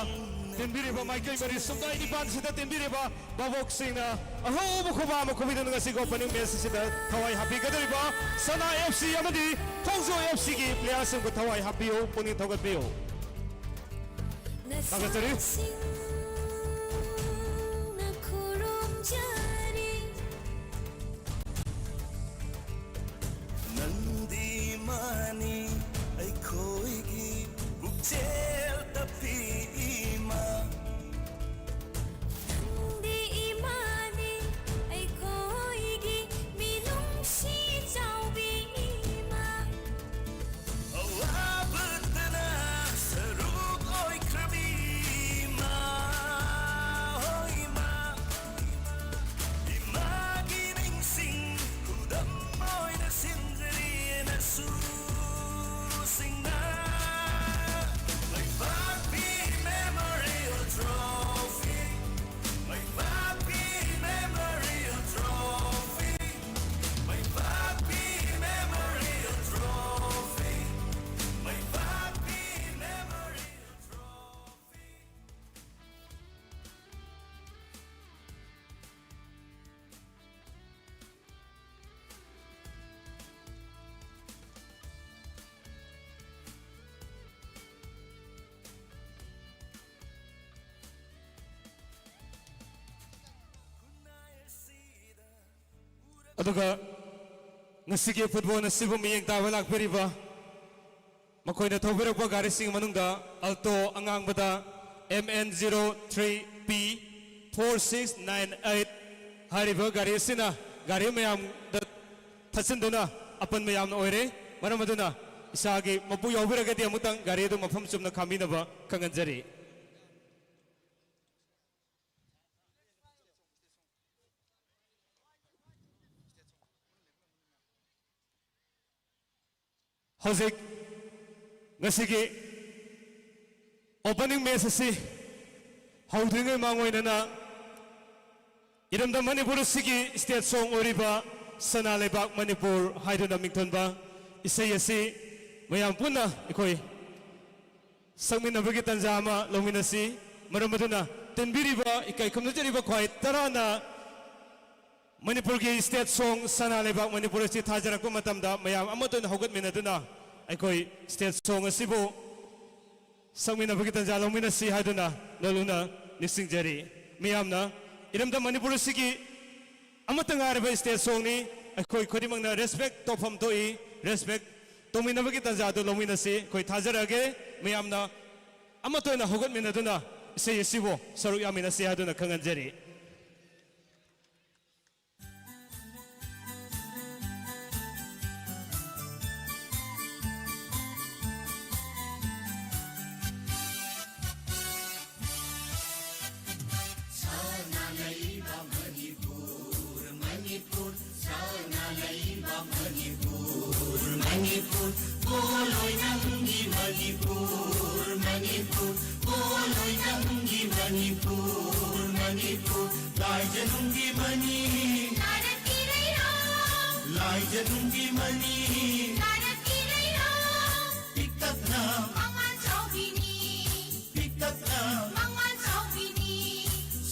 ꯇꯤꯟꯕꯤꯔꯤꯕ ꯃꯥꯏꯀꯩ ꯃꯔꯤ ꯁꯨꯝꯗ ꯅꯤꯄꯥꯟꯁꯤꯗ ꯇꯤꯟꯕꯤꯔꯤꯕ ꯚꯥꯕꯣꯛꯁꯤꯡꯅ ꯑꯍꯧꯕ ꯈꯨꯕꯥꯛ ꯑꯃ ꯈꯨꯕꯤꯗꯨꯅ ꯉꯁꯤꯒꯤ opening match ꯑꯁꯤꯗ ꯊꯋꯥꯏ ꯍꯥꯞꯄꯤꯒꯗꯧꯔꯤꯕ ꯁꯅꯥ F C ꯑꯃꯗꯤ ꯊꯣꯡꯖꯨ F Cꯒꯤ playerꯁꯤꯡꯕꯨ ꯊꯋꯥꯏ ꯍꯥꯞꯄꯤꯌꯨ, ꯄꯨꯛꯅꯤꯡ ꯊꯧꯒꯠꯄꯤꯌꯨ꯫ ꯊꯥꯒꯠꯆꯔꯤ꯫ ꯅꯪꯗꯤ ꯏꯃꯥꯅꯤ ꯑꯩꯈꯣꯏꯒꯤ ꯄꯨꯛꯆꯦꯜ ꯇꯞꯄꯤ ꯏꯃꯥ꯫ ꯅꯪꯗꯤ ꯏꯃꯥꯅꯤ ꯑꯩꯈꯣꯏꯒꯤ ꯃꯤꯅꯨꯡꯁꯤ ꯆꯥꯎꯕꯤ ꯑꯗꯨꯒ ꯉꯁꯤꯒꯤ ꯐꯨꯠꯕꯣꯜ ꯑꯁꯤꯕꯨ ꯃꯤꯠꯌꯦꯡ ꯇꯥꯕ ꯂꯥꯛꯄꯤꯔꯤꯕ ꯃꯈꯣꯏꯅ ꯊꯧꯕꯤꯔꯛꯄ ꯒꯥꯔꯤꯁꯤꯡ ꯃꯅꯨꯡꯗ Alto ꯑꯉꯥꯡꯕꯗ M N zero three P four six nine eight ꯍꯥꯏꯔꯤꯕ ꯒꯥꯔꯤ ꯑꯁꯤꯅ ꯒꯥꯔꯤ ꯃꯌꯥꯝꯗ ꯊꯠꯆꯤꯟꯗꯨꯅ ꯑꯄꯟꯕ ꯌꯥꯝꯅ ꯑꯣꯏꯔꯦ꯫ ꯃꯔꯝ ꯑꯗꯨꯅ ꯏꯁꯥꯒꯤ ꯃꯄꯨ ꯌꯥꯎꯕꯤꯔꯒꯗꯤ ꯑꯃꯨꯛꯇꯪ ꯒꯥꯔꯤ ꯑꯗꯨ ꯃꯐꯝ ꯆꯨꯝꯅ ꯈꯥꯝꯕꯤꯅꯕ ꯈꯪꯍꯟꯖꯔꯤ꯫ ꯍꯧꯖꯤꯛ ꯉꯁꯤꯒꯤ ꯑꯣꯄꯅꯤꯡ ꯃꯦꯆ ꯑꯁꯤ ꯍꯧꯗ꯭ꯔꯤꯉꯩ ꯃꯥꯡ ꯑꯣꯏꯅꯅ ꯏꯔꯝꯗꯝ ꯃꯅꯤꯄꯨꯔ ꯑꯁꯤꯒꯤ ꯁ꯭ꯇꯦꯠ ꯁꯣꯡ ꯑꯣꯏꯔꯤꯕ ꯁꯅꯥ ꯂꯩꯕꯥꯛ ꯃꯅꯤꯄꯨꯔ ꯍꯥꯏꯗꯨꯅ ꯃꯤꯡꯊꯣꯟꯕ ꯏꯁꯩ ꯑꯁꯤ ꯃꯌꯥꯝ ꯄꯨꯟꯅ ꯑꯩꯈꯣꯏ ꯁꯛꯃꯤꯟꯅꯕꯒꯤ ꯇꯥꯟꯖꯥ ꯑꯃ ꯂꯧꯃꯤꯟꯅꯁꯤ꯫ ꯃꯔꯝ ꯑꯗꯨꯅ ꯇꯤꯟꯕꯤꯔꯤꯕ ꯏꯀꯥꯏ ꯈꯨꯝꯅꯖꯔꯤꯕ ꯈ꯭ꯋꯥꯏ ꯇꯔꯥꯅ ꯃꯅꯤꯄꯨꯔꯒꯤ ꯁ꯭ꯇꯦꯠ ꯁꯣꯡ ꯁꯅꯥ ꯂꯩꯕꯥꯛ ꯃꯅꯤꯄꯨꯔ ꯑꯁꯤ ꯊꯥꯖꯔꯛꯄ ꯃꯇꯝꯗ ꯃꯌꯥꯝ ꯑꯃꯠꯇ ꯑꯣꯏꯅ ꯍꯧꯒꯠꯃꯤꯟꯅꯗꯨꯅ ꯑꯩꯈꯣꯏ ꯁ꯭ꯇꯦꯠ ꯁꯣꯡ ꯑꯁꯤꯕꯨ ꯁꯛꯃꯤꯟꯅꯕꯒꯤ ꯇꯥꯟꯖꯥ ꯂꯧꯃꯤꯟꯅꯁꯤ ꯍꯥꯏꯗꯨꯅ ꯅꯣꯂꯨꯛꯅ ꯅꯤꯡꯁꯤꯡꯖꯔꯤ꯫ ꯃꯤꯌꯥꯝꯅ ꯏꯔꯝꯗꯝ ꯃꯅꯤꯄꯨꯔ ꯑꯁꯤꯒꯤ ꯑꯃꯠꯇ ꯉꯥꯏꯔꯕ ꯁ꯭ꯇꯦꯠ ꯁꯣꯡꯅꯤ꯫ ꯑꯩꯈꯣꯏ ꯈꯨꯗꯤꯡꯃꯛꯅ ꯔꯦꯁꯄꯦꯛ ꯇꯧꯐꯝ ꯊꯣꯛꯏ꯫ ꯔꯦꯁꯄꯦꯛ ꯇꯧꯃꯤꯟꯅꯕꯒꯤ ꯇꯥꯟꯖꯥ ꯑꯗꯨ ꯂꯧꯃꯤꯟꯅꯁꯤ꯫ ꯑꯩꯈꯣꯏ ꯊꯥꯖꯔꯛꯑꯒꯦ ꯃꯌꯥꯝꯅ ꯑꯃꯠꯇ ꯑꯣꯏꯅ ꯍꯧꯒꯠꯃꯤꯟꯅꯗꯨꯅ ꯏꯁꯩ ꯑꯁꯤꯕꯨ ꯁꯔꯨꯛ ꯌꯥꯃꯤꯟꯅꯁꯤ ꯍꯥꯏꯗꯨꯅ ꯈꯪꯍꯟꯖꯔꯤ꯫ ꯁꯅꯥ ꯂꯩꯕꯥꯛ ꯃꯅꯤꯄꯨꯔ, ꯃꯅꯤꯄꯨꯔ, ꯁꯅꯥ ꯂꯩꯕꯥꯛ ꯃꯅꯤꯄꯨꯔ, ꯃꯅꯤꯄꯨꯔ, ꯄꯣꯂꯣꯏ ꯅꯪꯒꯤ ꯃꯅꯤꯄꯨꯔ, ꯃꯅꯤꯄꯨꯔ, ꯄꯣꯂꯣꯏ ꯅꯪꯒꯤ ꯃꯅꯤꯄꯨꯔ, ꯃꯅꯤꯄꯨꯔ, ꯂꯥꯏꯖꯅꯨꯡꯒꯤ ꯃꯅꯤ, ꯅꯥꯔꯛꯀꯤ ꯂꯩꯔꯣꯡ, ꯂꯥꯏꯖꯅꯨꯡꯒꯤ ꯃꯅꯤ, ꯅꯥꯔꯛꯀꯤ ꯂꯩꯔꯣꯡ, ꯄꯤꯛꯇꯛꯅ ꯃꯉꯥꯜ ꯆꯥꯎꯕꯤꯅꯤ, ꯄꯤꯛꯇꯛꯅ ꯃꯉꯥꯜ ꯆꯥꯎꯕꯤꯅꯤ꯫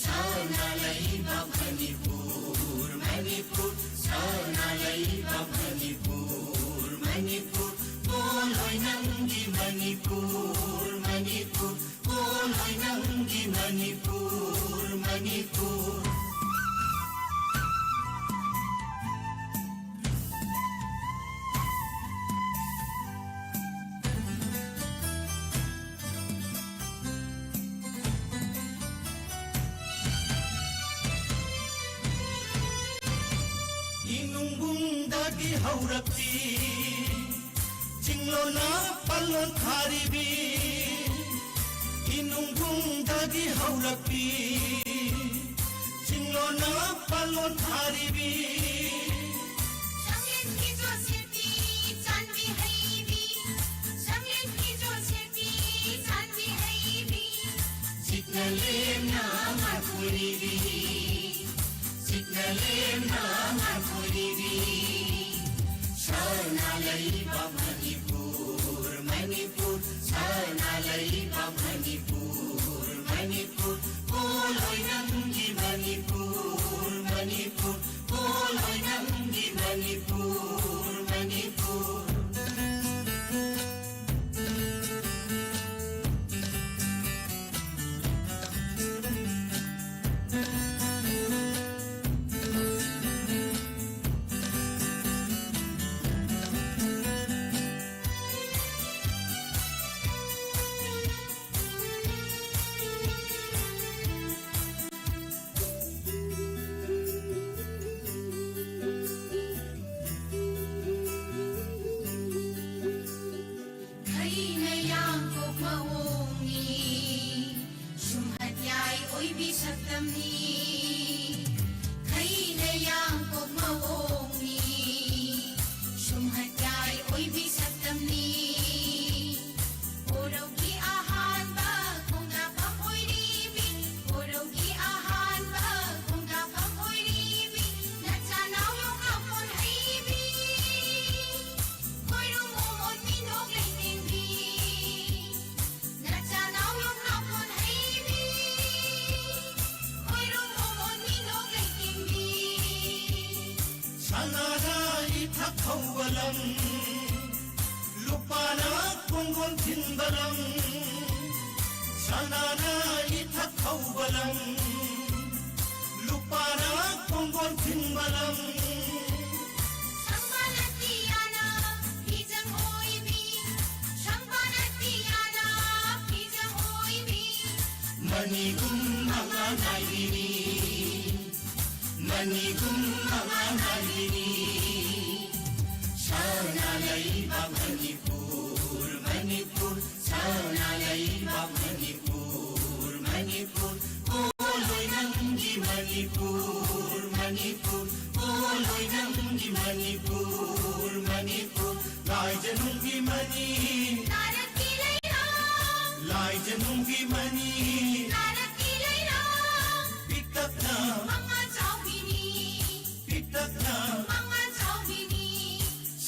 ꯁꯅꯥ ꯂꯩꯕꯥꯛ ꯃꯅꯤꯄꯨꯔ, ꯃꯅꯤꯄꯨꯔ, ꯁꯅꯥ ꯂꯩꯕꯥꯛ ꯃꯅꯤꯄꯨꯔ, ꯃꯅꯤꯄꯨꯔ, ꯄꯣꯂꯣꯏ ꯅꯪꯒꯤ ꯃꯅꯤꯄꯨꯔ, ꯃꯅꯤꯄꯨꯔ, ꯄꯣꯂꯣꯏ ꯅꯪꯒꯤ ꯃꯅꯤꯄꯨꯔ, ꯃꯅꯤꯄꯨꯔ꯫ ꯏꯅꯨꯡꯕꯨꯡꯗꯒꯤ ꯍꯧꯔꯛꯄꯤ, ꯆꯤꯡꯂꯣꯟꯅ ꯄꯜꯂꯣꯟ ꯊꯥꯔꯤꯕꯤ, ꯏꯅꯨꯡꯕꯨꯡꯗꯒꯤ ꯍꯧꯔꯛꯄꯤ, ꯆꯤꯡꯂꯣꯟꯅ ꯄꯜꯂꯣꯟ ꯊꯥꯔꯤꯕꯤ꯫ ꯁꯪꯂꯦꯟꯒꯤ ꯖꯣꯁꯦꯞꯄꯤ, ꯆꯥꯟꯕꯤ ꯍꯩꯕꯤ, ꯁꯪꯂꯦꯟꯒꯤ ꯖꯣꯁꯦꯞꯄꯤ, ꯆꯥꯟꯕꯤ ꯍꯩꯕꯤ, ꯆꯤꯛꯅ ꯂꯦꯝꯅ ꯉꯥꯟꯊꯣꯏꯔꯤꯕꯤ, ꯆꯤꯛꯅ ꯂꯦꯝꯅ ꯉꯥꯟꯊꯣꯏꯔꯤꯕꯤ꯫ ꯁꯅꯥ ꯂꯩꯕꯥꯛ ꯃꯅꯤꯄꯨꯔ, ꯃꯅꯤꯄꯨꯔ, ꯁꯅꯥ ꯂꯩꯕꯥꯛ ꯃꯅꯤꯄꯨꯔ, ꯃꯅꯤꯄꯨꯔ, ꯄꯣꯂꯣꯏ ꯅꯪꯒꯤ ꯃꯅꯤꯄꯨꯔ, ꯃꯅꯤꯄꯨꯔ, ꯄꯣꯂꯣꯏ ꯅꯪꯒꯤ ꯃꯅꯤꯄꯨꯔ, ꯃꯅꯤꯄꯨꯔ꯫ ꯈꯩꯅ ꯌꯥꯡꯀꯣꯛ ꯃꯑꯣꯡꯅꯤ, ꯁꯨꯝꯍꯠ ꯌꯥꯏ ꯑꯣꯏꯕꯤ ꯁꯛꯇꯝꯅꯤ꯫ ꯈꯩꯅ ꯌꯥꯡꯀꯣꯛ ꯃꯑꯣꯡꯅꯤ, ꯁꯨꯝꯍꯠ ꯌꯥꯏ ꯑꯣꯏꯕꯤ ꯁꯛꯇꯝꯅꯤ꯫ ꯀꯣꯔꯧꯒꯤ ꯑꯍꯥꯟꯕ ꯈꯣꯡꯗꯥꯐꯝ ꯑꯣꯏꯔꯤꯕꯤ, ꯀꯣꯔꯧꯒꯤ ꯑꯍꯥꯟꯕ ꯈꯣꯡꯗꯥꯐꯝ ꯑꯣꯏꯔꯤꯕꯤ, ꯅꯆꯥꯅꯥꯎ ꯌꯣꯡꯈꯥꯛ ꯀꯣꯟ ꯍꯩꯕꯤ, ꯈꯣꯏꯔꯨꯝ ꯃꯣꯃꯣꯟ ꯃꯤꯅꯣꯛ ꯂꯩꯇꯦꯡꯕꯤ, ꯅꯆꯥꯅꯥꯎ ꯌꯣꯡꯈꯥꯛ ꯀꯣꯟ ꯍꯩꯕꯤ, ꯈꯣꯏꯔꯨꯝ ꯃꯣꯃꯣꯟ ꯃꯤꯅꯣꯛ ꯂꯩꯇꯦꯡꯕꯤ꯫ ꯁꯅꯥꯅ ꯏꯊꯛ ꯊꯧꯕ ꯂꯝ, ꯂꯨꯄꯥꯅ ꯀꯣꯡꯒꯣꯟ ꯊꯤꯟꯕ ꯂꯝ꯫ ꯁꯅꯥꯅ ꯏꯊꯛ ꯊꯧꯕ ꯂꯝ, ꯂꯨꯄꯥꯅ ꯀꯣꯡꯒꯣꯟ ꯊꯤꯟꯕ ꯂꯝ꯫ ꯁꯪꯕꯥꯅ ꯇꯤꯌꯥꯅ ꯐꯤꯖꯪ ꯑꯣꯏꯕꯤ, ꯁꯪꯕꯥꯅ ꯇꯤꯌꯥꯅ ꯐꯤꯖꯪ ꯑꯣꯏꯕꯤ꯫ ꯃꯅꯤꯒꯨꯝ ꯃꯉꯥꯜ ꯅꯥꯏꯕꯤꯅꯤ꯫ ꯑꯅꯤꯒꯨꯝ ꯃꯉꯥ ꯅꯥꯏꯕꯤꯅꯤ꯫ ꯁꯅꯥ ꯂꯩꯕꯥꯛ ꯃꯅꯤꯄꯨꯔ, ꯃꯅꯤꯄꯨꯔ, ꯁꯅꯥ ꯂꯩꯕꯥꯛ ꯃꯅꯤꯄꯨꯔ, ꯃꯅꯤꯄꯨꯔ, ꯄꯣꯂꯣꯏ ꯅꯪꯒꯤ ꯃꯅꯤꯄꯨꯔ, ꯃꯅꯤꯄꯨꯔ, ꯄꯣꯂꯣꯏ ꯅꯪꯒꯤ ꯃꯅꯤꯄꯨꯔ, ꯃꯅꯤꯄꯨꯔ, ꯂꯥꯏꯖꯅꯨꯡꯒꯤ ꯃꯅꯤ, ꯅꯥꯔꯛꯀꯤ ꯂꯩꯔꯣꯡ, ꯂꯥꯏꯖꯅꯨꯡꯒꯤ ꯃꯅꯤ, ꯅꯥꯔꯛꯀꯤ ꯂꯩꯔꯣꯡ, ꯄꯤꯛꯇꯛꯅ ꯃꯉꯥ ꯆꯥꯎꯕꯤꯅꯤ꯫ ꯄꯤꯛꯇꯛꯅ ꯃꯉꯥ ꯆꯥꯎꯕꯤꯅꯤ꯫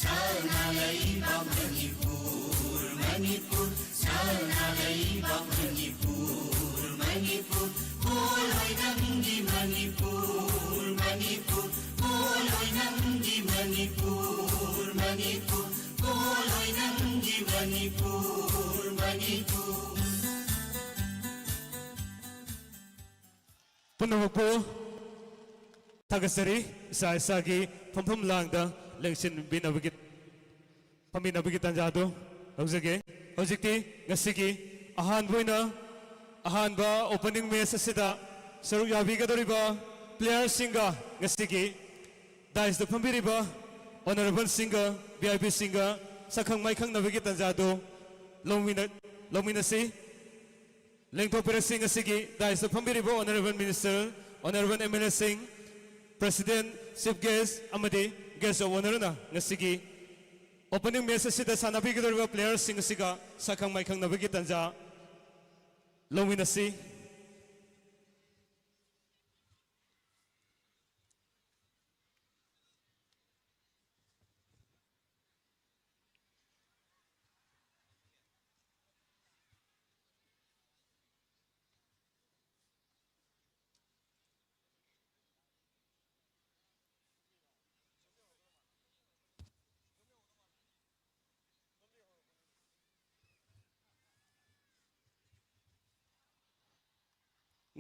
ꯁꯅꯥ ꯂꯩꯕꯥꯛ ꯃꯅꯤꯄꯨꯔ, ꯃꯅꯤꯄꯨꯔ, ꯁꯅꯥ ꯂꯩꯕꯥꯛ ꯃꯅꯤꯄꯨꯔ, ꯃꯅꯤꯄꯨꯔ, ꯄꯣꯂꯣꯏ ꯅꯪꯒꯤ ꯃꯅꯤꯄꯨꯔ, ꯃꯅꯤꯄꯨꯔ, ꯄꯣꯂꯣꯏ ꯅꯪꯒꯤ ꯃꯅꯤꯄꯨꯔ, ꯃꯅꯤꯄꯨꯔ, ꯄꯣꯂꯣꯏ ꯅꯪꯒꯤ ꯃꯅꯤꯄꯨꯔ, ꯃꯅꯤꯄꯨꯔ꯫ ꯄꯨꯝꯅꯃꯛꯄꯨ ꯊꯥꯒꯠꯆꯔꯤ꯫ ꯏꯁꯥ ꯏꯁꯥꯒꯤ ꯐꯝꯐꯝ ꯂꯥꯡꯗ ꯂꯦꯡꯁꯤꯟꯕꯤꯅꯕꯒꯤ, ꯐꯝꯃꯤꯟꯅꯕꯒꯤ ꯇꯥꯟꯖꯥꯗꯨ ꯂꯧꯖꯒꯦ꯫ ꯍꯧꯖꯤꯛꯇꯤ ꯉꯁꯤꯒꯤ ꯑꯍꯥꯟꯕ ꯑꯣꯏꯅ ꯑꯍꯥꯟꯕ opening match ꯑꯁꯤꯗ ꯁꯔꯨꯛ ꯌꯥꯕꯤꯒꯗꯧꯔꯤꯕ playerꯁꯤꯡꯒ ꯉꯁꯤꯒꯤ dais ꯇ ꯐꯝꯕꯤꯔꯤꯕ honourable ꯁꯤꯡꯒ V I P ꯁꯤꯡꯒ ꯁꯛꯈꯪ ꯃꯥꯏꯈꯪꯅꯕꯒꯤ ꯇꯥꯟꯖꯥꯗꯨ ꯂꯧꯃꯤꯟꯅ-, ꯂꯧꯃꯤꯟꯅꯁꯤ꯫ ꯂꯦꯡꯊꯣꯛꯄꯤꯔꯁꯤ ꯉꯁꯤꯒꯤ dais ꯇ ꯐꯝꯕꯤꯔꯤꯕ honourable minister, honourable M L A ꯁꯤꯡ, president, chief guest ꯑꯃꯗꯤ guest of honour ꯅ ꯉꯁꯤꯒꯤ opening match ꯑꯁꯤꯗ ꯁꯥꯟꯅꯕꯤꯒꯗꯧꯔꯤꯕ playerꯁꯤꯡ ꯑꯁꯤꯒ ꯁꯛꯈꯪ ꯃꯥꯏꯈꯪꯅꯕꯒꯤ ꯇꯥꯟꯖꯥ ꯂꯧꯃꯤꯟꯅꯁꯤ꯫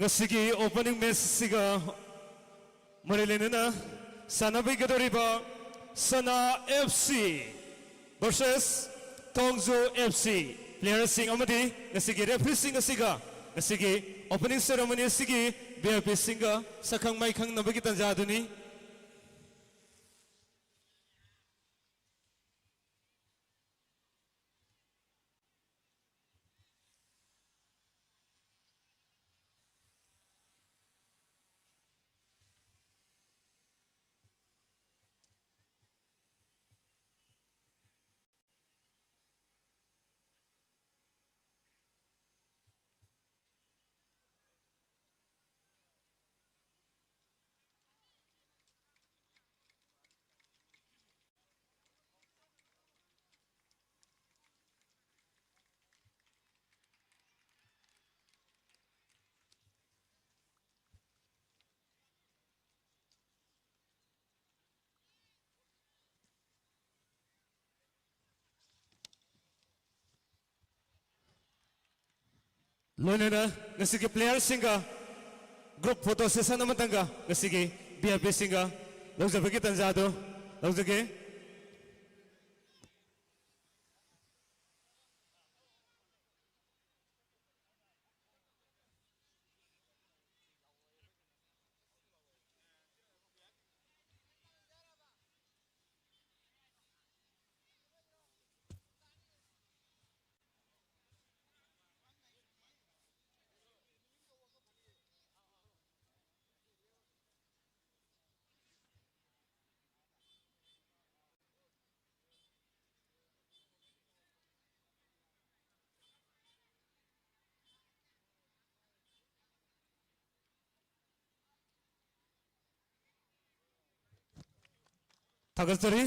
ꯉꯁꯤꯒꯤ opening match ꯑꯁꯤꯒ ꯃꯔꯤ ꯂꯩꯅꯅ ꯁꯥꯟꯅꯕꯤꯒꯗꯧꯔꯤꯕ ꯁꯅꯥ F C versus ꯊꯣꯡꯖꯨ F C playerꯁꯤꯡ ꯑꯃꯗꯤ ꯉꯁꯤꯒꯤ refereeꯁꯤꯡ ꯑꯁꯤꯒ ꯉꯁꯤꯒꯤ opening ceremony ꯑꯁꯤꯒꯤ ꯚꯤ ꯑꯥꯏ ꯄꯤꯁꯤꯡꯒ ꯁꯛꯈꯪ ꯃꯥꯏꯈꯪꯅꯕꯒꯤ ꯇꯥꯟꯖꯥꯗꯨꯅꯤ꯫ ꯂꯣꯏꯅꯅ ꯉꯁꯤꯒꯤ ꯄ꯭ꯂꯦꯌꯔꯁꯤꯡꯒ ꯒ꯭ꯔꯨꯞ ꯐꯣꯇꯣ ꯁꯦꯁꯟ ꯑꯃꯇꯪꯒ ꯉꯁꯤꯒꯤ ꯚꯤ ꯑꯥꯏ ꯄꯤꯁꯤꯡꯒ ꯂꯧꯖꯕꯒꯤ ꯇꯥꯟꯖꯥꯗꯨ ꯂꯧꯖꯒꯦ꯫ ꯊꯥꯒꯠꯆꯔꯤ꯫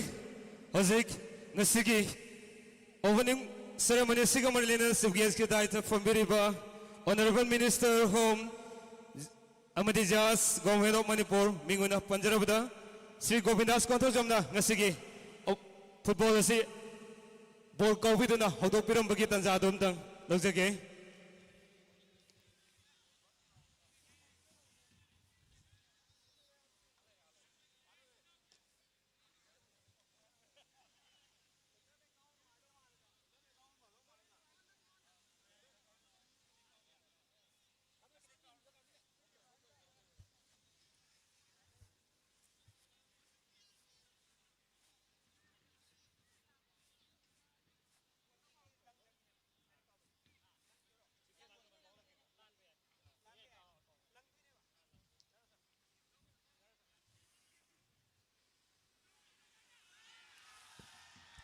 ꯍꯧꯖꯤꯛ ꯉꯁꯤꯒꯤ ꯑꯣꯄꯅꯤꯡ ꯁꯦꯔꯦꯃꯣꯅꯤ ꯑꯁꯤꯒ ꯃꯔꯤ ꯂꯩꯅꯅ ꯆꯤꯐ ꯒꯦꯁꯀꯤ ꯗꯥꯏꯇ ꯐꯝꯕꯤꯔꯤꯕ ꯑꯣꯅꯔꯦꯕꯜ ꯃꯤꯅꯤꯁꯇꯔ ꯍꯣꯝ ꯑꯃꯗꯤ ꯖꯍꯥꯖ ꯒꯣꯚꯔꯟꯃꯦꯟꯠ ꯑꯣꯐ ꯃꯅꯤꯄꯨꯔ ꯃꯤꯡ ꯑꯣꯏꯅ ꯄꯟꯖꯔꯕꯗ ꯁ꯭ꯔꯤ ꯒꯣꯕꯤꯟꯗꯥꯁ ꯀꯣꯟꯊꯧꯖꯝꯅ ꯉꯁꯤꯒꯤ ꯐꯨꯠꯕꯣꯜ ꯑꯁꯤ ꯕꯣꯜ ꯀꯥꯎꯕꯤꯗꯨꯅ ꯍꯧꯗꯣꯛꯄꯤꯔꯝꯕꯒꯤ ꯇꯥꯟꯖꯥꯗꯨ ꯑꯝꯇꯪ ꯂꯧꯖꯒꯦ꯫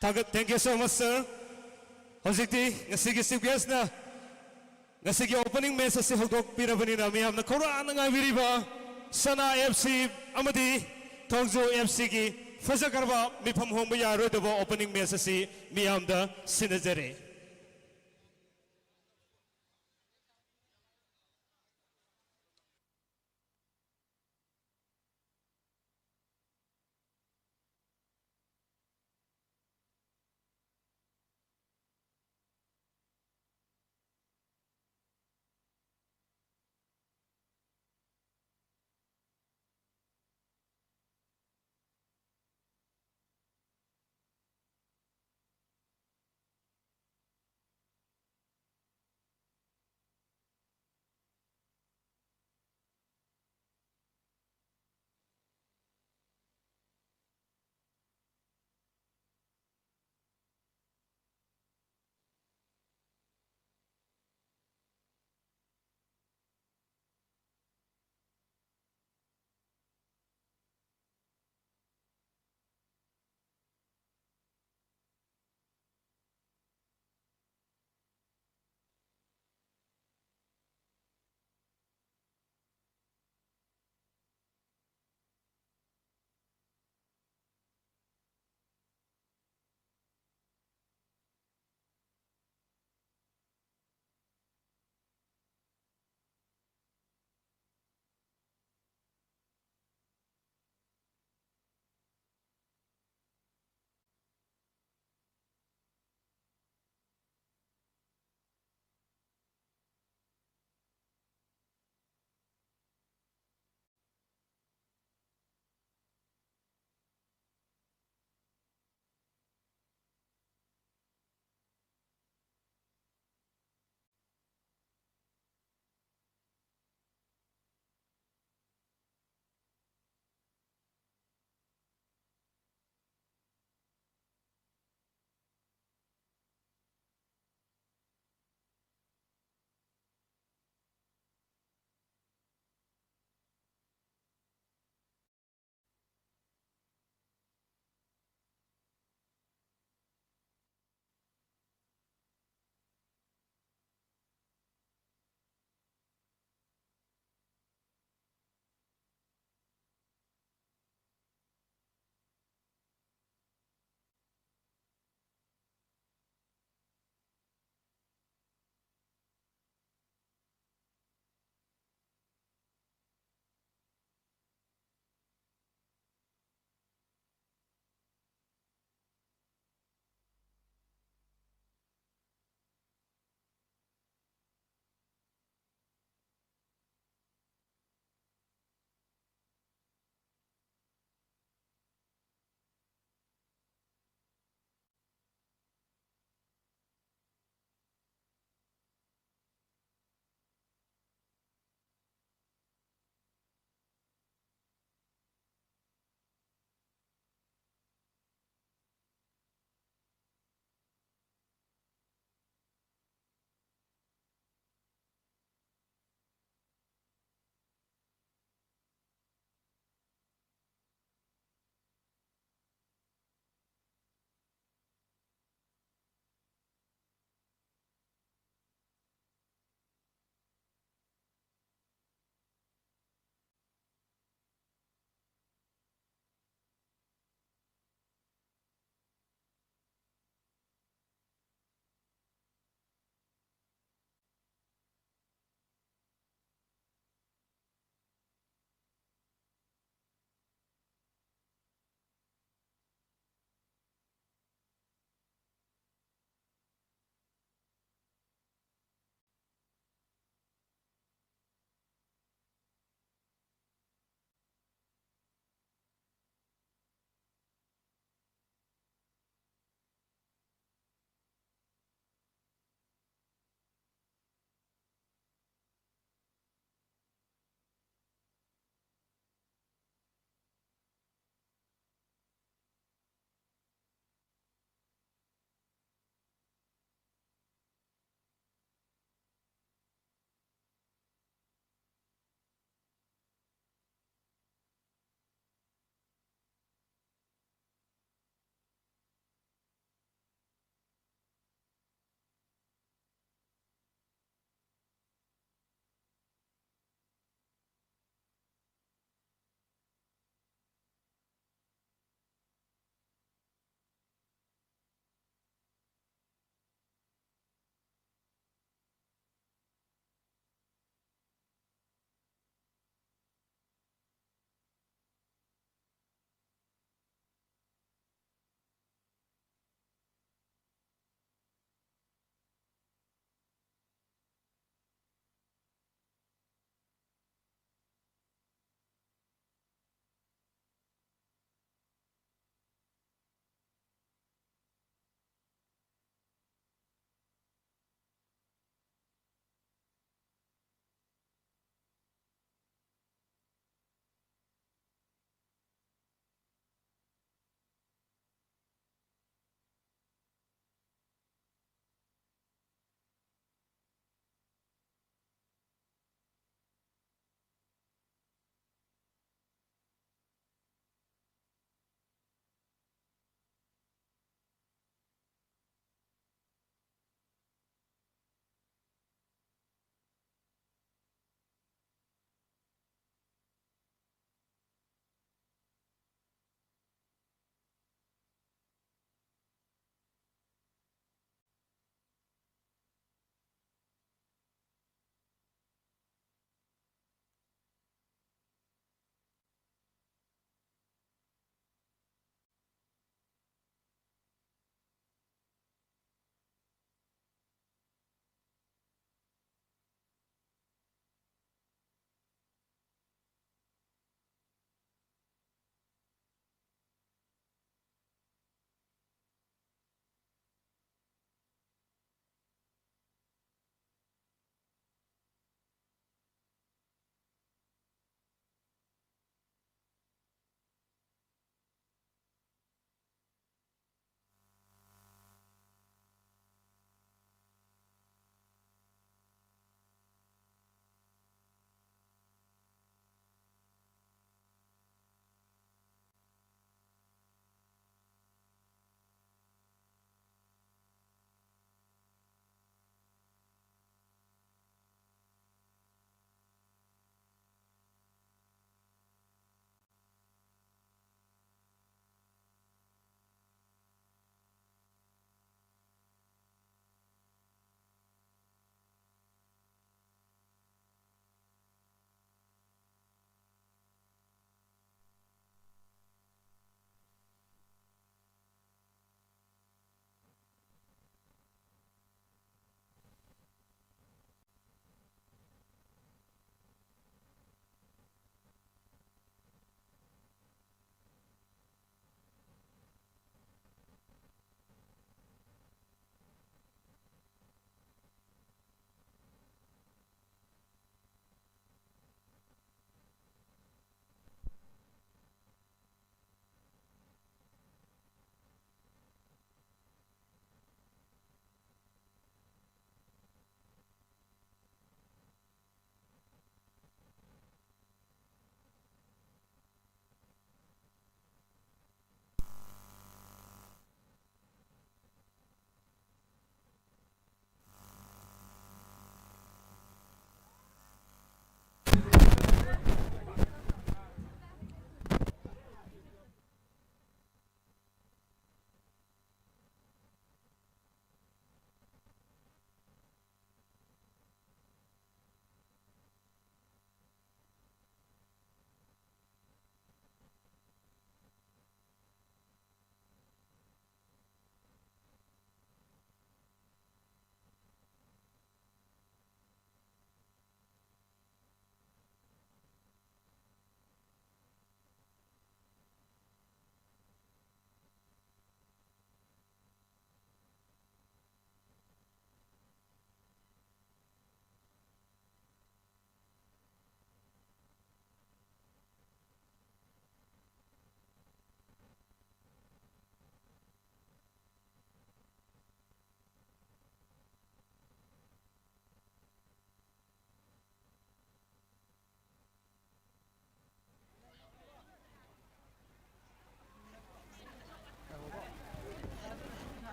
ꯊꯥꯒꯠ, thank you so much, sir. ꯍꯧꯖꯤꯛꯇꯤ ꯉꯁꯤꯒꯤ chief guest ꯅ ꯉꯁꯤꯒꯤ opening match ꯑꯁꯤ ꯍꯧꯗꯣꯛꯄꯤꯔꯕꯅꯤꯅ, ꯃꯤꯌꯥꯝꯅ ꯈꯧꯔꯥꯡꯅ ꯉꯥꯏꯕꯤꯔꯤꯕ ꯁꯅꯥ F C ꯑꯃꯗꯤ ꯊꯣꯡꯖꯨ F C ꯒꯤ ꯐꯖꯈ꯭ꯔꯕ, ꯃꯤꯐꯝ ꯍꯣꯡꯕ ꯌꯥꯔꯣꯏꯗꯕ opening match ꯑꯁꯤ ꯃꯤꯌꯥꯝꯗ ꯁꯤꯟꯅꯖꯔꯤ꯫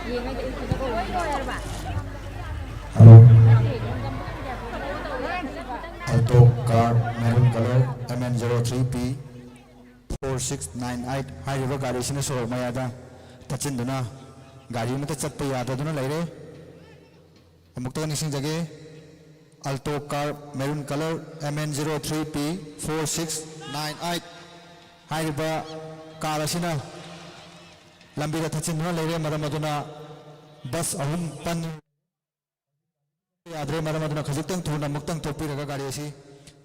Hello. Alto car, maroon color, M N zero three P four six nine eight ꯍꯥꯏꯔꯤꯕ ꯒꯥꯔꯤꯁꯤꯅ ꯁꯣꯔꯣꯛ ꯃꯌꯥꯗ ꯊꯠꯆꯤꯟꯗꯨꯅ ꯒꯥꯔꯤ ꯑꯃꯠꯇ ꯆꯠꯄ ꯌꯥꯗꯗꯨꯅ ꯂꯩꯔꯦ꯫ ꯑꯃꯨꯛꯇ ꯅꯤꯡꯁꯤꯡꯖꯒꯦ, Alto car, maroon color, M N zero three P four six nine eight ꯍꯥꯏꯔꯤꯕ ꯀꯥꯔ ꯑꯁꯤꯅ ꯂꯝꯕꯤꯗ ꯊꯠꯆꯤꯟꯗꯨꯅ ꯂꯩꯔꯦ꯫ ꯃꯔꯝ ꯑꯗꯨꯅ ꯕꯁ ꯑꯍꯨꯝ ꯄꯟ ꯌꯥꯗ꯭ꯔꯦ꯫ ꯃꯔꯝ ꯑꯗꯨꯅ ꯈꯖꯤꯛꯇꯪ ꯊꯨꯅ ꯑꯃꯨꯛꯇꯪ ꯊꯣꯛꯄꯤꯔꯒ ꯒꯥꯔꯤ ꯑꯁꯤ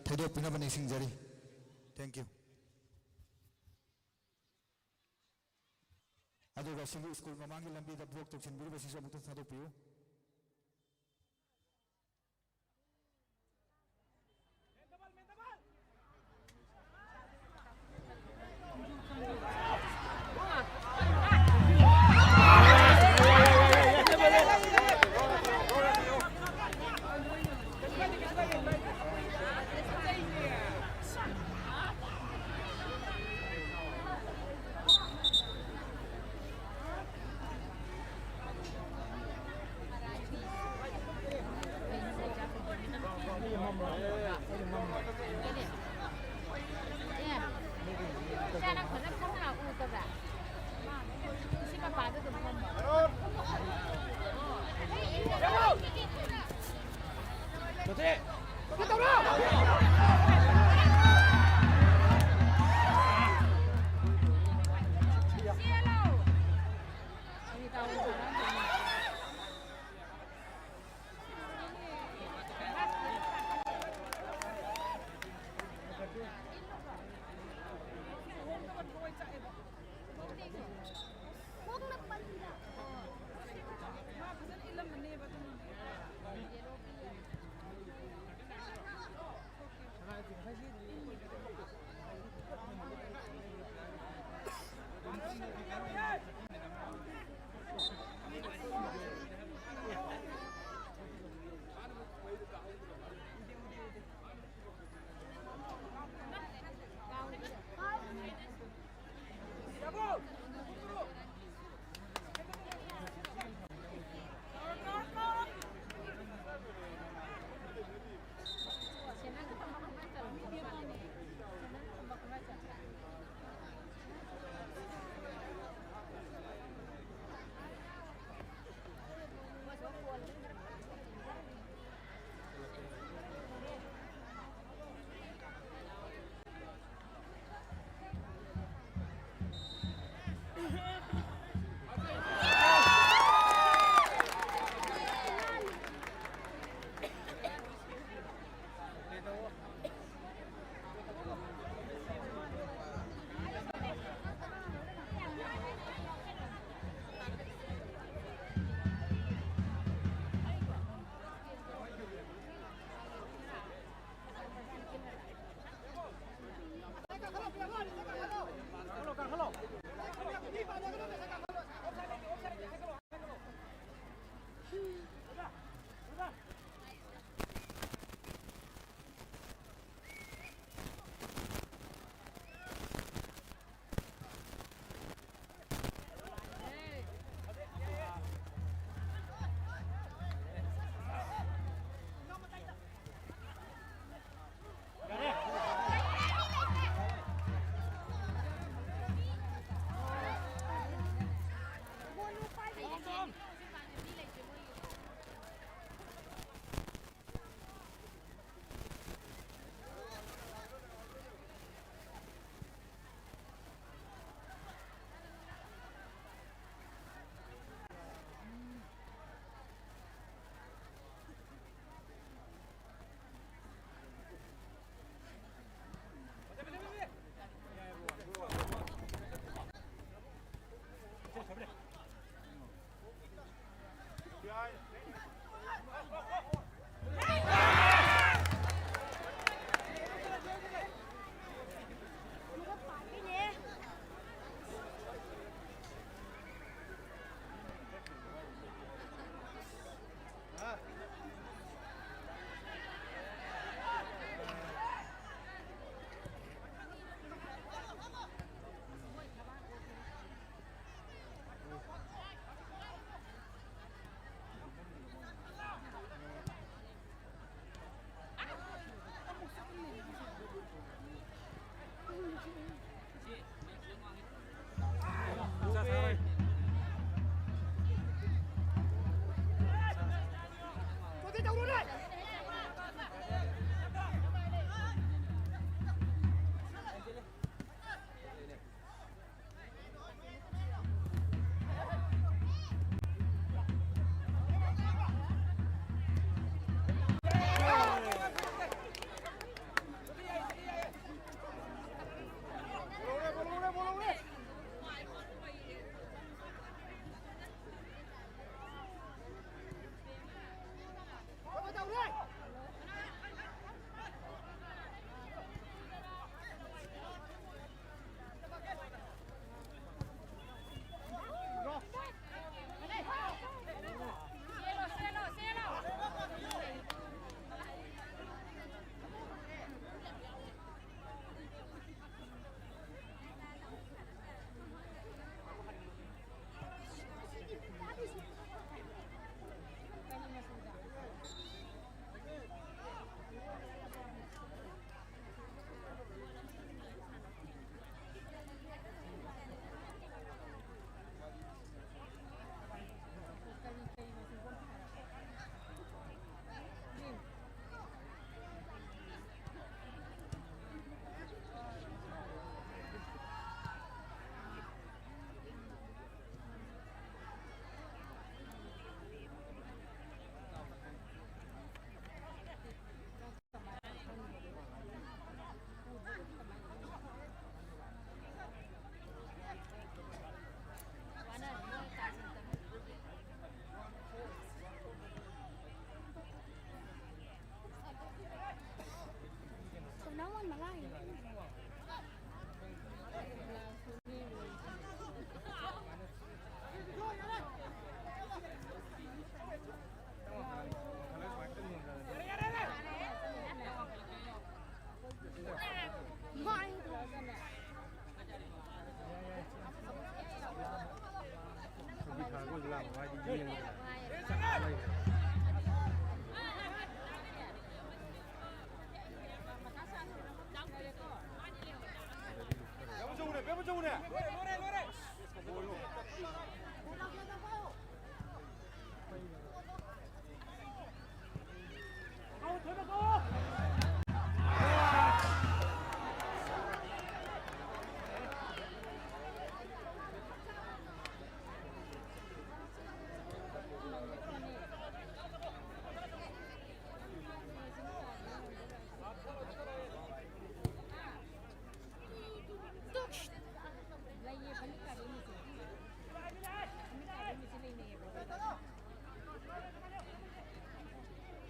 ꯊꯩꯗꯣꯛꯄꯤꯅꯕ ꯅꯤꯡꯁꯤꯡꯖꯔꯤ꯫ Thank you. ꯑꯗꯨꯒ ꯁꯤꯒꯤ ꯁ꯭ꯀꯨꯜ ꯃꯃꯥꯡꯒꯤ ꯂꯝꯕꯤꯗ ꯕ꯭ꯂꯣꯛ ꯇꯧꯁꯤꯟꯕꯤꯔꯤꯕꯁꯤꯁꯨ ꯑꯃꯨꯛꯇ ꯊꯥꯗꯣꯛꯄꯤꯌꯨ꯫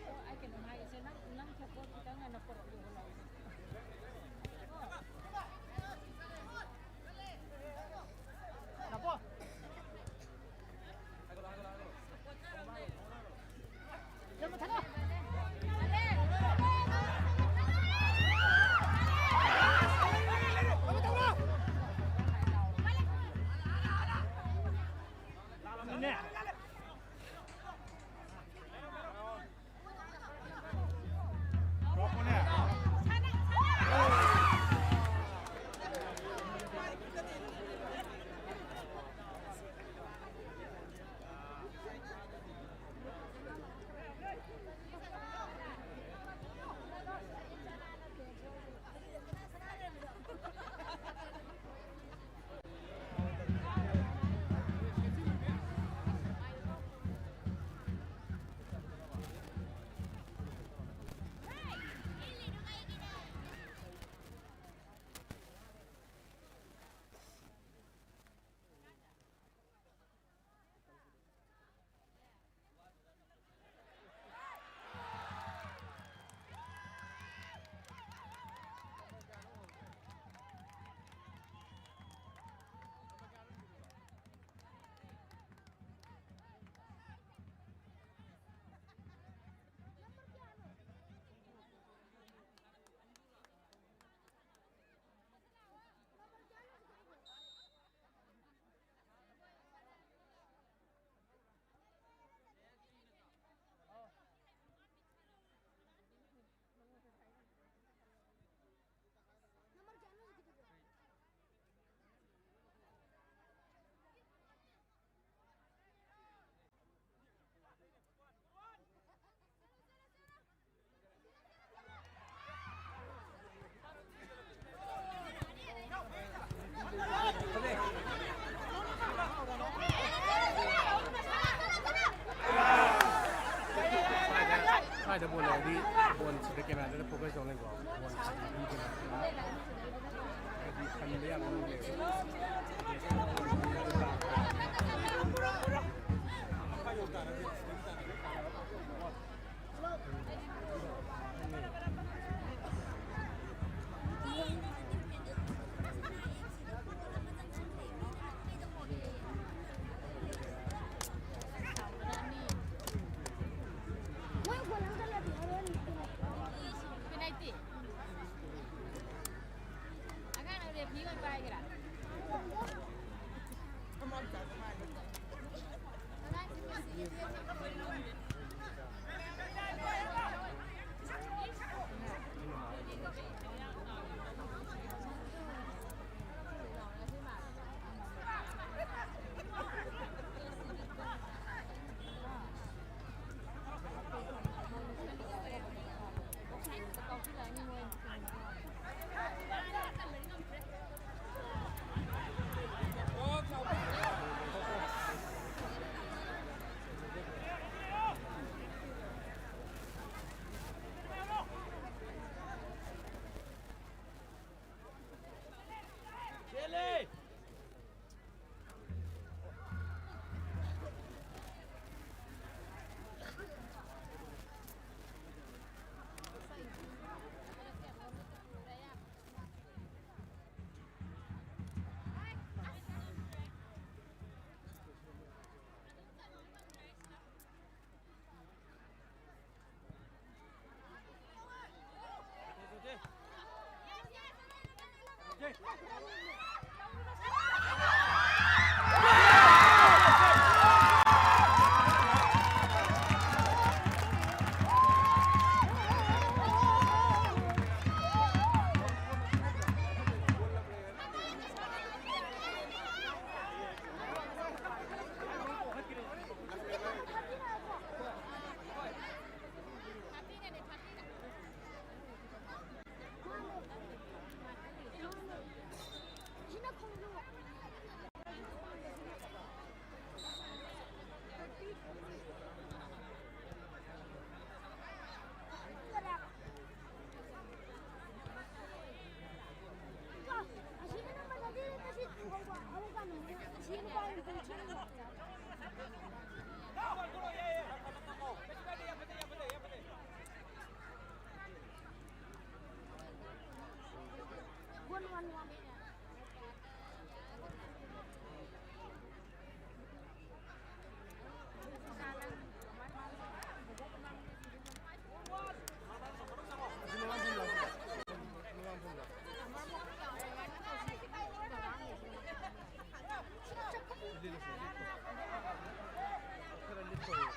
ꯑꯣ, ꯑꯩ ꯀꯩꯅꯣꯝ ꯍꯥꯏꯒꯦꯁꯦ, ꯅꯪ, ꯅꯪ ꯊꯣꯛꯄ ꯈꯤꯇꯪ ꯉꯟꯅ ꯄꯨꯔꯛꯑꯣ, ꯂꯥꯛꯑꯣ꯫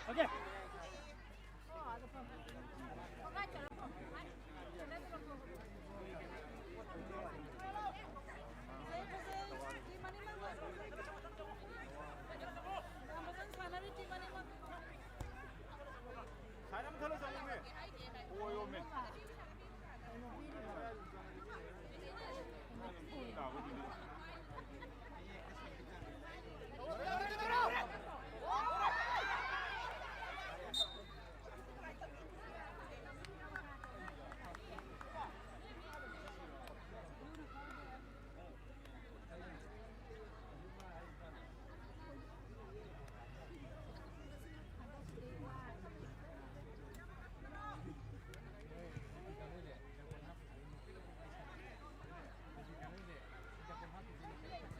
Okay. ꯁꯥꯏꯠ ꯑꯃ ꯊꯜꯂ ꯆꯪꯉꯣꯃꯤ꯫ ꯑꯣꯏꯌꯣꯃꯤ꯫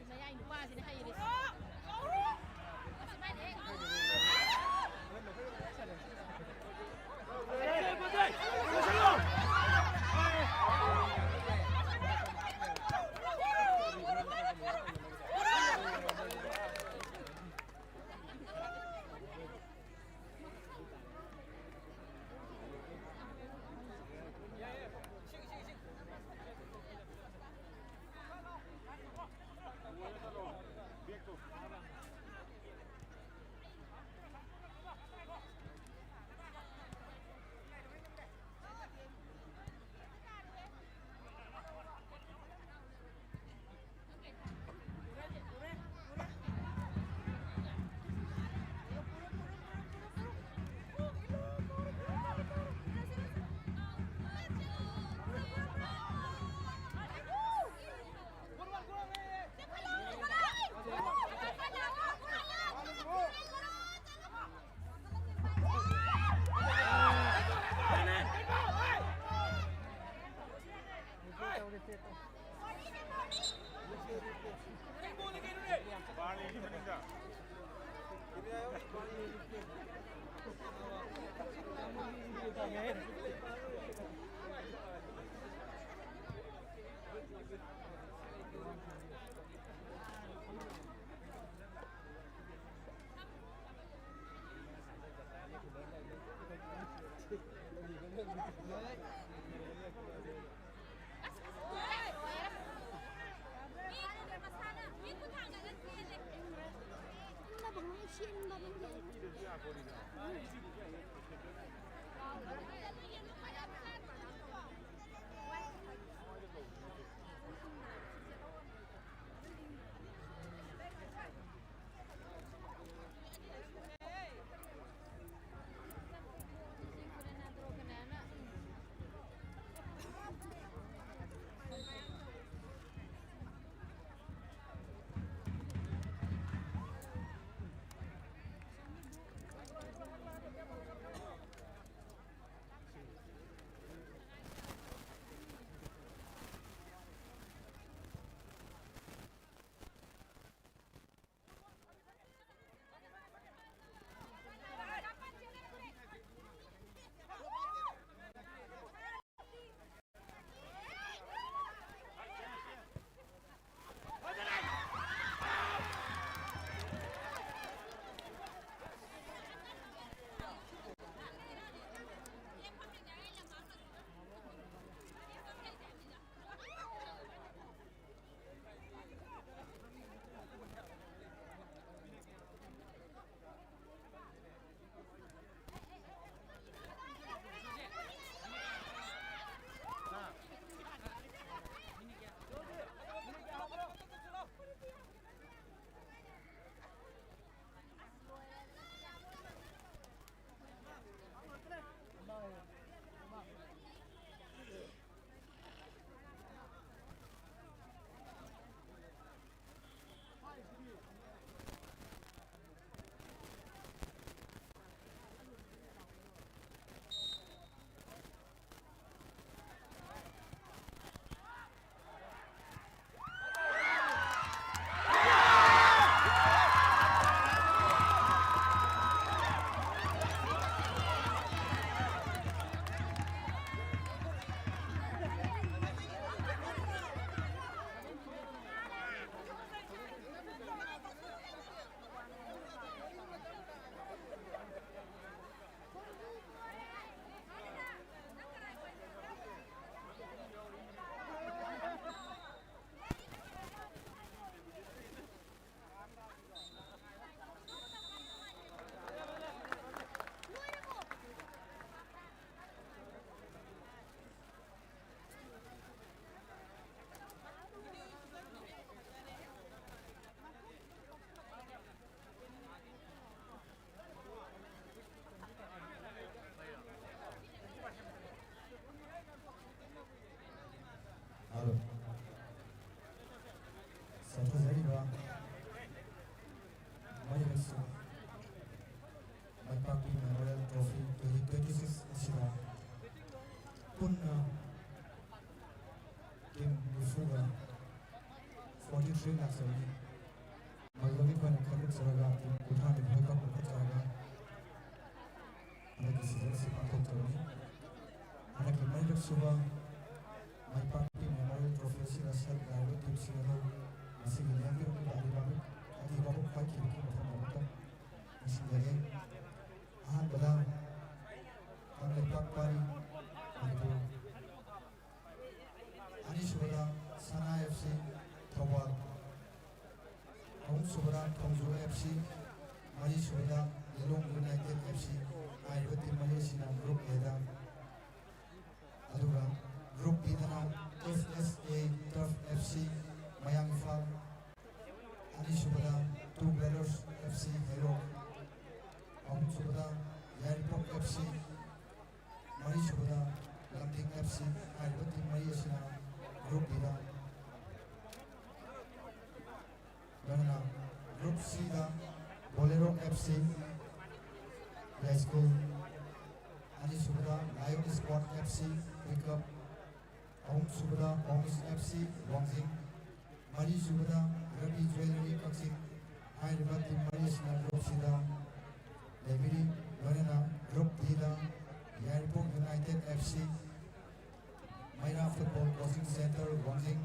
ꯃꯌꯥꯏ ꯅꯨꯄꯥꯁꯤꯅ ꯍꯩꯔꯤꯁꯦ꯫ ꯄꯨꯟꯅ ꯇꯤꯝ ꯅꯤꯐꯨꯒ ꯐꯣꯔꯇꯤ ꯊ꯭ꯔꯤ ꯂꯥꯛꯆꯕꯅꯤ꯫ ꯃꯗꯨꯗꯒꯤ ꯑꯩꯈꯣꯏꯅ ꯈꯟꯗꯣꯛꯆꯔꯒ ꯇꯤꯝ ꯀꯨꯟꯊ꯭ꯔꯥ ꯅꯤꯊꯣꯏ ꯈꯛ ꯄꯨꯈꯠꯆꯔꯒ ꯍꯟꯗꯛꯀꯤ ꯁꯤꯖꯟ ꯑꯁꯤ ꯄꯥꯡꯊꯣꯛꯆꯕꯅꯤ꯫ ꯍꯟꯗꯛꯀꯤ ꯃꯔꯤꯔꯛ ꯁꯨꯕ ꯃꯥꯏ ꯄꯥꯛꯄꯤ ꯃꯦꯃꯣꯔꯤꯌꯦꯜ ꯇ꯭ꯔꯣꯐꯤ ꯑꯁꯤꯗ ꯁꯔꯨꯛ ꯌꯥꯔꯤꯕ ꯇꯤꯝꯁꯤꯡ ꯑꯗꯨ ꯉꯁꯤꯒꯤ ꯂꯦꯡꯕꯤꯔꯛꯂꯤꯕ ꯑꯗꯤꯕꯥꯕꯨ ꯑꯗꯤꯕꯥꯕꯨ ꯈ꯭ꯋꯥꯏꯈꯤꯕꯒꯤ ꯃꯐꯝꯗꯃꯛꯇ ꯅꯤꯡꯁꯤꯡꯖꯒꯦ꯫ ꯑꯍꯥꯟꯕꯗ ꯀꯪꯂꯩꯄꯥꯛ ꯄꯥꯔꯤ ꯃꯅꯤꯄꯨꯔ, ꯑꯅꯤꯁꯨꯕꯗ ꯁꯅꯥ ꯑꯦꯐ ꯁꯤ ꯊꯧꯕꯥꯜ, ꯑꯍꯨꯝꯁꯨꯕꯗ ꯊꯣꯡꯖꯨ ꯑꯦꯐ ꯁꯤ, ꯃꯔꯤꯁꯨꯕꯗ ꯂꯤꯂꯣꯡ ꯌꯨꯅꯥꯏꯇꯦꯠ ꯑꯦꯐ ꯁꯤ꯫ ꯍꯥꯏꯔꯤꯕ ꯇꯤꯝ ꯃꯔꯤ ꯑꯁꯤꯅ ꯒ꯭ꯔꯨꯞ ꯑꯦꯗ, ꯑꯗꯨꯒ ꯒ꯭ꯔꯨꯞ ꯕꯤꯗꯅ ꯑꯦꯁ ꯑꯦꯁ ꯑꯦ ꯇꯔꯐ ꯑꯦꯐ ꯁꯤ ꯃꯌꯥꯡ ꯏꯝꯐꯥꯜ, ꯑꯅꯤꯁꯨꯕꯗ ꯇꯨ ꯕ꯭ꯔꯗꯔꯁ ꯑꯦꯐ ꯁꯤ ꯍꯩꯔꯣꯛ, ꯑꯍꯨꯝꯁꯨꯕꯗ ꯌꯥꯏꯔꯤꯄꯣꯛ ꯑꯦꯐ ꯁꯤ, ꯃꯔꯤꯁꯨꯕꯗ ꯂꯝꯗꯤꯡ ꯑꯦꯐ ꯁꯤ꯫ ꯍꯥꯏꯔꯤꯕ ꯇꯤꯝ ꯃꯔꯤ ꯑꯁꯤꯅ ꯒ꯭ꯔꯨꯞ ꯕꯤꯗ, ꯂꯣꯏꯅꯅ ꯒ꯭ꯔꯨꯞ ꯁꯤꯗ ꯕꯣꯂꯦꯔꯣ ꯑꯦꯐ ꯁꯤ, ꯌꯥꯏꯁ꯭ꯀꯨꯜ, ꯑꯅꯤꯁꯨꯕꯗ ꯂꯥꯏꯌꯣꯟ ꯏꯁꯄꯣꯔꯠ ꯑꯦꯐ ꯁꯤ, ꯄꯤꯀꯞ, ꯑꯍꯨꯝꯁꯨꯕꯗ ꯄ꯭ꯔꯣꯃꯤꯁ ꯑꯦꯐ ꯁꯤ, ꯋꯥꯡꯖꯤꯡ, ꯃꯔꯤꯁꯨꯕꯗ ꯔꯕꯤ ꯖ꯭ꯋꯦꯂꯔꯤ ꯀꯛꯆꯤꯡ꯫ ꯍꯥꯏꯔꯤꯕ ꯇꯤꯝ ꯃꯔꯤ ꯑꯁꯤꯅ ꯒ꯭ꯔꯨꯞ ꯁꯤꯗ ꯂꯩꯕꯤꯔꯤ꯫ ꯂꯣꯏꯅꯅ ꯒ꯭ꯔꯨꯞ ꯗꯤꯗ ꯌꯥꯏꯔꯤꯄꯣꯛ united F C, ꯃꯩꯔꯥ football coaching centre ꯋꯥꯡꯖꯤꯡ,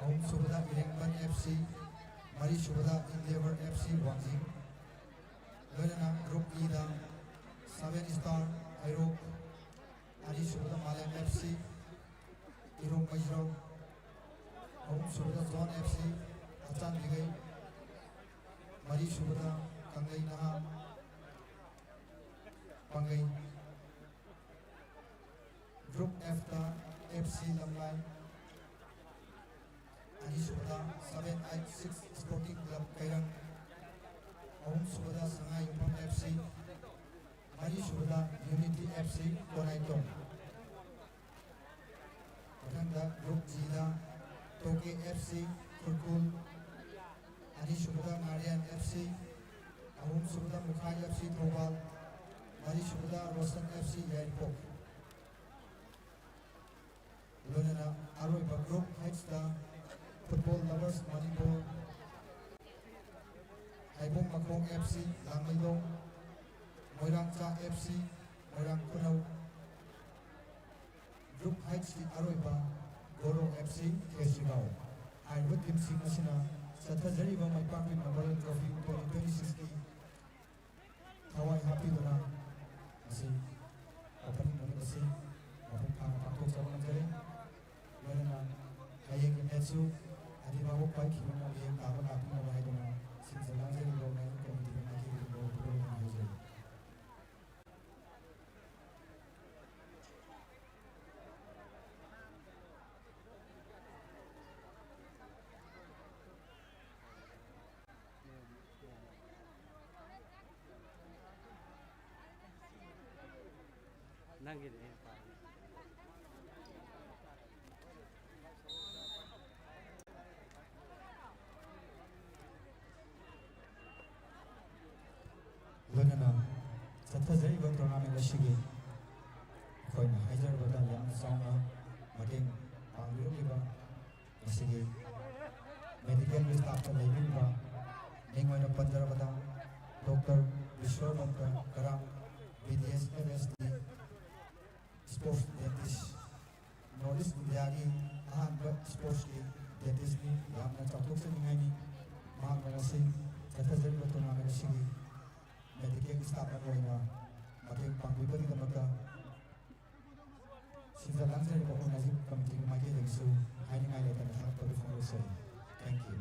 ꯑꯍꯨꯝꯁꯨꯕꯗ ꯏꯔꯦꯡꯕꯟ ꯑꯦꯐ ꯁꯤ, ꯃꯔꯤꯁꯨꯕꯗ ꯏꯟꯗꯦꯚꯔ ꯑꯦꯐ ꯁꯤ ꯋꯥꯡꯖꯤꯡ, ꯂꯣꯏꯅꯅ ꯒ꯭ꯔꯨꯞ ꯏꯗ ꯁꯚꯦꯟ ꯁ꯭ꯇꯥꯔ ꯍꯩꯔꯣꯛ, ꯑꯅꯤꯁꯨꯕꯗ ꯃꯥꯂꯦꯝ ꯑꯦꯐ ꯁꯤ ꯏꯔꯣꯝ ꯃꯩꯖ꯭ꯔꯧ, ꯑꯍꯨꯝꯁꯨꯕꯗ ꯖꯣꯟ ꯑꯦꯐ ꯁꯤ ꯑꯆꯥꯟꯕꯤꯒꯩ, ꯃꯔꯤꯁꯨꯕꯗ ꯀꯪꯂꯩ ꯅꯍꯥ ꯄꯥꯡꯒꯩ꯫ ꯒ꯭ꯔꯨꯞ ꯑꯦꯐꯇ ꯑꯦꯐ ꯁꯤ ꯂꯝꯂꯥꯏ, ꯑꯅꯤꯁꯨꯕꯗ seven eight six sporting club Keirang, ꯑꯍꯨꯝꯁꯨꯕꯗ ꯁꯉꯥꯏꯌꯨꯝꯐꯝ ꯑꯦꯐ ꯁꯤ, ꯃꯔꯤꯁꯨꯕꯗ ꯌꯨꯅꯤꯇꯤ ꯑꯦꯐ ꯁꯤ ꯀꯣꯅꯥꯏꯇꯣꯝ꯫ ꯃꯊꯪꯗ ꯒ꯭ꯔꯨꯞ ꯖꯤꯗ ꯇꯣꯀꯦ ꯑꯦꯐ ꯁꯤ ꯈꯨꯔꯈꯨꯜ, ꯑꯅꯤꯁꯨꯕꯗ ꯉꯥꯔꯤꯌꯥꯟ ꯑꯦꯐ ꯁꯤ, ꯑꯍꯨꯝꯁꯨꯕꯗ ꯃꯨꯈꯥꯏ ꯑꯦꯐ ꯁꯤ ꯊꯧꯕꯥꯜ, ꯃꯔꯤꯁꯨꯕꯗ ꯔꯣꯁꯟ ꯑꯦꯐ ꯁꯤ ꯌꯥꯏꯔꯤꯄꯣꯛ꯫ ꯂꯣꯏꯅꯅ ꯑꯔꯣꯏꯕ group H ꯇ Football Lovers Manipur, ꯍꯩꯕꯣꯡ ꯃꯈꯣꯡ F C ꯂꯥꯡꯃꯩꯗꯣꯡ, ꯃꯣꯏꯔꯥꯡꯆꯥ F C, ꯃꯣꯏꯔꯥꯡ ꯈꯨꯅꯧ, group H ꯀꯤ ꯑꯔꯣꯏꯕ ꯒꯣꯔꯣ F C ꯈꯦꯁ꯭ꯔꯤꯒꯥꯎ ꯍꯥꯏꯔꯤꯕ team ꯁꯤꯡ ꯑꯁꯤꯅ ꯆꯠꯊꯖꯔꯤꯕ ꯃꯥꯏ ꯄꯥꯛꯄꯤ Memorial Trophy twenty twenty six ꯀꯤ ꯊꯋꯥꯏ ꯍꯥꯞꯄꯤꯗꯨꯅ ꯉꯁꯤ opening ꯅꯨꯃꯤꯠ ꯑꯁꯤ ꯃꯄꯨꯡ ꯐꯥꯅ ꯄꯥꯡꯊꯣꯛꯆꯕ ꯉꯝꯖꯔꯦ꯫ ꯂꯣꯏꯅꯅ ꯍꯌꯦꯡꯒꯤ match ꯁꯨ ꯑꯅꯤꯃꯛ ꯄꯥꯏꯈꯤꯕ ꯉꯝꯃꯤ ꯇꯥꯕ ꯂꯥꯛꯄꯤꯅꯕ ꯍꯥꯏꯗꯨꯅ ꯁꯤꯟꯖ ꯂꯥꯡꯖꯔꯤꯕ ꯃꯌꯥꯝ committee ꯗ ꯃꯥꯏꯀꯩꯗꯒꯤ ꯂꯣꯏꯅ ꯍꯥꯏꯖꯔꯤ꯫ ꯅꯪꯒꯤꯅꯦ ꯑꯩꯅ ꯄꯥꯝꯃꯤꯁꯦ꯫ ꯂꯣꯏꯅꯅ ꯆꯠꯊꯖꯔꯤꯕ tournament ꯑꯁꯤꯒꯤ ꯑꯩꯈꯣꯏꯅ ꯍꯥꯏꯖꯔꯕꯗ ꯌꯥꯝꯅ ꯆꯥꯎꯅ ꯃꯇꯦꯡ ꯄꯥꯡꯕꯤꯔꯛꯂꯤꯕ ꯃꯁꯤꯒꯤ medical staff ꯇ ꯂꯩꯕꯤꯔꯤꯕ ꯃꯤꯡ ꯑꯣꯏꯅ ꯄꯟꯖꯔꯕꯗ Doctor ꯕꯤꯁ꯭ꯋꯃꯟꯇ ꯀꯔꯥꯝ, B D S F S T, sports dentist, North East India ꯒꯤ ꯑꯍꯥꯟꯕ sports ꯀꯤ dentist ꯅꯤ꯫ ꯌꯥꯝꯅ ꯆꯥꯎꯊꯣꯛꯆꯅꯤꯡꯉꯥꯏꯅꯤ꯫ ꯃꯍꯥꯛꯅ ꯉꯁꯤ ꯆꯠꯊꯖꯔꯤꯕ tournament ꯑꯁꯤꯒꯤ medical staff ꯑꯃ ꯑꯣꯏꯅ ꯃꯇꯦꯡ ꯄꯥꯡꯕꯤꯕꯒꯤꯗꯃꯛꯇ ꯁꯤꯟꯖ ꯂꯥꯡꯖꯔꯤꯕ organizing committee ꯒꯤ ꯃꯥꯏꯀꯩꯗꯒꯤꯁꯨ ꯍꯥꯏꯅꯤꯡꯉꯥꯏ ꯂꯩꯇꯅ ꯊꯥꯒꯠꯄꯒꯤ ꯐꯣꯡꯗꯣꯛꯆꯔꯤ꯫ Thank you꯫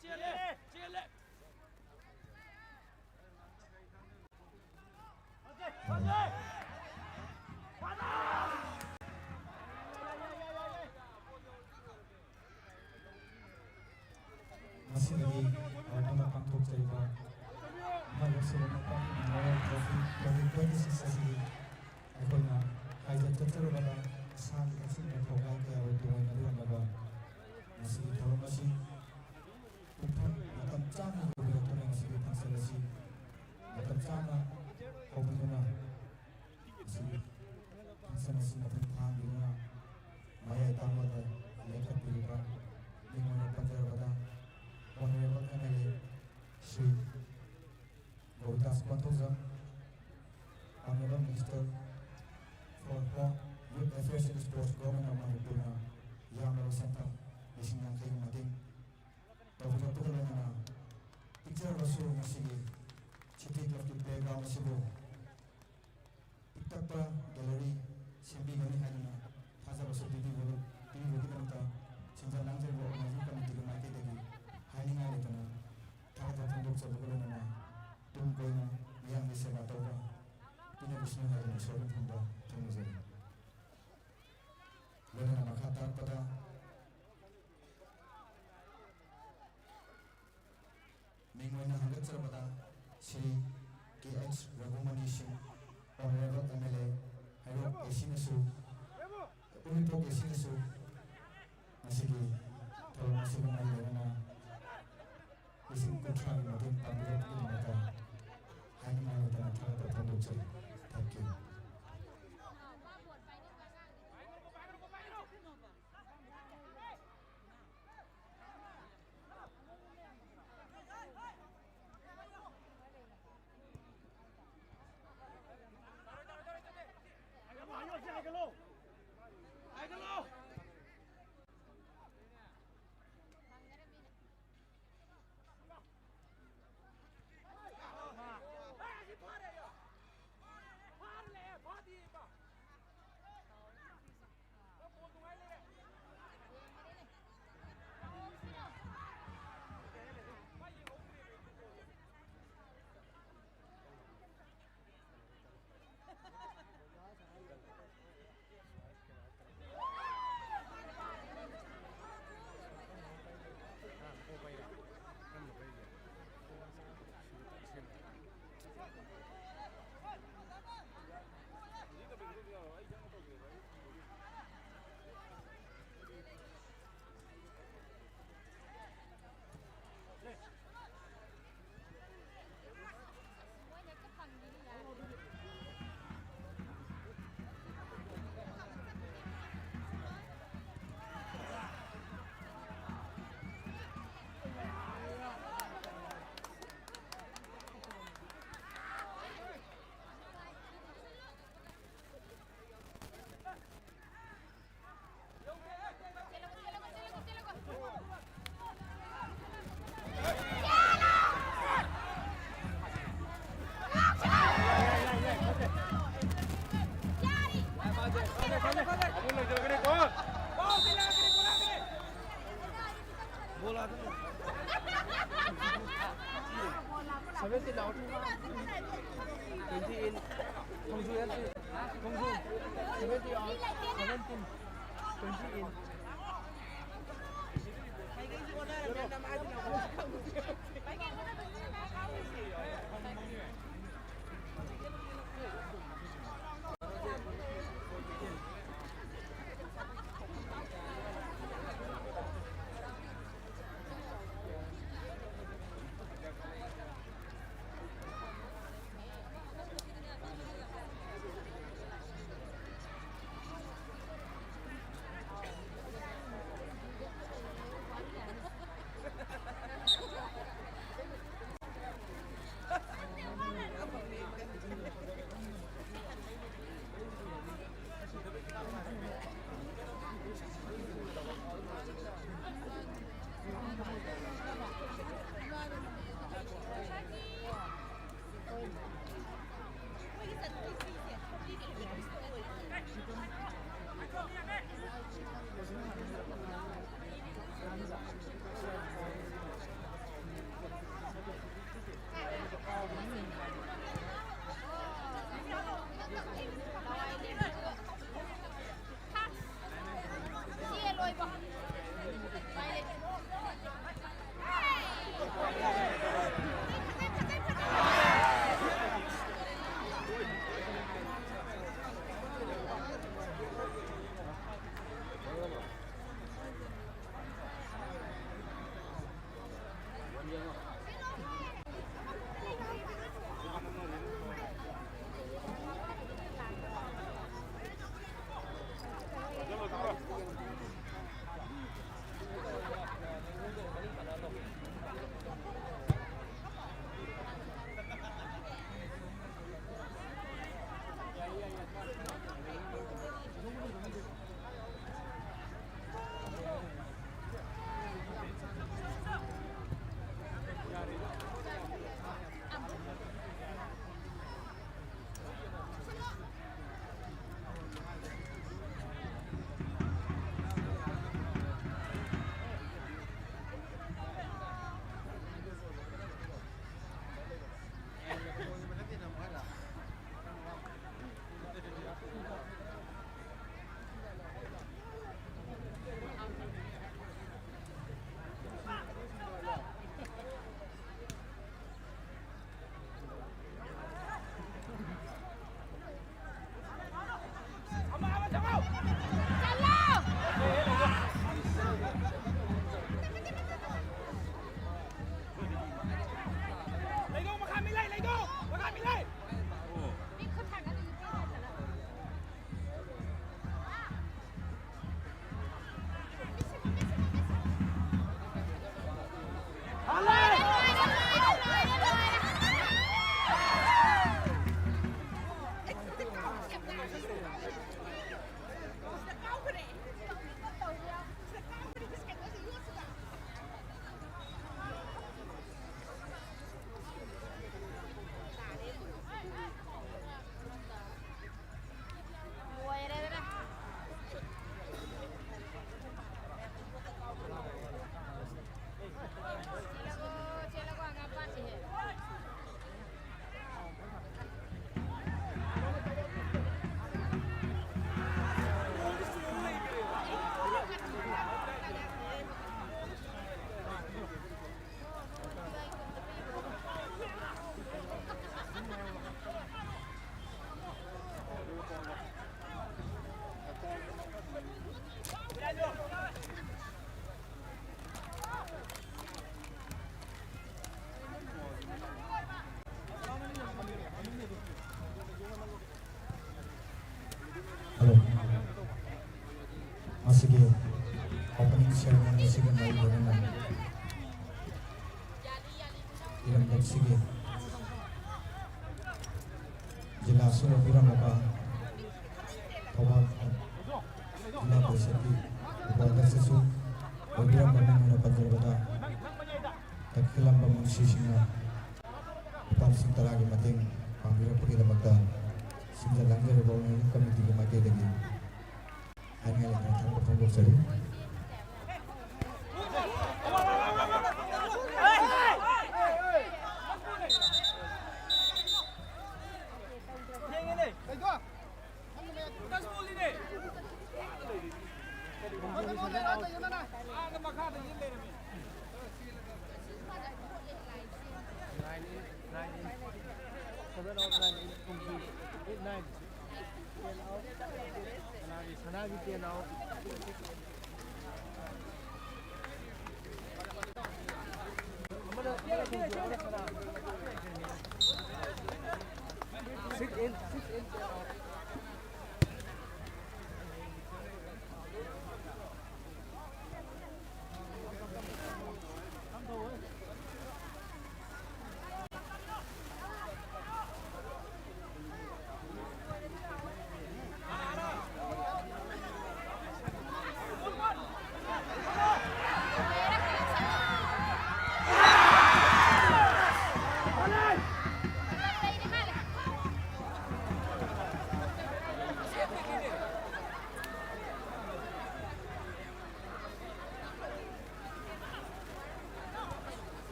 ꯆꯦꯜꯂꯦ! ꯆꯦꯜꯂꯦ! ꯉꯁꯤꯗꯒꯤ ꯍꯧꯔꯒ ꯄꯥꯡꯊꯣꯛꯆꯔꯤꯕ ꯃꯔꯨꯞꯁꯤꯡ ꯃꯌꯥꯝ ꯇ꯭ꯔꯣꯐꯤ ꯇ꯭ꯋꯦꯟꯇꯤ ꯁꯤꯛꯁ ꯑꯁꯤꯒꯤ ꯑꯩꯈꯣꯏꯅ ꯍꯥꯏꯖ ꯆꯠꯆꯔꯨꯕꯗ ꯁꯥꯒꯤ ꯑꯁꯤꯒꯨꯝꯕ ꯊꯧꯒꯥꯏ ꯀꯌꯥꯕꯨ ꯇꯨꯡꯑꯣꯏꯅ ꯎꯍꯜꯂꯕ ꯃꯁꯤꯒꯤ ꯊꯧꯔꯝ ꯑꯁꯤ ꯄꯨꯡꯐꯝ ꯃꯇꯝ ꯆꯥꯅ ꯌꯧꯕꯤꯔꯛꯇꯨꯅ ꯉꯁꯤꯒꯤ ꯐꯪꯁꯟ ꯑꯁꯤ ꯃꯇꯝ ꯆꯥꯅ ꯍꯧꯕꯤꯗꯨꯅ ꯃꯁꯤꯒꯤ ꯐꯪꯁꯟ ꯑꯁꯤ ꯃꯄꯨꯡ ꯐꯥꯍꯟꯕꯤꯗꯨꯅ ꯃꯌꯥꯏ ꯇꯥꯡꯕꯗ ꯂꯦꯞꯈꯠꯄꯤꯔꯤꯕ ꯃꯤꯡ ꯑꯣꯏꯅ ꯄꯟꯖꯔꯕꯗ Honourable M L A Shri ꯒꯣꯕꯤꯟꯗꯥꯁ ꯄꯟꯊꯧꯖꯝ, Honourable Minister for Home, Youth Affairs and Sports, Government of ꯃꯅꯤꯄꯨꯔꯅ ꯌꯥꯝꯂꯕ ꯁꯦꯟꯐꯝ ꯂꯤꯁꯤꯡ ꯌꯥꯡꯈꯩꯒꯤ ꯃꯇꯦꯡ ꯇꯧꯕꯤꯔꯛꯄꯒ ꯂꯣꯏꯅꯅ ꯄꯤꯛꯆꯔꯕꯁꯨ ꯉꯁꯤꯒꯤ City Club ꯀꯤ playground ꯑꯁꯤꯕꯨ ꯄꯤꯛꯇꯛꯄ gallery ꯁꯦꯝꯕꯤꯒꯅꯤ ꯍꯥꯏꯗꯨꯅ ꯊꯥꯖꯕꯁꯨ ꯄꯤꯕꯤꯕ-, ꯄꯤꯕꯤꯕꯒꯤꯗꯃꯛꯇ ꯁꯤꯟꯖ ꯂꯥꯡꯖꯔꯤꯕ organizing committee ꯒꯤ ꯃꯥꯏꯀꯩꯗꯒꯤ ꯍꯥꯏꯅꯤꯡꯉꯥꯏ ꯂꯩꯇꯅ ꯊꯥꯒꯠꯄ ꯐꯣꯡꯗꯣꯛꯆꯕꯒ ꯂꯣꯏꯅꯅ ꯇꯨꯡ ꯀꯣꯏꯅ ꯃꯤꯌꯥꯝꯒꯤ ꯁꯦꯕꯥ ꯇꯧꯕ ꯄꯤꯅꯕꯤꯁꯅꯨ ꯍꯥꯏꯗꯨꯅ ꯏꯁꯣꯔꯒꯤ ꯃꯐꯝꯗ ꯊꯧꯅꯤꯖꯔꯤ꯫ ꯂꯣꯏꯅꯅ ꯃꯈꯥ ꯇꯥꯔꯛꯄꯗ ꯃꯤꯡ ꯑꯣꯏꯅ ꯍꯪꯒꯠꯆꯔꯕꯗ ꯁ꯭ꯔꯤ ꯀꯦ ꯑꯩꯆ ꯔꯘꯨꯃꯅꯤ ꯁꯤꯡ, Honourable M L A, Heirok A C ꯅꯁꯨ, ꯎꯔꯤꯄꯣꯛ A C ꯅꯁꯨ ꯉꯁꯤꯒꯤ ꯊꯧꯔꯝ ꯑꯁꯤꯕꯨ ꯃꯥꯏ ꯂꯩꯅꯅ ꯂꯤꯁꯤꯡ ꯀꯨꯟꯊ꯭ꯔꯥꯒꯤ ꯃꯇꯦꯡ ꯄꯥꯡꯕꯤꯔꯛꯄꯒꯤꯗꯃꯛꯇ ꯍꯥꯏꯅꯤꯡꯉꯥꯏ ꯂꯩꯇꯅ ꯊꯥꯒꯠꯄ ꯐꯣꯡꯗꯣꯛꯆꯔꯤ꯫ Thank you꯫ Seventeen, twenty-eight. ꯂꯩꯒꯣ, ꯃꯈꯥ ꯃꯤ ꯂꯩ, ꯂꯩꯒꯣ! ꯃꯈꯥ ꯃꯤ ꯂꯩ! Hello. ꯃꯁꯤꯒꯤ opening ceremony ꯑꯁꯤꯒ ꯃꯔꯤ ꯂꯩꯅꯅ ꯏꯔꯝꯗꯝꯁꯤꯒꯤ ꯖꯤꯂꯥ ꯑꯁꯤꯅ ꯄꯤꯔꯝꯂꯕ ꯊꯧꯕꯥꯜ ꯖꯤꯂꯥ ꯄꯔꯤꯁꯠꯀꯤ ꯎꯄꯥꯗ꯭ꯌꯛꯁꯁꯨ ꯑꯣꯏꯕꯤꯔꯝꯕꯅ ꯍꯥꯏꯅ ꯄꯟꯖꯕꯗ ꯇꯈꯦꯂꯝꯕ ꯃꯨꯟꯁꯤꯁꯤꯡꯅ ꯂꯨꯄꯥ ꯂꯤꯁꯤꯡ ꯇꯔꯥꯒꯤ ꯃꯇꯦꯡ ꯄꯥꯡꯕꯤꯔꯛꯄꯒꯤꯗꯃꯛꯇ ꯁꯤꯟꯖ ꯂꯥꯡꯖꯔꯤꯕ organizing committeeꯒꯤ ꯃꯥꯏꯀꯩꯗꯒꯤ ꯍꯥꯏꯅꯤꯡꯉꯥꯏ ꯂꯩꯇꯅ ꯊꯥꯒꯠꯄ ꯐꯣꯡꯗꯣꯛꯆꯔꯤ꯫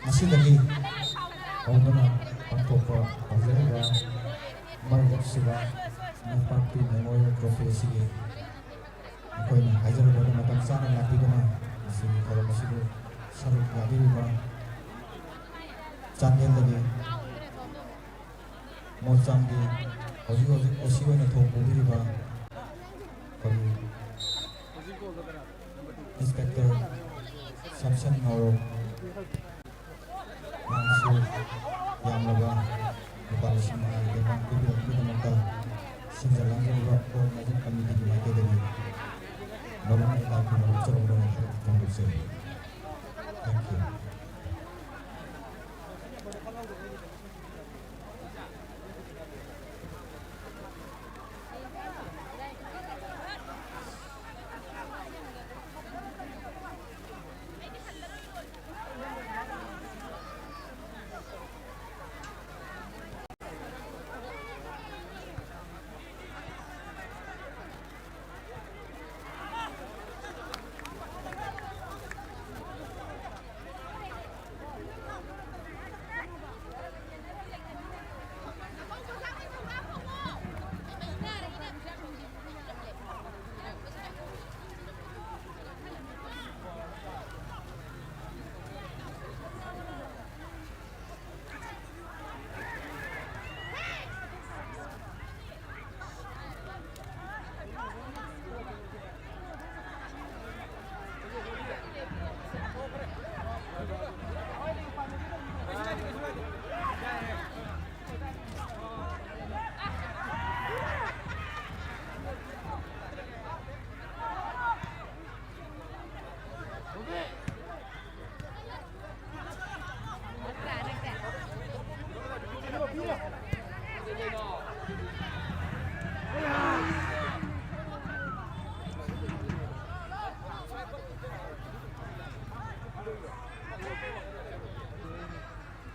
ꯉꯁꯤꯗꯒꯤ ꯍꯧꯗꯨꯅ ꯄꯥꯡꯊꯣꯛꯄ ꯍꯧꯖꯔꯤꯕ ꯃꯔꯨꯞꯁꯤꯗ ꯅꯝꯄꯥꯛꯄꯤ ꯃꯦꯃꯣꯔꯤꯌꯦꯜ ꯇ꯭ꯔꯣꯐꯤ ꯑꯁꯤꯒꯤ ꯑꯩꯈꯣꯏꯅ ꯍꯥꯏꯖꯔꯕꯗ ꯃꯇꯝ ꯆꯥꯅ ꯂꯥꯛꯄꯤꯗꯨꯅ ꯃꯁꯤꯒꯤ ꯊꯧꯔꯝ ꯑꯁꯤꯕꯨ ꯁꯔꯨꯛ ꯌꯥꯕꯤꯔꯤꯕ ꯆꯥꯟꯗꯦꯜꯗꯒꯤ ꯃꯣꯜꯆꯥꯡꯒꯤ ꯍꯧꯖꯤꯛ ꯍꯧꯖꯤꯛ ꯑꯣ ꯁꯤ ꯑꯣꯏꯅ ꯊꯧ ꯄꯨꯕꯤꯔꯤꯕ ꯑꯩꯈꯣꯏꯒꯤ ꯏꯟꯁꯄꯦꯛꯇꯔ ꯁꯦꯝꯁꯟ ꯉꯧꯔꯣ, ꯌꯥꯝꯁꯨ ꯌꯥꯝꯂꯕ ꯂꯨꯄꯥ ꯂꯤꯁꯤꯡ ꯃꯉꯥꯒꯤ ꯄꯦꯟꯐꯝ ꯄꯤꯕꯤꯔꯛꯄꯒꯤꯗꯃꯛꯇ ꯁꯤꯟꯖ ꯂꯥꯡꯖꯔꯤꯕ organizing committeeꯒꯤ ꯃꯥꯏꯀꯩꯗꯒꯤ ꯅꯧꯅ ꯏꯀꯥꯏ ꯈꯨꯝꯅꯕ ꯐꯣꯡꯗꯣꯛꯆꯔꯤ꯫ Thank you.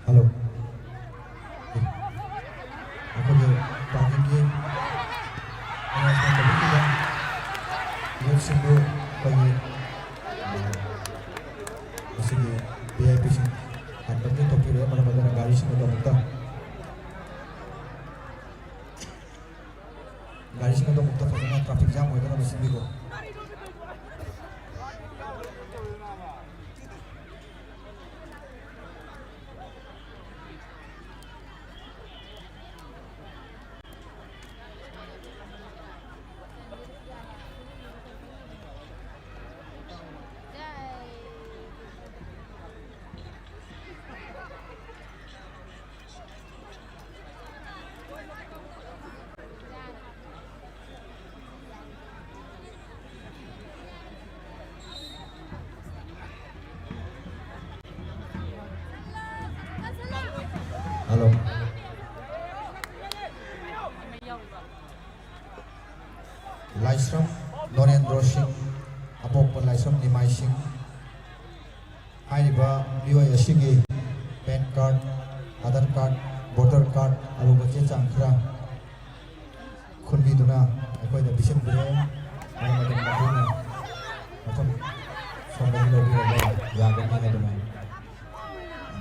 Hello. ꯑꯩꯈꯣꯏꯒꯤ parkingꯒꯤ announcement ꯇꯧꯕꯤꯈꯤꯕ youthꯁꯤꯡꯕꯨ ꯑꯩꯈꯣꯏꯒꯤ, ꯑ, ꯃꯁꯤꯒꯤ VIPꯁꯤꯡ ꯍꯥꯟꯕꯒꯤ ꯊꯣꯛꯄꯤꯔꯛꯑꯦ꯫ ꯃꯔꯝ ꯑꯗꯨꯅ ꯒꯥꯔꯤꯁꯤꯡ ꯑꯗꯨ ꯑꯃꯨꯛꯇ, ꯒꯥꯔꯤꯁꯤꯡ ꯑꯗꯨ ꯑꯃꯨꯛꯇ ꯐꯖꯅ traffic jam ꯑꯣꯏꯗꯅꯕ ꯁꯤꯟꯕꯤꯈꯣ꯫ ꯂꯥꯏꯁ꯭ꯔꯝ ꯅꯣꯔꯦꯟꯗ꯭ꯔꯣ ꯁꯤꯡ, ꯑꯄꯣꯛꯄ ꯂꯥꯏꯁ꯭ꯔꯝ ꯅꯤꯃꯥꯏ ꯁꯤꯡ꯫ ꯍꯥꯏꯔꯤꯕ ꯃꯤꯑꯣꯏ ꯑꯁꯤꯒꯤ PAN card, Aadhaar card, voter card, ꯑꯔꯨꯕ ꯆꯦ ꯆꯥꯡ ꯈꯔ ꯈꯨꯟꯕꯤꯗꯨꯅ ꯑꯩꯈꯣꯏꯗ ꯄꯤꯁꯤꯟꯕꯤꯔꯦ꯫ ꯃꯔꯝ ꯑꯗꯨꯅ ꯃꯈꯣꯏꯅ ꯃꯐꯝ ꯁꯣꯝꯗꯒꯤ ꯂꯧꯕꯤꯔꯒ ꯌꯥꯒꯅꯤ ꯍꯥꯏꯗꯨꯅ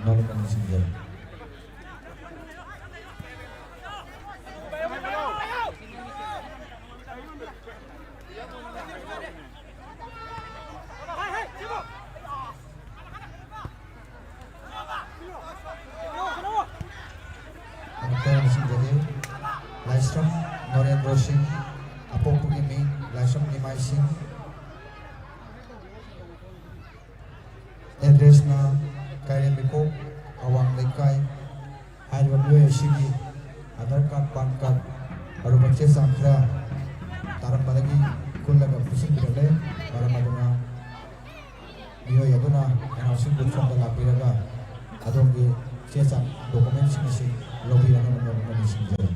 ꯅꯣꯂꯨꯛꯅ ꯅꯤꯡꯁꯤꯡꯖꯔꯤ꯫ ꯑꯃꯨꯛꯇ ꯅꯤꯡꯁꯤꯡꯖꯒꯦ꯫ ꯂꯥꯏꯁ꯭ꯔꯝ ꯅꯣꯔꯦꯟꯗ꯭ꯔꯣ ꯁꯤꯡ, ꯑꯄꯣꯛꯄꯒꯤ ꯃꯤꯡ ꯂꯥꯏꯁ꯭ꯔꯝ ꯅꯤꯃꯥꯏ ꯁꯤꯡ, ꯑꯦꯗ꯭ꯔꯦꯁꯅ ꯀꯥꯏꯔꯦꯝꯕꯤꯈꯣꯛ ꯑꯋꯥꯡ ꯂꯩꯀꯥꯏ꯫ ꯍꯥꯏꯔꯤꯕ ꯃꯤꯑꯣꯏ ꯑꯁꯤꯒꯤ ꯑꯥꯙꯥꯔ ꯀꯥꯔꯗ, ꯄꯥꯟ ꯀꯥꯔꯗ, ꯑꯔꯨꯕ ꯆꯦ ꯆꯥꯡ ꯈꯔ ꯇꯥꯔꯝꯕꯗꯒꯤ ꯈꯨꯜꯂꯒ ꯄꯤꯁꯤꯟꯕꯤꯔꯛꯂꯦ꯫ ꯃꯔꯝ ꯑꯗꯨꯅ ꯃꯤꯑꯣꯏ ꯑꯗꯨꯅ ꯑꯦꯟ ꯑꯥꯔ ꯁꯤ ꯕꯨꯠ ꯁꯣꯝꯗ ꯂꯥꯛꯄꯤꯔꯒ ꯑꯗꯣꯝꯒꯤ ꯆꯦ ꯆꯥꯡ, ꯗꯣꯀꯨꯃꯦꯟꯁꯤꯡ ꯑꯁꯤ ꯂꯧꯕꯤꯔꯛꯅꯕ ꯅꯣꯂꯨꯛꯅ ꯅꯤꯡꯁꯤꯡꯖꯔꯤ꯫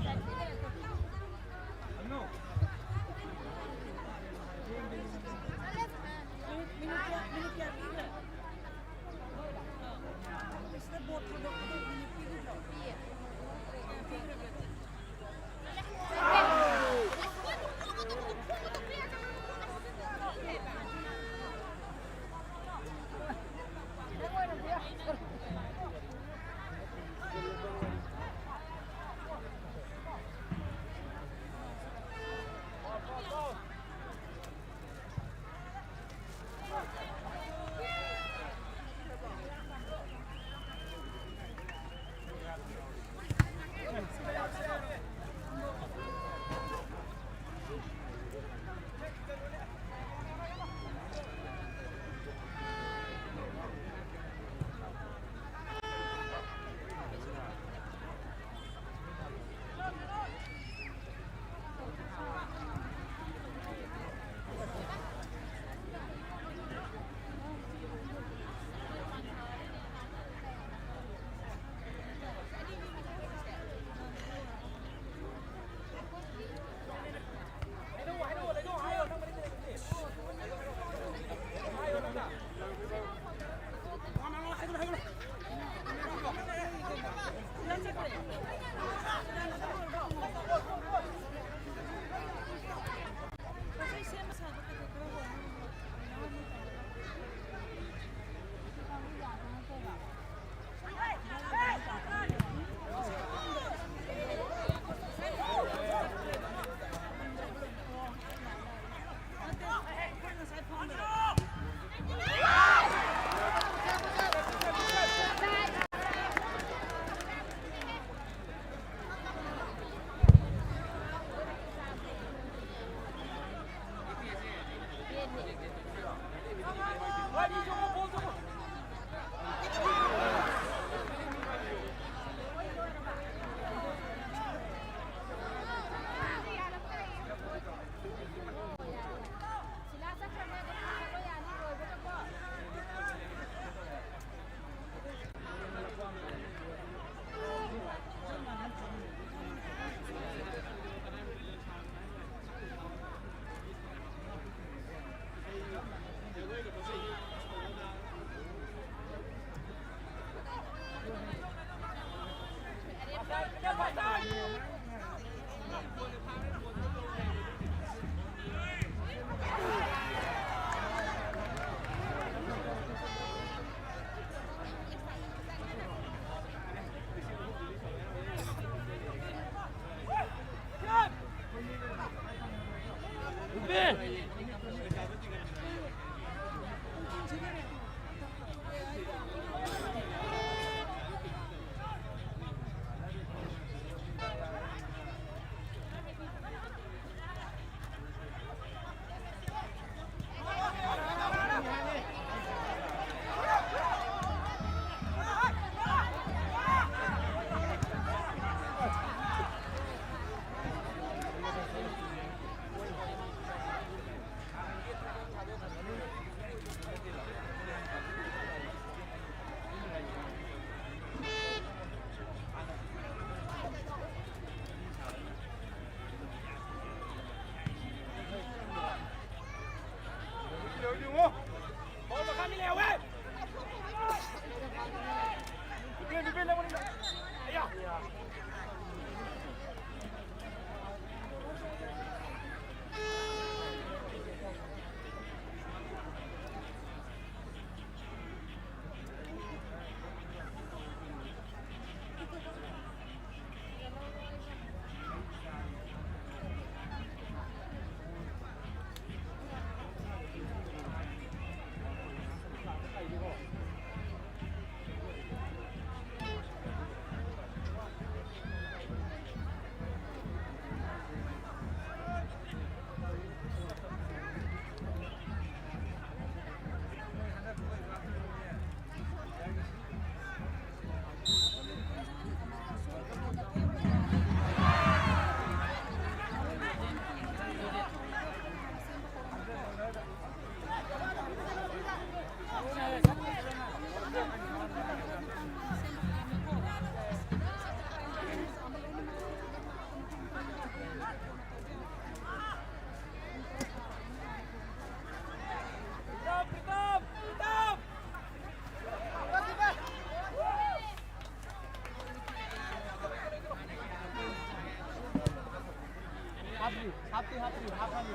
ꯍꯥꯞꯄꯤ, ꯍꯥꯞꯄꯤ, ꯍꯥꯞꯄꯤ꯫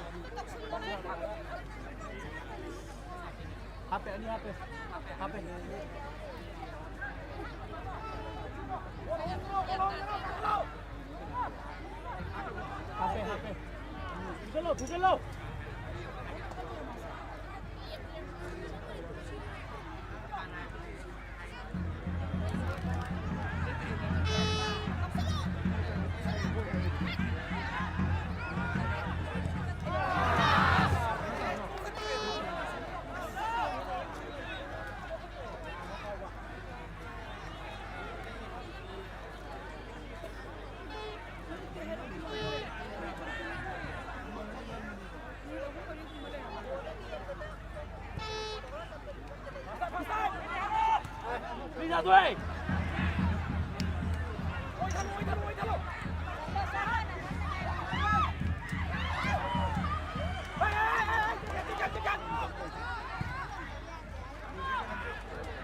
ꯍꯥꯞꯄꯦ, ꯑꯅꯤ ꯍꯥꯞꯄꯦ꯫ ꯍꯥꯞꯄꯦ꯫ ꯍꯥꯞꯄꯦ, ꯍꯥꯞꯄꯦ꯫ ꯊꯨꯖꯜꯂꯣ, ꯊꯨꯖꯜꯂꯣ꯫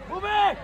Move it!